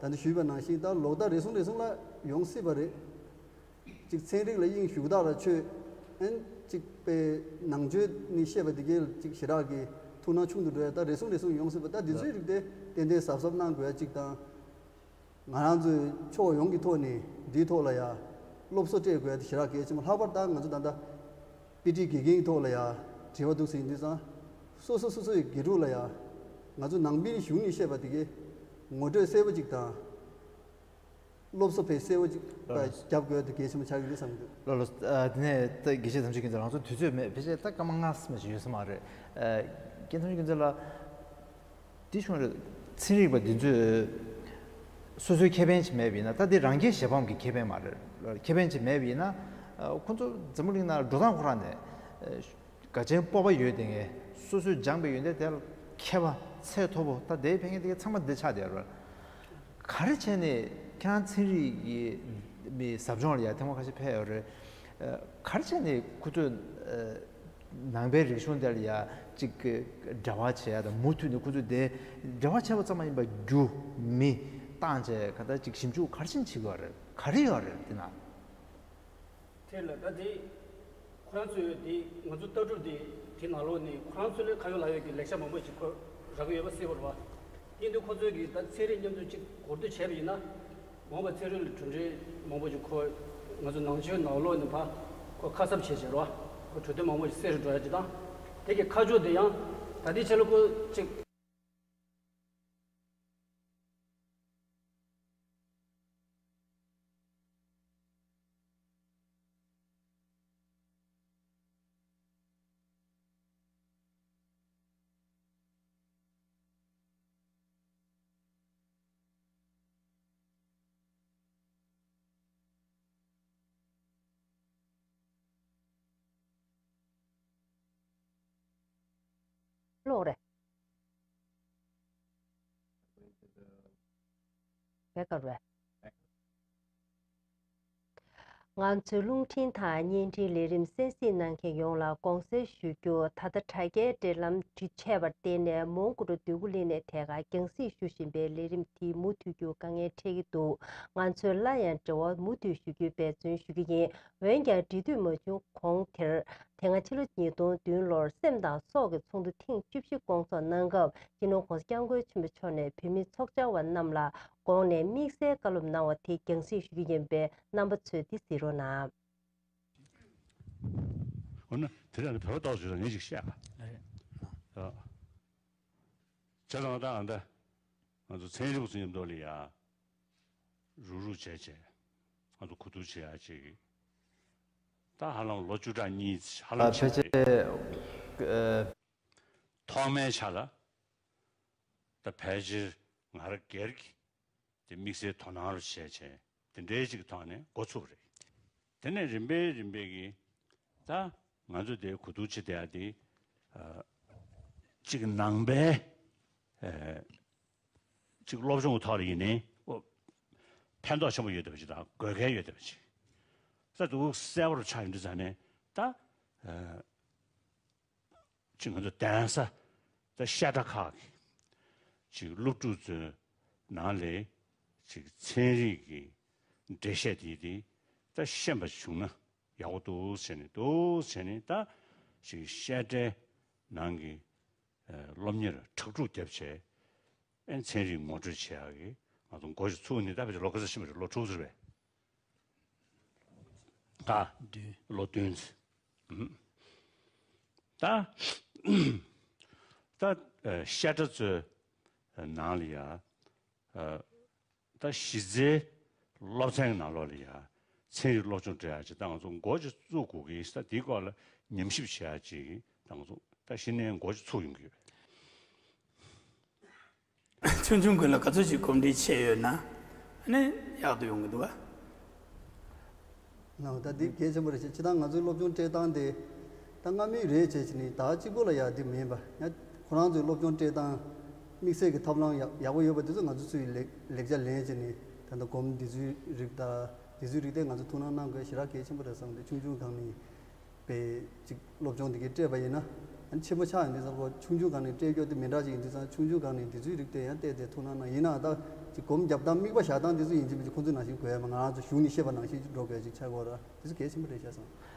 ད་ནི་ཞུས་པ་ནང་བཞིན་ད་ལོག་ལྟ་རེ་ཟུང་རེ་ཟུང་ལ་ཡོང་སྲིད་པ་རེད། གཅིག་ཚན་རིག་ལ་དབྱིངས་ཞུགས་དག་ལ་ཆོས། ཨ་ནི་གཅིག་པའི་ནང་ཆོས་ནི་བཤད་པ་འདི་གའི་གཅིག་ཞེ་དྲག་གི་ཐུགས་སྣང་ཆུང་དུ་འགྲོ་ཡ་ད་རེ་ཟུང་རེ་ཟུང་ཡོང་སྲིད་པ། ད་འདི་ཚོའི་རིགས་དེ་ཏན་ཏན་གཟབ་གཟབ་གནང་དགོས་ཡ་གཅིག་དང་། ང་རང་ཚོའི་ཕྱོགས་ཡོངས་ཀྱི་ཐོག་ནས་འདིའི་ཐོག་ལ་ཡ་སློབ་གསོ་སྤྲད་དགོས་ཡ་དེ་ཞེ་དྲག་གལ་ཆེན་པོ། ལྷག་པར་ད་ང་ཚོ་ད་ལྟ་དཔེ་ཁྲིད་དགེ་རྒན་གྱི་ཐོག་ལ་ཡ་དྲི་བ་འདུག་ཟེར་ཡིན་དུས་ཙང་། སོ་སོ་སོ་སོའི་དགེ་ཕྲུག་ལ་ཡ་ང་ཚོ་ནང་པའི་གཞུང་ནས་བཤད་པ་དེ་གའི་ངོ་སྤྲོད་གསལ་པོ་ཅིག་དང་། སློབ་གསོ་དཔེ་གསལ་པོ་ཅིག་ལགས་ལགས། རྒྱབ་དགོས་ཡ་དེ་གལ་ཆེན་པོ་ཆགས་ཀྱི་རེད་བསམ་གྱི་འདུག་ལགས་ལགས། ཨ། དེ་ནས་ད་དགེ་བཤེས་དམ་ཆོས་ཀུན་བཟང་ལགས། ང་ཚོ་དུས་ཚོད་མེད། ཕལ་ཆེར་ད་སྐར་མ་ལྔ་ཙམ་ཞིག་ཡོད་ས་མ་རེད། ཨ། རྒན་དམ་ཆོས་ཀུན་བཟང་ལགས། དེ་བྱུང་རེད། ཚན་རིག་པ་འདི་ཚོས་སོ་སོའི་ཁེ་ཕན་ཅིག་མེད་པ་ཡིན་ན། ད་འདི་རང་སྐྱིད་གཞན་ཕམ་གྱི་ཁེ་ཕན་མ་རེད། ཁེ་ཕན་ཅིག་མེད་པ་ཡིན་ན། ཁོ་ཚོ་འཛམ་བུ་གླིང་ནང་འགྲོ་སྟངས་ཁོ་རང་ནས་དགའ་ཆེན་སྤོབས་པ་ཡོད་དེ། ངས་སོ་སོས་སྦྱངས་པའི་ཡོན་ཏན་དེ་ལ་མཁས་པ་ཚད་མཐོ་པོ། ད་དེའི་ཕན་ངེས་དེ་ཚང་མ་འདི་ཆགས་བསྡད་ཡོད་རེད། ག་རེ་བྱས་ནས་ཁྱེད་རང་ཚན་རིག་གི་མི་ཟབ་སྦྱོང་ལ་ཡ་ཐེངས་མ་ཁ་ཤས་ཕེབས་ཡོད་རེད། ག་རེ་བྱས་ནས་ཁོ་ཚོས་ནང་པའི་རིག་གཞུང་དེ་ལ་ཡ་གཅིག་འབྲེལ་བ་བྱེད་ཡ་དང་། མུ་མཐུད་ནས་ཁོ་ཚོས་དེ་འབྲེལ་བ་བྱས་པ་ཙམ་མ་ཡིན་པར་རྒྱུ་མི་བཏང་བྱས་ག་ད་གཅིག་ཞིབ་འཇུག་ག་རེ་བྱས་ནས་བྱེད་དགོས་རེད། ག་རེ་ཡོད་རེད་དེ་ན། དེ་ལ་ད་དེ་ཁོ་རང་ཚོས་དེ་ང་ཚོ་ལྟ་གྲུབ་དེ་དེ་ནང་ལོགས་ནས་ཁོ་རང་ཚོ་ལས་ཁ་ཡོད་ལག་ཡོད་ཀྱི་ལེགས་ཆ་མང་པོ་ཞིག་ཁོ་རག་གི་ཡོད་པ་གསལ་པོ་རེད་བ། དེ་འདུག་ཁོ་ཚོས་ཀྱི་ད་ཚན་རིག་མཉམ་དུ་གཅིག་གོ་བསྡུར་བྱས་པ་ཡིན་ན། མ་འོངས་པ་ཚན་རིག་ལ་གྲུབ་འབྲས་མང་པོ་ཞིག་ཁོ་ང་ཚོ་ནང་ཆོས་ནང་ལོགས་ནས་ཕར་ཁོ་ཁ་གསབ་བྱས་བྱས་རོགས། ཁོ་གྲོས་དོན་མང་པོ་ཞིག་གསལ་རུ་འགྲོ་ཡ་ཅིག་དང་། དེ་གི་ཁ་ཕྱོགས་དེ་ཡང་ད་ལྟའི་ཆ་ལ་ཁོ་ཅིག་ཀློག་རེད། བེ་ཀར་རེད། ང་ཚོའི་རླུང་འཕྲིན་དང་བརྙན་འཕྲིན་ལས་རིམ་གསན་གཟིགས་གནང་མཁན་ཡོངས་ལ་དགོངས་སེལ་ཞུ་རྒྱུ། ད་ལྟ་དྲ་རྒྱའི་འབྲེལ་ལམ་འགྲིག་ཆད་པར་བརྟེན་ནས་མོན་གྷོ་རུ་སྡོད་དགོས་ལས་གནས་ཐད་ཀར་རྒྱང་སྲིང་ཞུ་བཞིན་པའི་ལས་རིམ་དེ་མུ་མཐུད་རྒྱུ་དཀའ་ངལ་འཕྲད་ཀྱི་འདུག་ང་ཚོས་སླར་ཡང་འབྲེལ་བ་མུ་མཐུད་ཞུ་རྒྱུའི་འབད་བརྩོན་ཞུ་གི་ཡིན། འོན་ཀྱང་འབྲེལ་མཐུད་མ་བྱུང་གོང་དེར། དེ་སྔ་ཕྱི་ལོ་ཉིས་སྟོང་བདུན་ལོར་སེམས་དང་སྲོག་གི་ཚོགས་འདུ་ཐེངས་བཅུ་བཞི་བསྐོང་ཚོགས་གནང་སྐབས། སྤྱི་ནོར་༸གོང་ས་༸སྐྱབས་མགོན་ཆེན་པོ་མཆོག་ནས་བོད་མི་ཚོགས་བཅར་བ་རྣམས་ལ་དགོངས་ནས་དམིགས་བསལ་བཀའ་སློབ་གནང་བ་དེ་རྒྱང་སྲིང་ཞུ་རྒྱུ་ཡིན་པས། རྣམ་པ་ཚོས་འདི་གཟིགས་རོགས་གནང་། འོ་ན་དེ་རིང་ནི་བོད་ཐོག་ཞུ་དང་ངས་ཅིག་བཤད་པ། ཨ་རེད། ཨ། བྱས་ཙང་ད་ཨ་འདྲ་ང་ཚོ་ཚན་རིག་པ་ཚོ་མཉམ་དུ་ལ་ཡ་རུག་རུག་བྱས་བྱས་ང་ཚོ་གོ་བསྡུར་བྱེད་ཡ་ཅིག་ད་ཧ་ལམ་ལོ་བཅུ་ཕྲག་གཉིས་ཧ་ལམ་ཕལ་ཆེར་ཕྱིན་པ་རེད། ཨ། ཐོག་མའི་ཆ་ལ་ད་ཕལ་ཆེར་ང་རང་སྒེར་གྱི་དེ་དམིགས་བསལ་དོ་སྣང་རུ་བྱས་བྱས་དེ་འདྲའི་ཅིག་ཐོག་ནས་འགོ་ཚུགས་པ་རེད། དེ་ནས་རིམ་པས་རིམ་པས་ཀྱིས་ད་ང་ཚོ་དེ་གོ་བསྡུར་བྱེད་བསྡད་ཡ་དེ་ཨ་ཅིག་ནང་པའི་ཨ་ཅིག་སློབ་སྦྱོང་གི་ཐོག་ལ་ཡིན་ནའི་ཨོ་ཕན་ཐོགས་ཆེན་པོ་ཡོད་བསྡད་པ་ཅིག་དང་དགོས་གལ་ཡོད་བསྡད་པ་ཅིག་ས་འདུག་གསལ་པོ་རུ་ཆགས་ཡོང་དུས་ཙང་ནས་ད་ཨ་ཅིག་ང་ཚོ་གདན་ས་ད་བཤད་གྲྭ་ཁག་གི་ཅིག་སློབ་ཕྲུག་ཚོའི་ནང་ལས་ཅིག་ཚན་རིག་གི་འགྲེལ་བཤད་དེ་དེ་ད་ཤེས་པ་བྱུང་ན་ཡག་པོ་འདུག་ཟེར་ནས་འདུག་ཟེར་ནས་ད་ཅིག་བཤད་གྲྭའི་ནང་གི་ཨ་སློབ་གཉེར་ཁྲག་ཁྲུག་བརྒྱབ་བྱས། ཨེ་ཚན་རིག་ངོ་སྤྲོད་བྱེད་ཡག་གི་ང་ཚོ་འགོ་ཞིག་ཚུགས་ནས་ད་ཕལ་ཆེར་ལོ་ག་ཚོད་ཕྱིན་པ་རེད། ལོ་དྲུག་ཙམ་རེད་པས། ད་བདུན། ལོ་བདུན་ཙམ། ཨུམ། ད་ད་ཨ་བཤད་གྲྭ་ཚོའི་ནང་ལ་ཡ་ཨ་ད་གཞི་རྩའི་སློབ་ཚན་གྱི་ནང་ལོགས་ལ་ཡ་ཚན་རིག་སློབ་སྦྱོང་སྤྲད་ཡག་ཅིག་ད་ང་ཚོ་འགོ་ཅིག་བཙུགས་དགོས་ཀྱི་ཡིན་ས། དེའི་སྐོར་ལ་ཉམས་ཞིབ་བྱེད་ཡག་ཅིག་ད་ང་ཚོ་ད་གཞི་ནས་འགོ་ཅིག་ཚུགས་ཡོང་གི་ཡོད། ཆུང་ཆུང་ཀུན་ལ་ག་ཚོད་ཅིག་གོམས་འདྲིས་བྱས་ཡོད་ན་ཨ་ནི་ཡག་ཏུ་ཡོང་གི་འདུག་ག་ནའོ། ད་འདི་གལ་ཆེན་པོ་རེད་ཤག་སྤྱིར་བཏང་ང་ཚོའི་སློབ་སྦྱོང་སྤྲད་སྟངས་དེ་ད་སྔ་མོའི་རེད་བྱས་བྱས་ནས་ད་གཅིག་པོ་ལ་ཡ་འདི་མིན་པ། ཡང་ཁོ་རང་ཚོའི་སློབ་སྦྱོང་སྤྲད་སྟངས་དམིགས་བསལ་གྱི་ཐབས་ལམ་ཡག་ཡག་པོ་ཡོད་པ་དེ་ཚོ་ང་ཚོ་ཚུར་ལེགས་ལེགས་ཆ་ལེན་བྱས་ནས་ད་ལྟ་སྒོམ་འདི་ཚོའི་རིགས་དང་འདི་ཚོའི་རིགས་དེ་ང་ཚོ་ཐུགས་སྣང་གནང་དགོས་ཞེ་དྲག་གལ་ཆེན་པོ་རེད་བསམ་སྟེ། ཆུང་ཆུང་སྒང་ནས་པའི་ཅིག་སློབ་སྦྱོང་འདི་གའི་སྤྲད་པ་ཡིན་ན། ཨ་ནི་ཆེན་པོ་ཆགས་ཡོང་དུས་ཙང་ཁོ་ཆུང་ཆུང་སྒང་ནས་སྤྲད་རྒྱུ་དེ་མི་འདྲ་ཅིག་ཡིན་དུས་ཙང་། ཆུང་ཆུང་སྒང་ནས་འདི་ཚོའི་རིགས་དེ་ཡང་བལྟས་ཏེ་ཐུགས་སྣང་གནང་། ཡིན་ནའང་ད་ཅིག་སྒོམ་རྒྱབ་སྟངས་དམིགས་པ་བཞག་སྟངས་དེ་ཚོ་ཡིན་གཅིག་མིན་གཅིག་ཁོང་ཚོའི་ནང་བཞིན་དགོས་ཡ་མ། ང་རང་ཚོ་གཞུང་ནས་བཤད་པ་ནང་བཞིན་འགྲོ་དགོས་ཅིག་ཆགས་ཀྱི་ཡོད་རེད། དེ་ཚོ་གལ་ཆེན་པོ་རེད་ཤག་བསམ།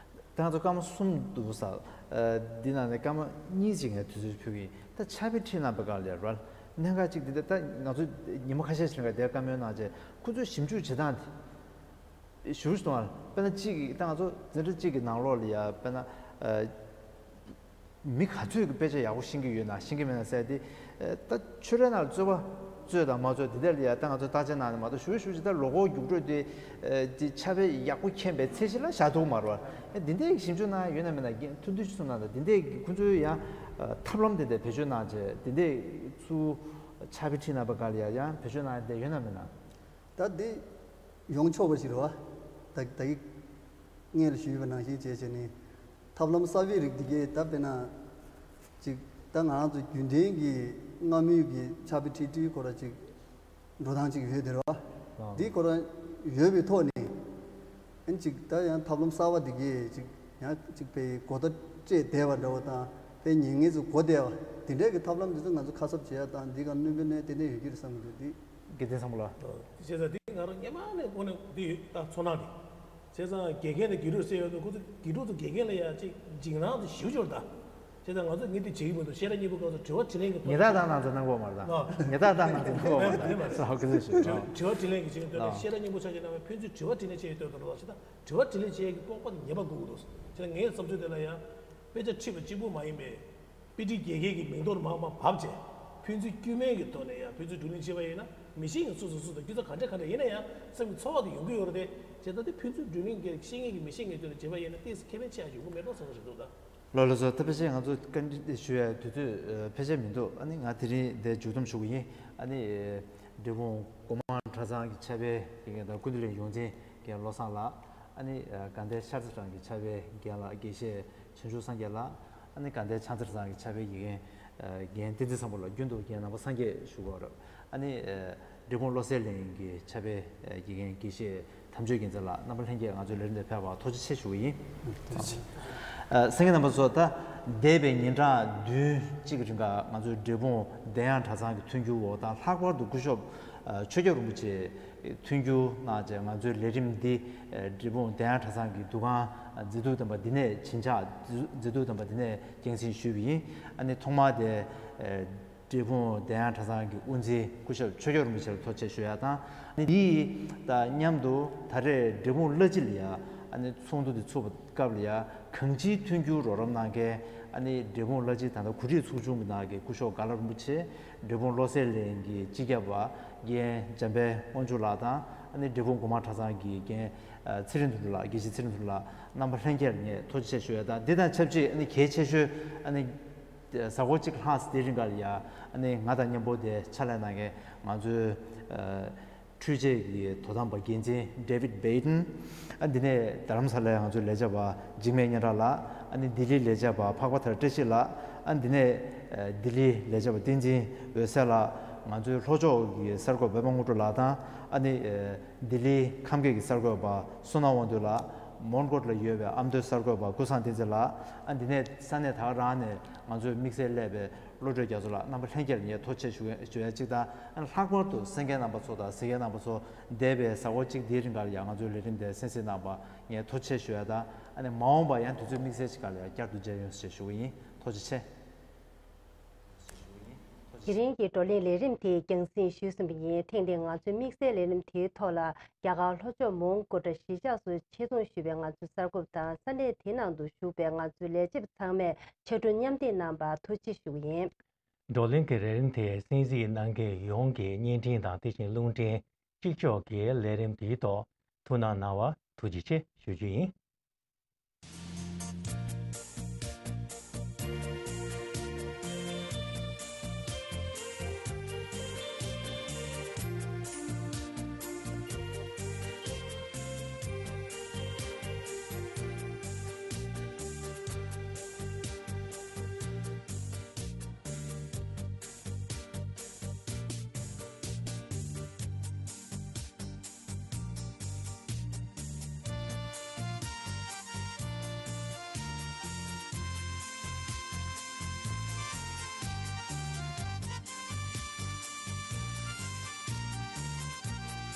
ད་ང་ཚོ་སྐར་མ་གསུམ་འདུག་ས། ཨ་འདི་ནང་ནས་སྐར་མ་གཉིས་ཅིག་ངས་དུས་ཚོད་ཕུལ་གྱི་ཡིན། ད་ཕྱག་དཔེ་ཁྲིད་གནང་བའི་སྐབས་ལ་རོལ་གནད་འགག་ཅིག་འདི་ད་ད་ང་ཚོ་ཉི་མ་ཁ་ཤས་ཤིག་ལ་དེར་བཀའ་མོལ་གནང་བྱས། ཁོ་ཚོས་ཞིབ་འཇུག་བྱེད་སྟངས་དེ་ཞུ་སོང་བ། དཔེར་ན་གཅིག་གིས་ད་ང་ཚོ་འཛིན་གྲྭ་གཅིག་གི་ནང་ལོགས་ལ་ཡ་དཔེར་ན་ཨ་མི་ག་ཚོད་ཀྱི་དཔེ་ཆ་ཡག་པོ་ཤེས་ཀྱི་ཡོད་ན་ཤེས་ཀྱི་མེད་ན་ཟེར་ཏེ། ཨ་ད་ཆོས་རའི་ནང་ལ་རྩོད་པ་རྩོད་དང་མ་རྩོད་དེ་འདྲ་ལ་ཡ་ད་ང་ཚོ་བརྟག་དཔྱད་གནང་ནས་མ་གཏོགས། ཞུ་ཞུ་ཅིག་ད་ལོ་འཁོར་རྒྱུགས་སྤྲོད་དེ་ཨ་དེ་ཕྱག་དཔེ་ཡག་པོ་མཁྱེན་པའི་ཚད་གཞི་ལ་བཞག་ཐུབ་མ་རེད་བ། ཨ་འདི་འདྲའི་ཞིབ་འཇུག་གནང་ཡ་ཡོད་ན་མེད་ན་ཐུང་ཐུང་ཞིག་གསུངས་གནང་དང་། འདི་འདྲའི་ཁོང་ཚོའི་ཡང་ཨ་ཐབས་ལམ་དེ་འདྲ་བེད་སྤྱོད་གནང་བྱས་དེ་འདྲའི་ཚུལ་ ཕྱག་དཔེ་ཁྲིད་གནང་པ་ག་ལ་ཡ་ཡང་བེད་སྤྱོད་གནང་བསྡད་ཡོད་ན་མེད་ན། ད་འདི་ཡོང་ཆོག་པ་ཞིག་རེད་བ། ད་ད་གི་སྔོན་ལ་ཞུས་པ་ནང་བཞིན་བྱས་བྱས་ནས་ཐབས་ལམ་གསར་པའི་རིགས་འདི་གས་ད་དཔེར་ན་ཅིག་ད་ང་རང་ཚོ་རྒྱུན་ལྡན་གྱི་སྔ་མོའི་གི་ཕྱག་དཔེ་ཁྲིད་དུས་ཁོ་ར་ཅིག་འགྲོ་སྟངས་ཅིག་ཡོད་དེ་རེད་བ། འདི་ཁོ་ར་ཡོད་པའི་ཐོག་ནས་ཨན་ཅིག་ད་ཡང་ཐབས་ལམ་གསར་པ་འདི་གས་ཅིག་ཡང་ཅིག་པའི་གོ་བརྡ་སྤྲད་བསྡད་པ་འདྲ་བོ་དང་པའི་ཉན་མཁན་ཚོ་གོ་བསྡད་པ་འདི་འདྲའི་གི་ཐབས་ལམ་འདི་ཚོ་ང་ཚོ་ཁ་གསབ་བྱེད་ཡ་དང་འདི་ག་སྣོན་པའི་གནས་ཏན་ཏན་ཡོད་ཀྱི་རེད་བསམ་གྱི་འདུག་འདི། དགེ་ལྡན་བཟང་པོ་ལགས། བྱས་ཙང་འདི་ང་རང་སྔོན་མ་ནས་ཁོ་ནས་འདི་ཡོད་ད་ཚོར་སྣང་འདི། བྱས་ཙང་དགེ་རྒན་དང་དགེ་ཕྲུག་ཟེར་ཡོད་དུས་ཁོ་ཚོ་དགེ་ཕྲུག་དང་དགེ་རྒན་ལ་ཡ་ཅིག་འཇིགས་སྣང་དེ་ཞེ་པོ་ཅིག་ཡོད་རེད་ད། བྱས་ཙང་ང་ཚོ་ངས་འདི་བྱེད་ཀྱི་མི་འདུག་བཤད་གྲྭ་སྙིང་པོ་སྐབས་སུ་དྲི་བ་དྲིས་ལན་གྱི་ཐོག་ཉེས་རྡུང་བཏང་ནང་ཚོ་གནང་དགོས་མ་རེད་ད། ཉེས་རྡུང་བཏང་ནང་ཚོ་གནང་དགོས་མ་རེད་ད། ལགས་ཁ་ཚོད་ཞུ་དྲི་བ་དྲིས་ལན་གྱི་ཆེད་དུ་བཤད་གྲྭ་སྙིང་པོ་ཆ་ཞིག་གནང་བའི་ཕན་ཚུན་དྲི་བ་དྲིས་ལན་བྱེད་ཡོད་དོན་དུ་རེད་ལགས་ཤི་ད། དྲི་བ་དྲིས་ལན་བྱེད་ཡས་ཀྱི་སྤོབས་པ་ངེས་པར་དགོས་ཀྱི་འདུག་བྱས་ཙང་ངའི་བསམ་ཚུལ་དེ་ལ་ཡང་དཔེ་ཆ་ཁྲིད་པ་གཅིག་པུ་མ་ཡིན་པའི། དཔེ་ཁྲིད་དགེ་རྒན་གྱི་མིང་ཐོ་མར་མར་བབས་བྱས། ཕན་ཚུན་དཀྱུས་མའི་གི་ཐོག་ནས་ཡང་ཕན་ཚུན་བགྲོ་གླེང་བྱས་པ་ཡིན་ན་མི་ཤེས་མཁན་སུ་དང་སུ་དང་སྐྱོན་ཚ་ག་འདྲ་ག་འདྲ་ཡིན་ན་ཡང་སེམས་ཀྱི་ཚོར་བ་དེ་ཡོང་གི་ཡོད་རེད་དེ། བྱས་ཙང་དེ་ཕན་ཚུན་བགྲོ་གླེང་གི་ཤེས་མཁན་གྱི་མི་ཤེས་མཁན་ཐོག་ནས་བྱས་པ་ཡིན་ན་ཏོག་ཙམ་ཁེ་ཕན་ཆེ་བ་ཞིག་ཡོང་གི་མེད་འགྲོ་བསམ་བསམ་ཞིག་འདུག་ད། ལགས་ལགས་སོ། ད་ཕལ་ཆེར་ང་ཚོ་བཀའ་འདྲི་ཞུ་ཡ་དུས་ཚོད་ཕལ་ཆེར་མི་འདུག་ཨ་ནི་ང་དེ་རིང་འདིར་མཇུག་བསྡོམས་ཞུ་གི་ཡིན། ཨ་ནི་འབྲས་སྤུངས་སྒོ་མང་གྲྭ་ཚང་གི་ཕྱག་དཔེ་ཡི་གེ་དང་ཀུན་བཏུས་གླིང་ཡོངས་འཛིན་རྒན་བློ་བཟང་ལགས། ཨ་ནི་དགའ་ལྡན་ཤར་རྩེ་གྲོང་གི་ཕྱག་དཔེ་རྒན་ལགས་དགེ་བཤེས་བྱང་ཆུབ་སངས་རྒྱས་ལགས། ཨ་ནི་དགའ་ལྡན་ཕྱག་འཚལ་གྲྭ་ཚང་གི་ཕྱག་དཔེ་ཡི་གེ་རྒན་བསྟན་འཛིན་བཟང་པོ་ལགས། རྒྱུན་དུ་རྒན་རྣམ་པ་སངས་རྒྱས་ཞུ་དགོས་རེད། ཨ་ནི་འབྲས་སྤུངས་བློ་གསལ་གླིང་གི་ཕྱག་དཔེ་ཡི་གེ་རྒན་དགེ་བཤེས་དམ་ཆོས་རྒྱལ་མཚན་ལགས། རྣམ་པ་ལྷན་རྒྱས་ང་ཚོའི་ལས་རིམ་དེར་ཕེབས་པར་ཐུགས་རྗེ་ཆེ་ཞུ་གི་ཡིན། ཐུགས་རྗེ་ཆེ། ཨ་གསན་མཁན་རྣམ་པ་ཚོ། ད་འདས་པའི་ཉིན་གྲངས་བདུན་གཅིག་གི་རིང་ལ་ང་ཚོའི་འབྲས་སྤུངས་གདན་དབྱངས་གྲྭ་ཚང་གི་མཐུན་འགྱུར་འོག་དང་ལྷག་པར་དུ་སྐུ་ཞབས་ཨ་ཆོས་སྐྱབས་རིན་པོ་ཆེ་མཐུན་འགྱུར་གནང་བྱས་ང་ཚོའི་ལས་རིམ་འདི་ཨ་འབྲས་སྤུངས་གདན་དབྱངས་གྲྭ་ཚང་གི་འདུ་ཁང་མཛེས་སྡུག་ལྡན་པ་འདི་ནས་བྱིན་ཆགས། མཛེས་སྡུག་ལྡན་པ་འདི་ནས་རྒྱང་སྲིང་ཞུས་པ་ཡིན། ཨ་ནི་ཐོག་མར་དེ་ཨ་འབྲས་སྤུངས་གདན་དབྱངས་གྲྭ་ཚང་གི་དབུ་འཛིན་སྐུ་ཞབས་ཆོས་སྐྱབས་རིན་པོ་ཆེ་ལ་ཐུགས་རྗེ་ཆེ་ཞུ་ཡ་དང་། ཨ་ནི་འདི་དང་མཉམ་དུ་ད་རེས་འབྲས་སྤུངས་བླ་སྤྱི་ལ་ཡ་ཨ་ནི་ཚོགས་འདུ་འདི་ཚུགས་པའི་སྐབས་ལ་ཡ་གང་ཅིའི་མཐུན་འགྱུར་རོགས་རམ་གནང་མཁན་ཨ་ནི་འབྲས་སྤུངས་བླ་སྤྱི་ད་ལྟ་གོ་སྒྲིག་ཚོགས་ཆུང་གི་ནང་གི་སྐུ་ཞབས་དགའ་ལྷ་རིན་པོ་ཆེ། འབྲས་སྤུངས་བློ་གསལ་གླིང་གི་སྤྱི་ཁྱབ་པ་རྒན་འཇམ་དཔལ་དབང་ཕྱུག་ལགས་དང་། ཨ་ནི་འབྲས་སྤུངས་སྒོ་མང་གྲྭ་ཚང་གི་རྒན་ཚེ་རིང་དོན་གྲུབ་ལགས། དགེ་བཤེས་ཚེ་རིང་དོན་གྲུབ་ལགས། རྣམ་པ་ལྷན་རྒྱས་ལ་ངས་ཐུགས་རྗེ་ཆེ་ཞུ་ཡ་དང་། འདི་དང་ཆབས་ཅིག་ཨ་ནི་གལ་ཆེ་ཤོས་ཨ་ནི་གཟའ་འཁོར་གཅིག་ལྷག་ཙམ་དེའི་རིང་ག་ལ་ཡ་ཨ་ནི་ང་དང་མཉམ་པོ་དེ་ཕྱག་ལས་གནང་མཁན་ང་ཚོའི་ཨ་འཕྲུལ་ཆས་ཀྱི་དོ་དམ་པ་འགན་འཛིན་David Baden། ཨ་འདི་ནས་རྡ་རམ་ས་ལའི་ང་ཚོའི་ལས་བྱེད་པ་འཇིགས་མེད་སྙན་གྲགས་ལགས། ཨ་ནི་ལྡི་ལིའི་ལས་བྱེད་པ་འཕགས་པ་ཐར་བཀྲ་ཤིས་ལགས། ཨ་འདི་ནས་ཨ་ལྡི་ལིའི་ལས་བྱེད་པ་བསྟན་འཛིན་འོད་ཟེར་ལགས། ང་ཚོའི་ལྷོ་ཕྱོགས་ཀྱི་གསར་འགོད་པ་པདྨ་དངོས་གྲུབ་ལགས་དང་། ཨ་ནི་ཨ་ལྡི་ལིའི་ཁམས་སྐད་ཀྱི་གསར་འགོད་པ་བསོད་ནམས་དབང་འདུས་ལགས། མོན་གྷོ་ལ་ཡོད་པའི་ཨ་མདོའི་གསར་འགོད་པ་ཀུན་བཟང་བསྟན་འཛིན་ལགས། ཨ་འདི་ནས་ས་གནས་ད་ག་རང་ནས་ང་ཚོའི་དམིགས་བསལ་སླེབས་པའི་བློ་གྲོས་རྒྱ་མཚོ་ལགས། རྣམ་པ་ལྷན་རྒྱས་ལ་ངས་ཐུགས་རྗེ་ཆེ་ཞུ་ཞུ་ཡ་གཅིག་དང་། ཨ་ནི་ལྷག་པར་དུ་གསན་མཁན་རྣམ་པ་ཚོ་དང་གཟིགས་མཁན་རྣམ་པ་ཚོ་འདས་པའི་གཟའ་འཁོར་གཅིག་འདིའི་རིང་ག་ལ་ཡང་ང་ཚོའི་ལས་རིམ་དེ་གསན་གཟིགས་གནང་བར་ངས་ཐུགས་རྗེ་ཆེ་ཞུ་ཡ་དང་། ཨ་ནི་མ་འོངས་པར་ཡང་དུས་ཚོད་དམིགས་བསལ་ཅིག་ག་ལ་ཡང་བསྐྱར་དུ་མཇལ་ཡོང་ཟེར་ཞུ་གི་ཡིན། ཐུགས་རྗེ་ཆེ། དེ་རིང་གི་བགྲོ་གླེང་ལས་རིམ་དེ་རྒྱང་སྲིང་ཞུས་ཟིན་པ་ཡིན། ཐེངས་འདིའི་ང་ཚོའི་དམིགས་བསལ་ལས་རིམ་དེའི་ཐོག་ལ་རྒྱ་གར་ལྷོ་ཕྱོགས་མོན་གྷོ་གྲས་གཞིས་ཆགས་སུ་ཆེད་རྫོང་ཞུས་པའི་ང་ཚོའི་གསར་འགོད་པ་དང་། ས་གནས་དེ་ནང་དུ་བཞུགས་པའི་ང་ཚོའི་ལས་བྱེད་པ་ཚང་མས་ཕྱར་གྲུ་མཉམ་འདེགས་གནང་བར་ཐུགས་རྗེ་ཞུ་གི་ཡིན། བགྲོ་གླེང་གི་ལས་རིམ་དེ་གསན་གཟིགས་གནང་མཁན་ཡོངས་ཀྱི་བརྙན་འཕྲིན་དང་དེ་བཞིན་རླུང་འཕྲིན་གཅིག་ལྕོགས་ཀྱི་ལས་རིམ་དེའི་ཐོག་ཐུགས་སྣང་གནང་བར་ཐུགས་རྗེ་ཆེ་ཞུ་རྒྱུ་ཡིན།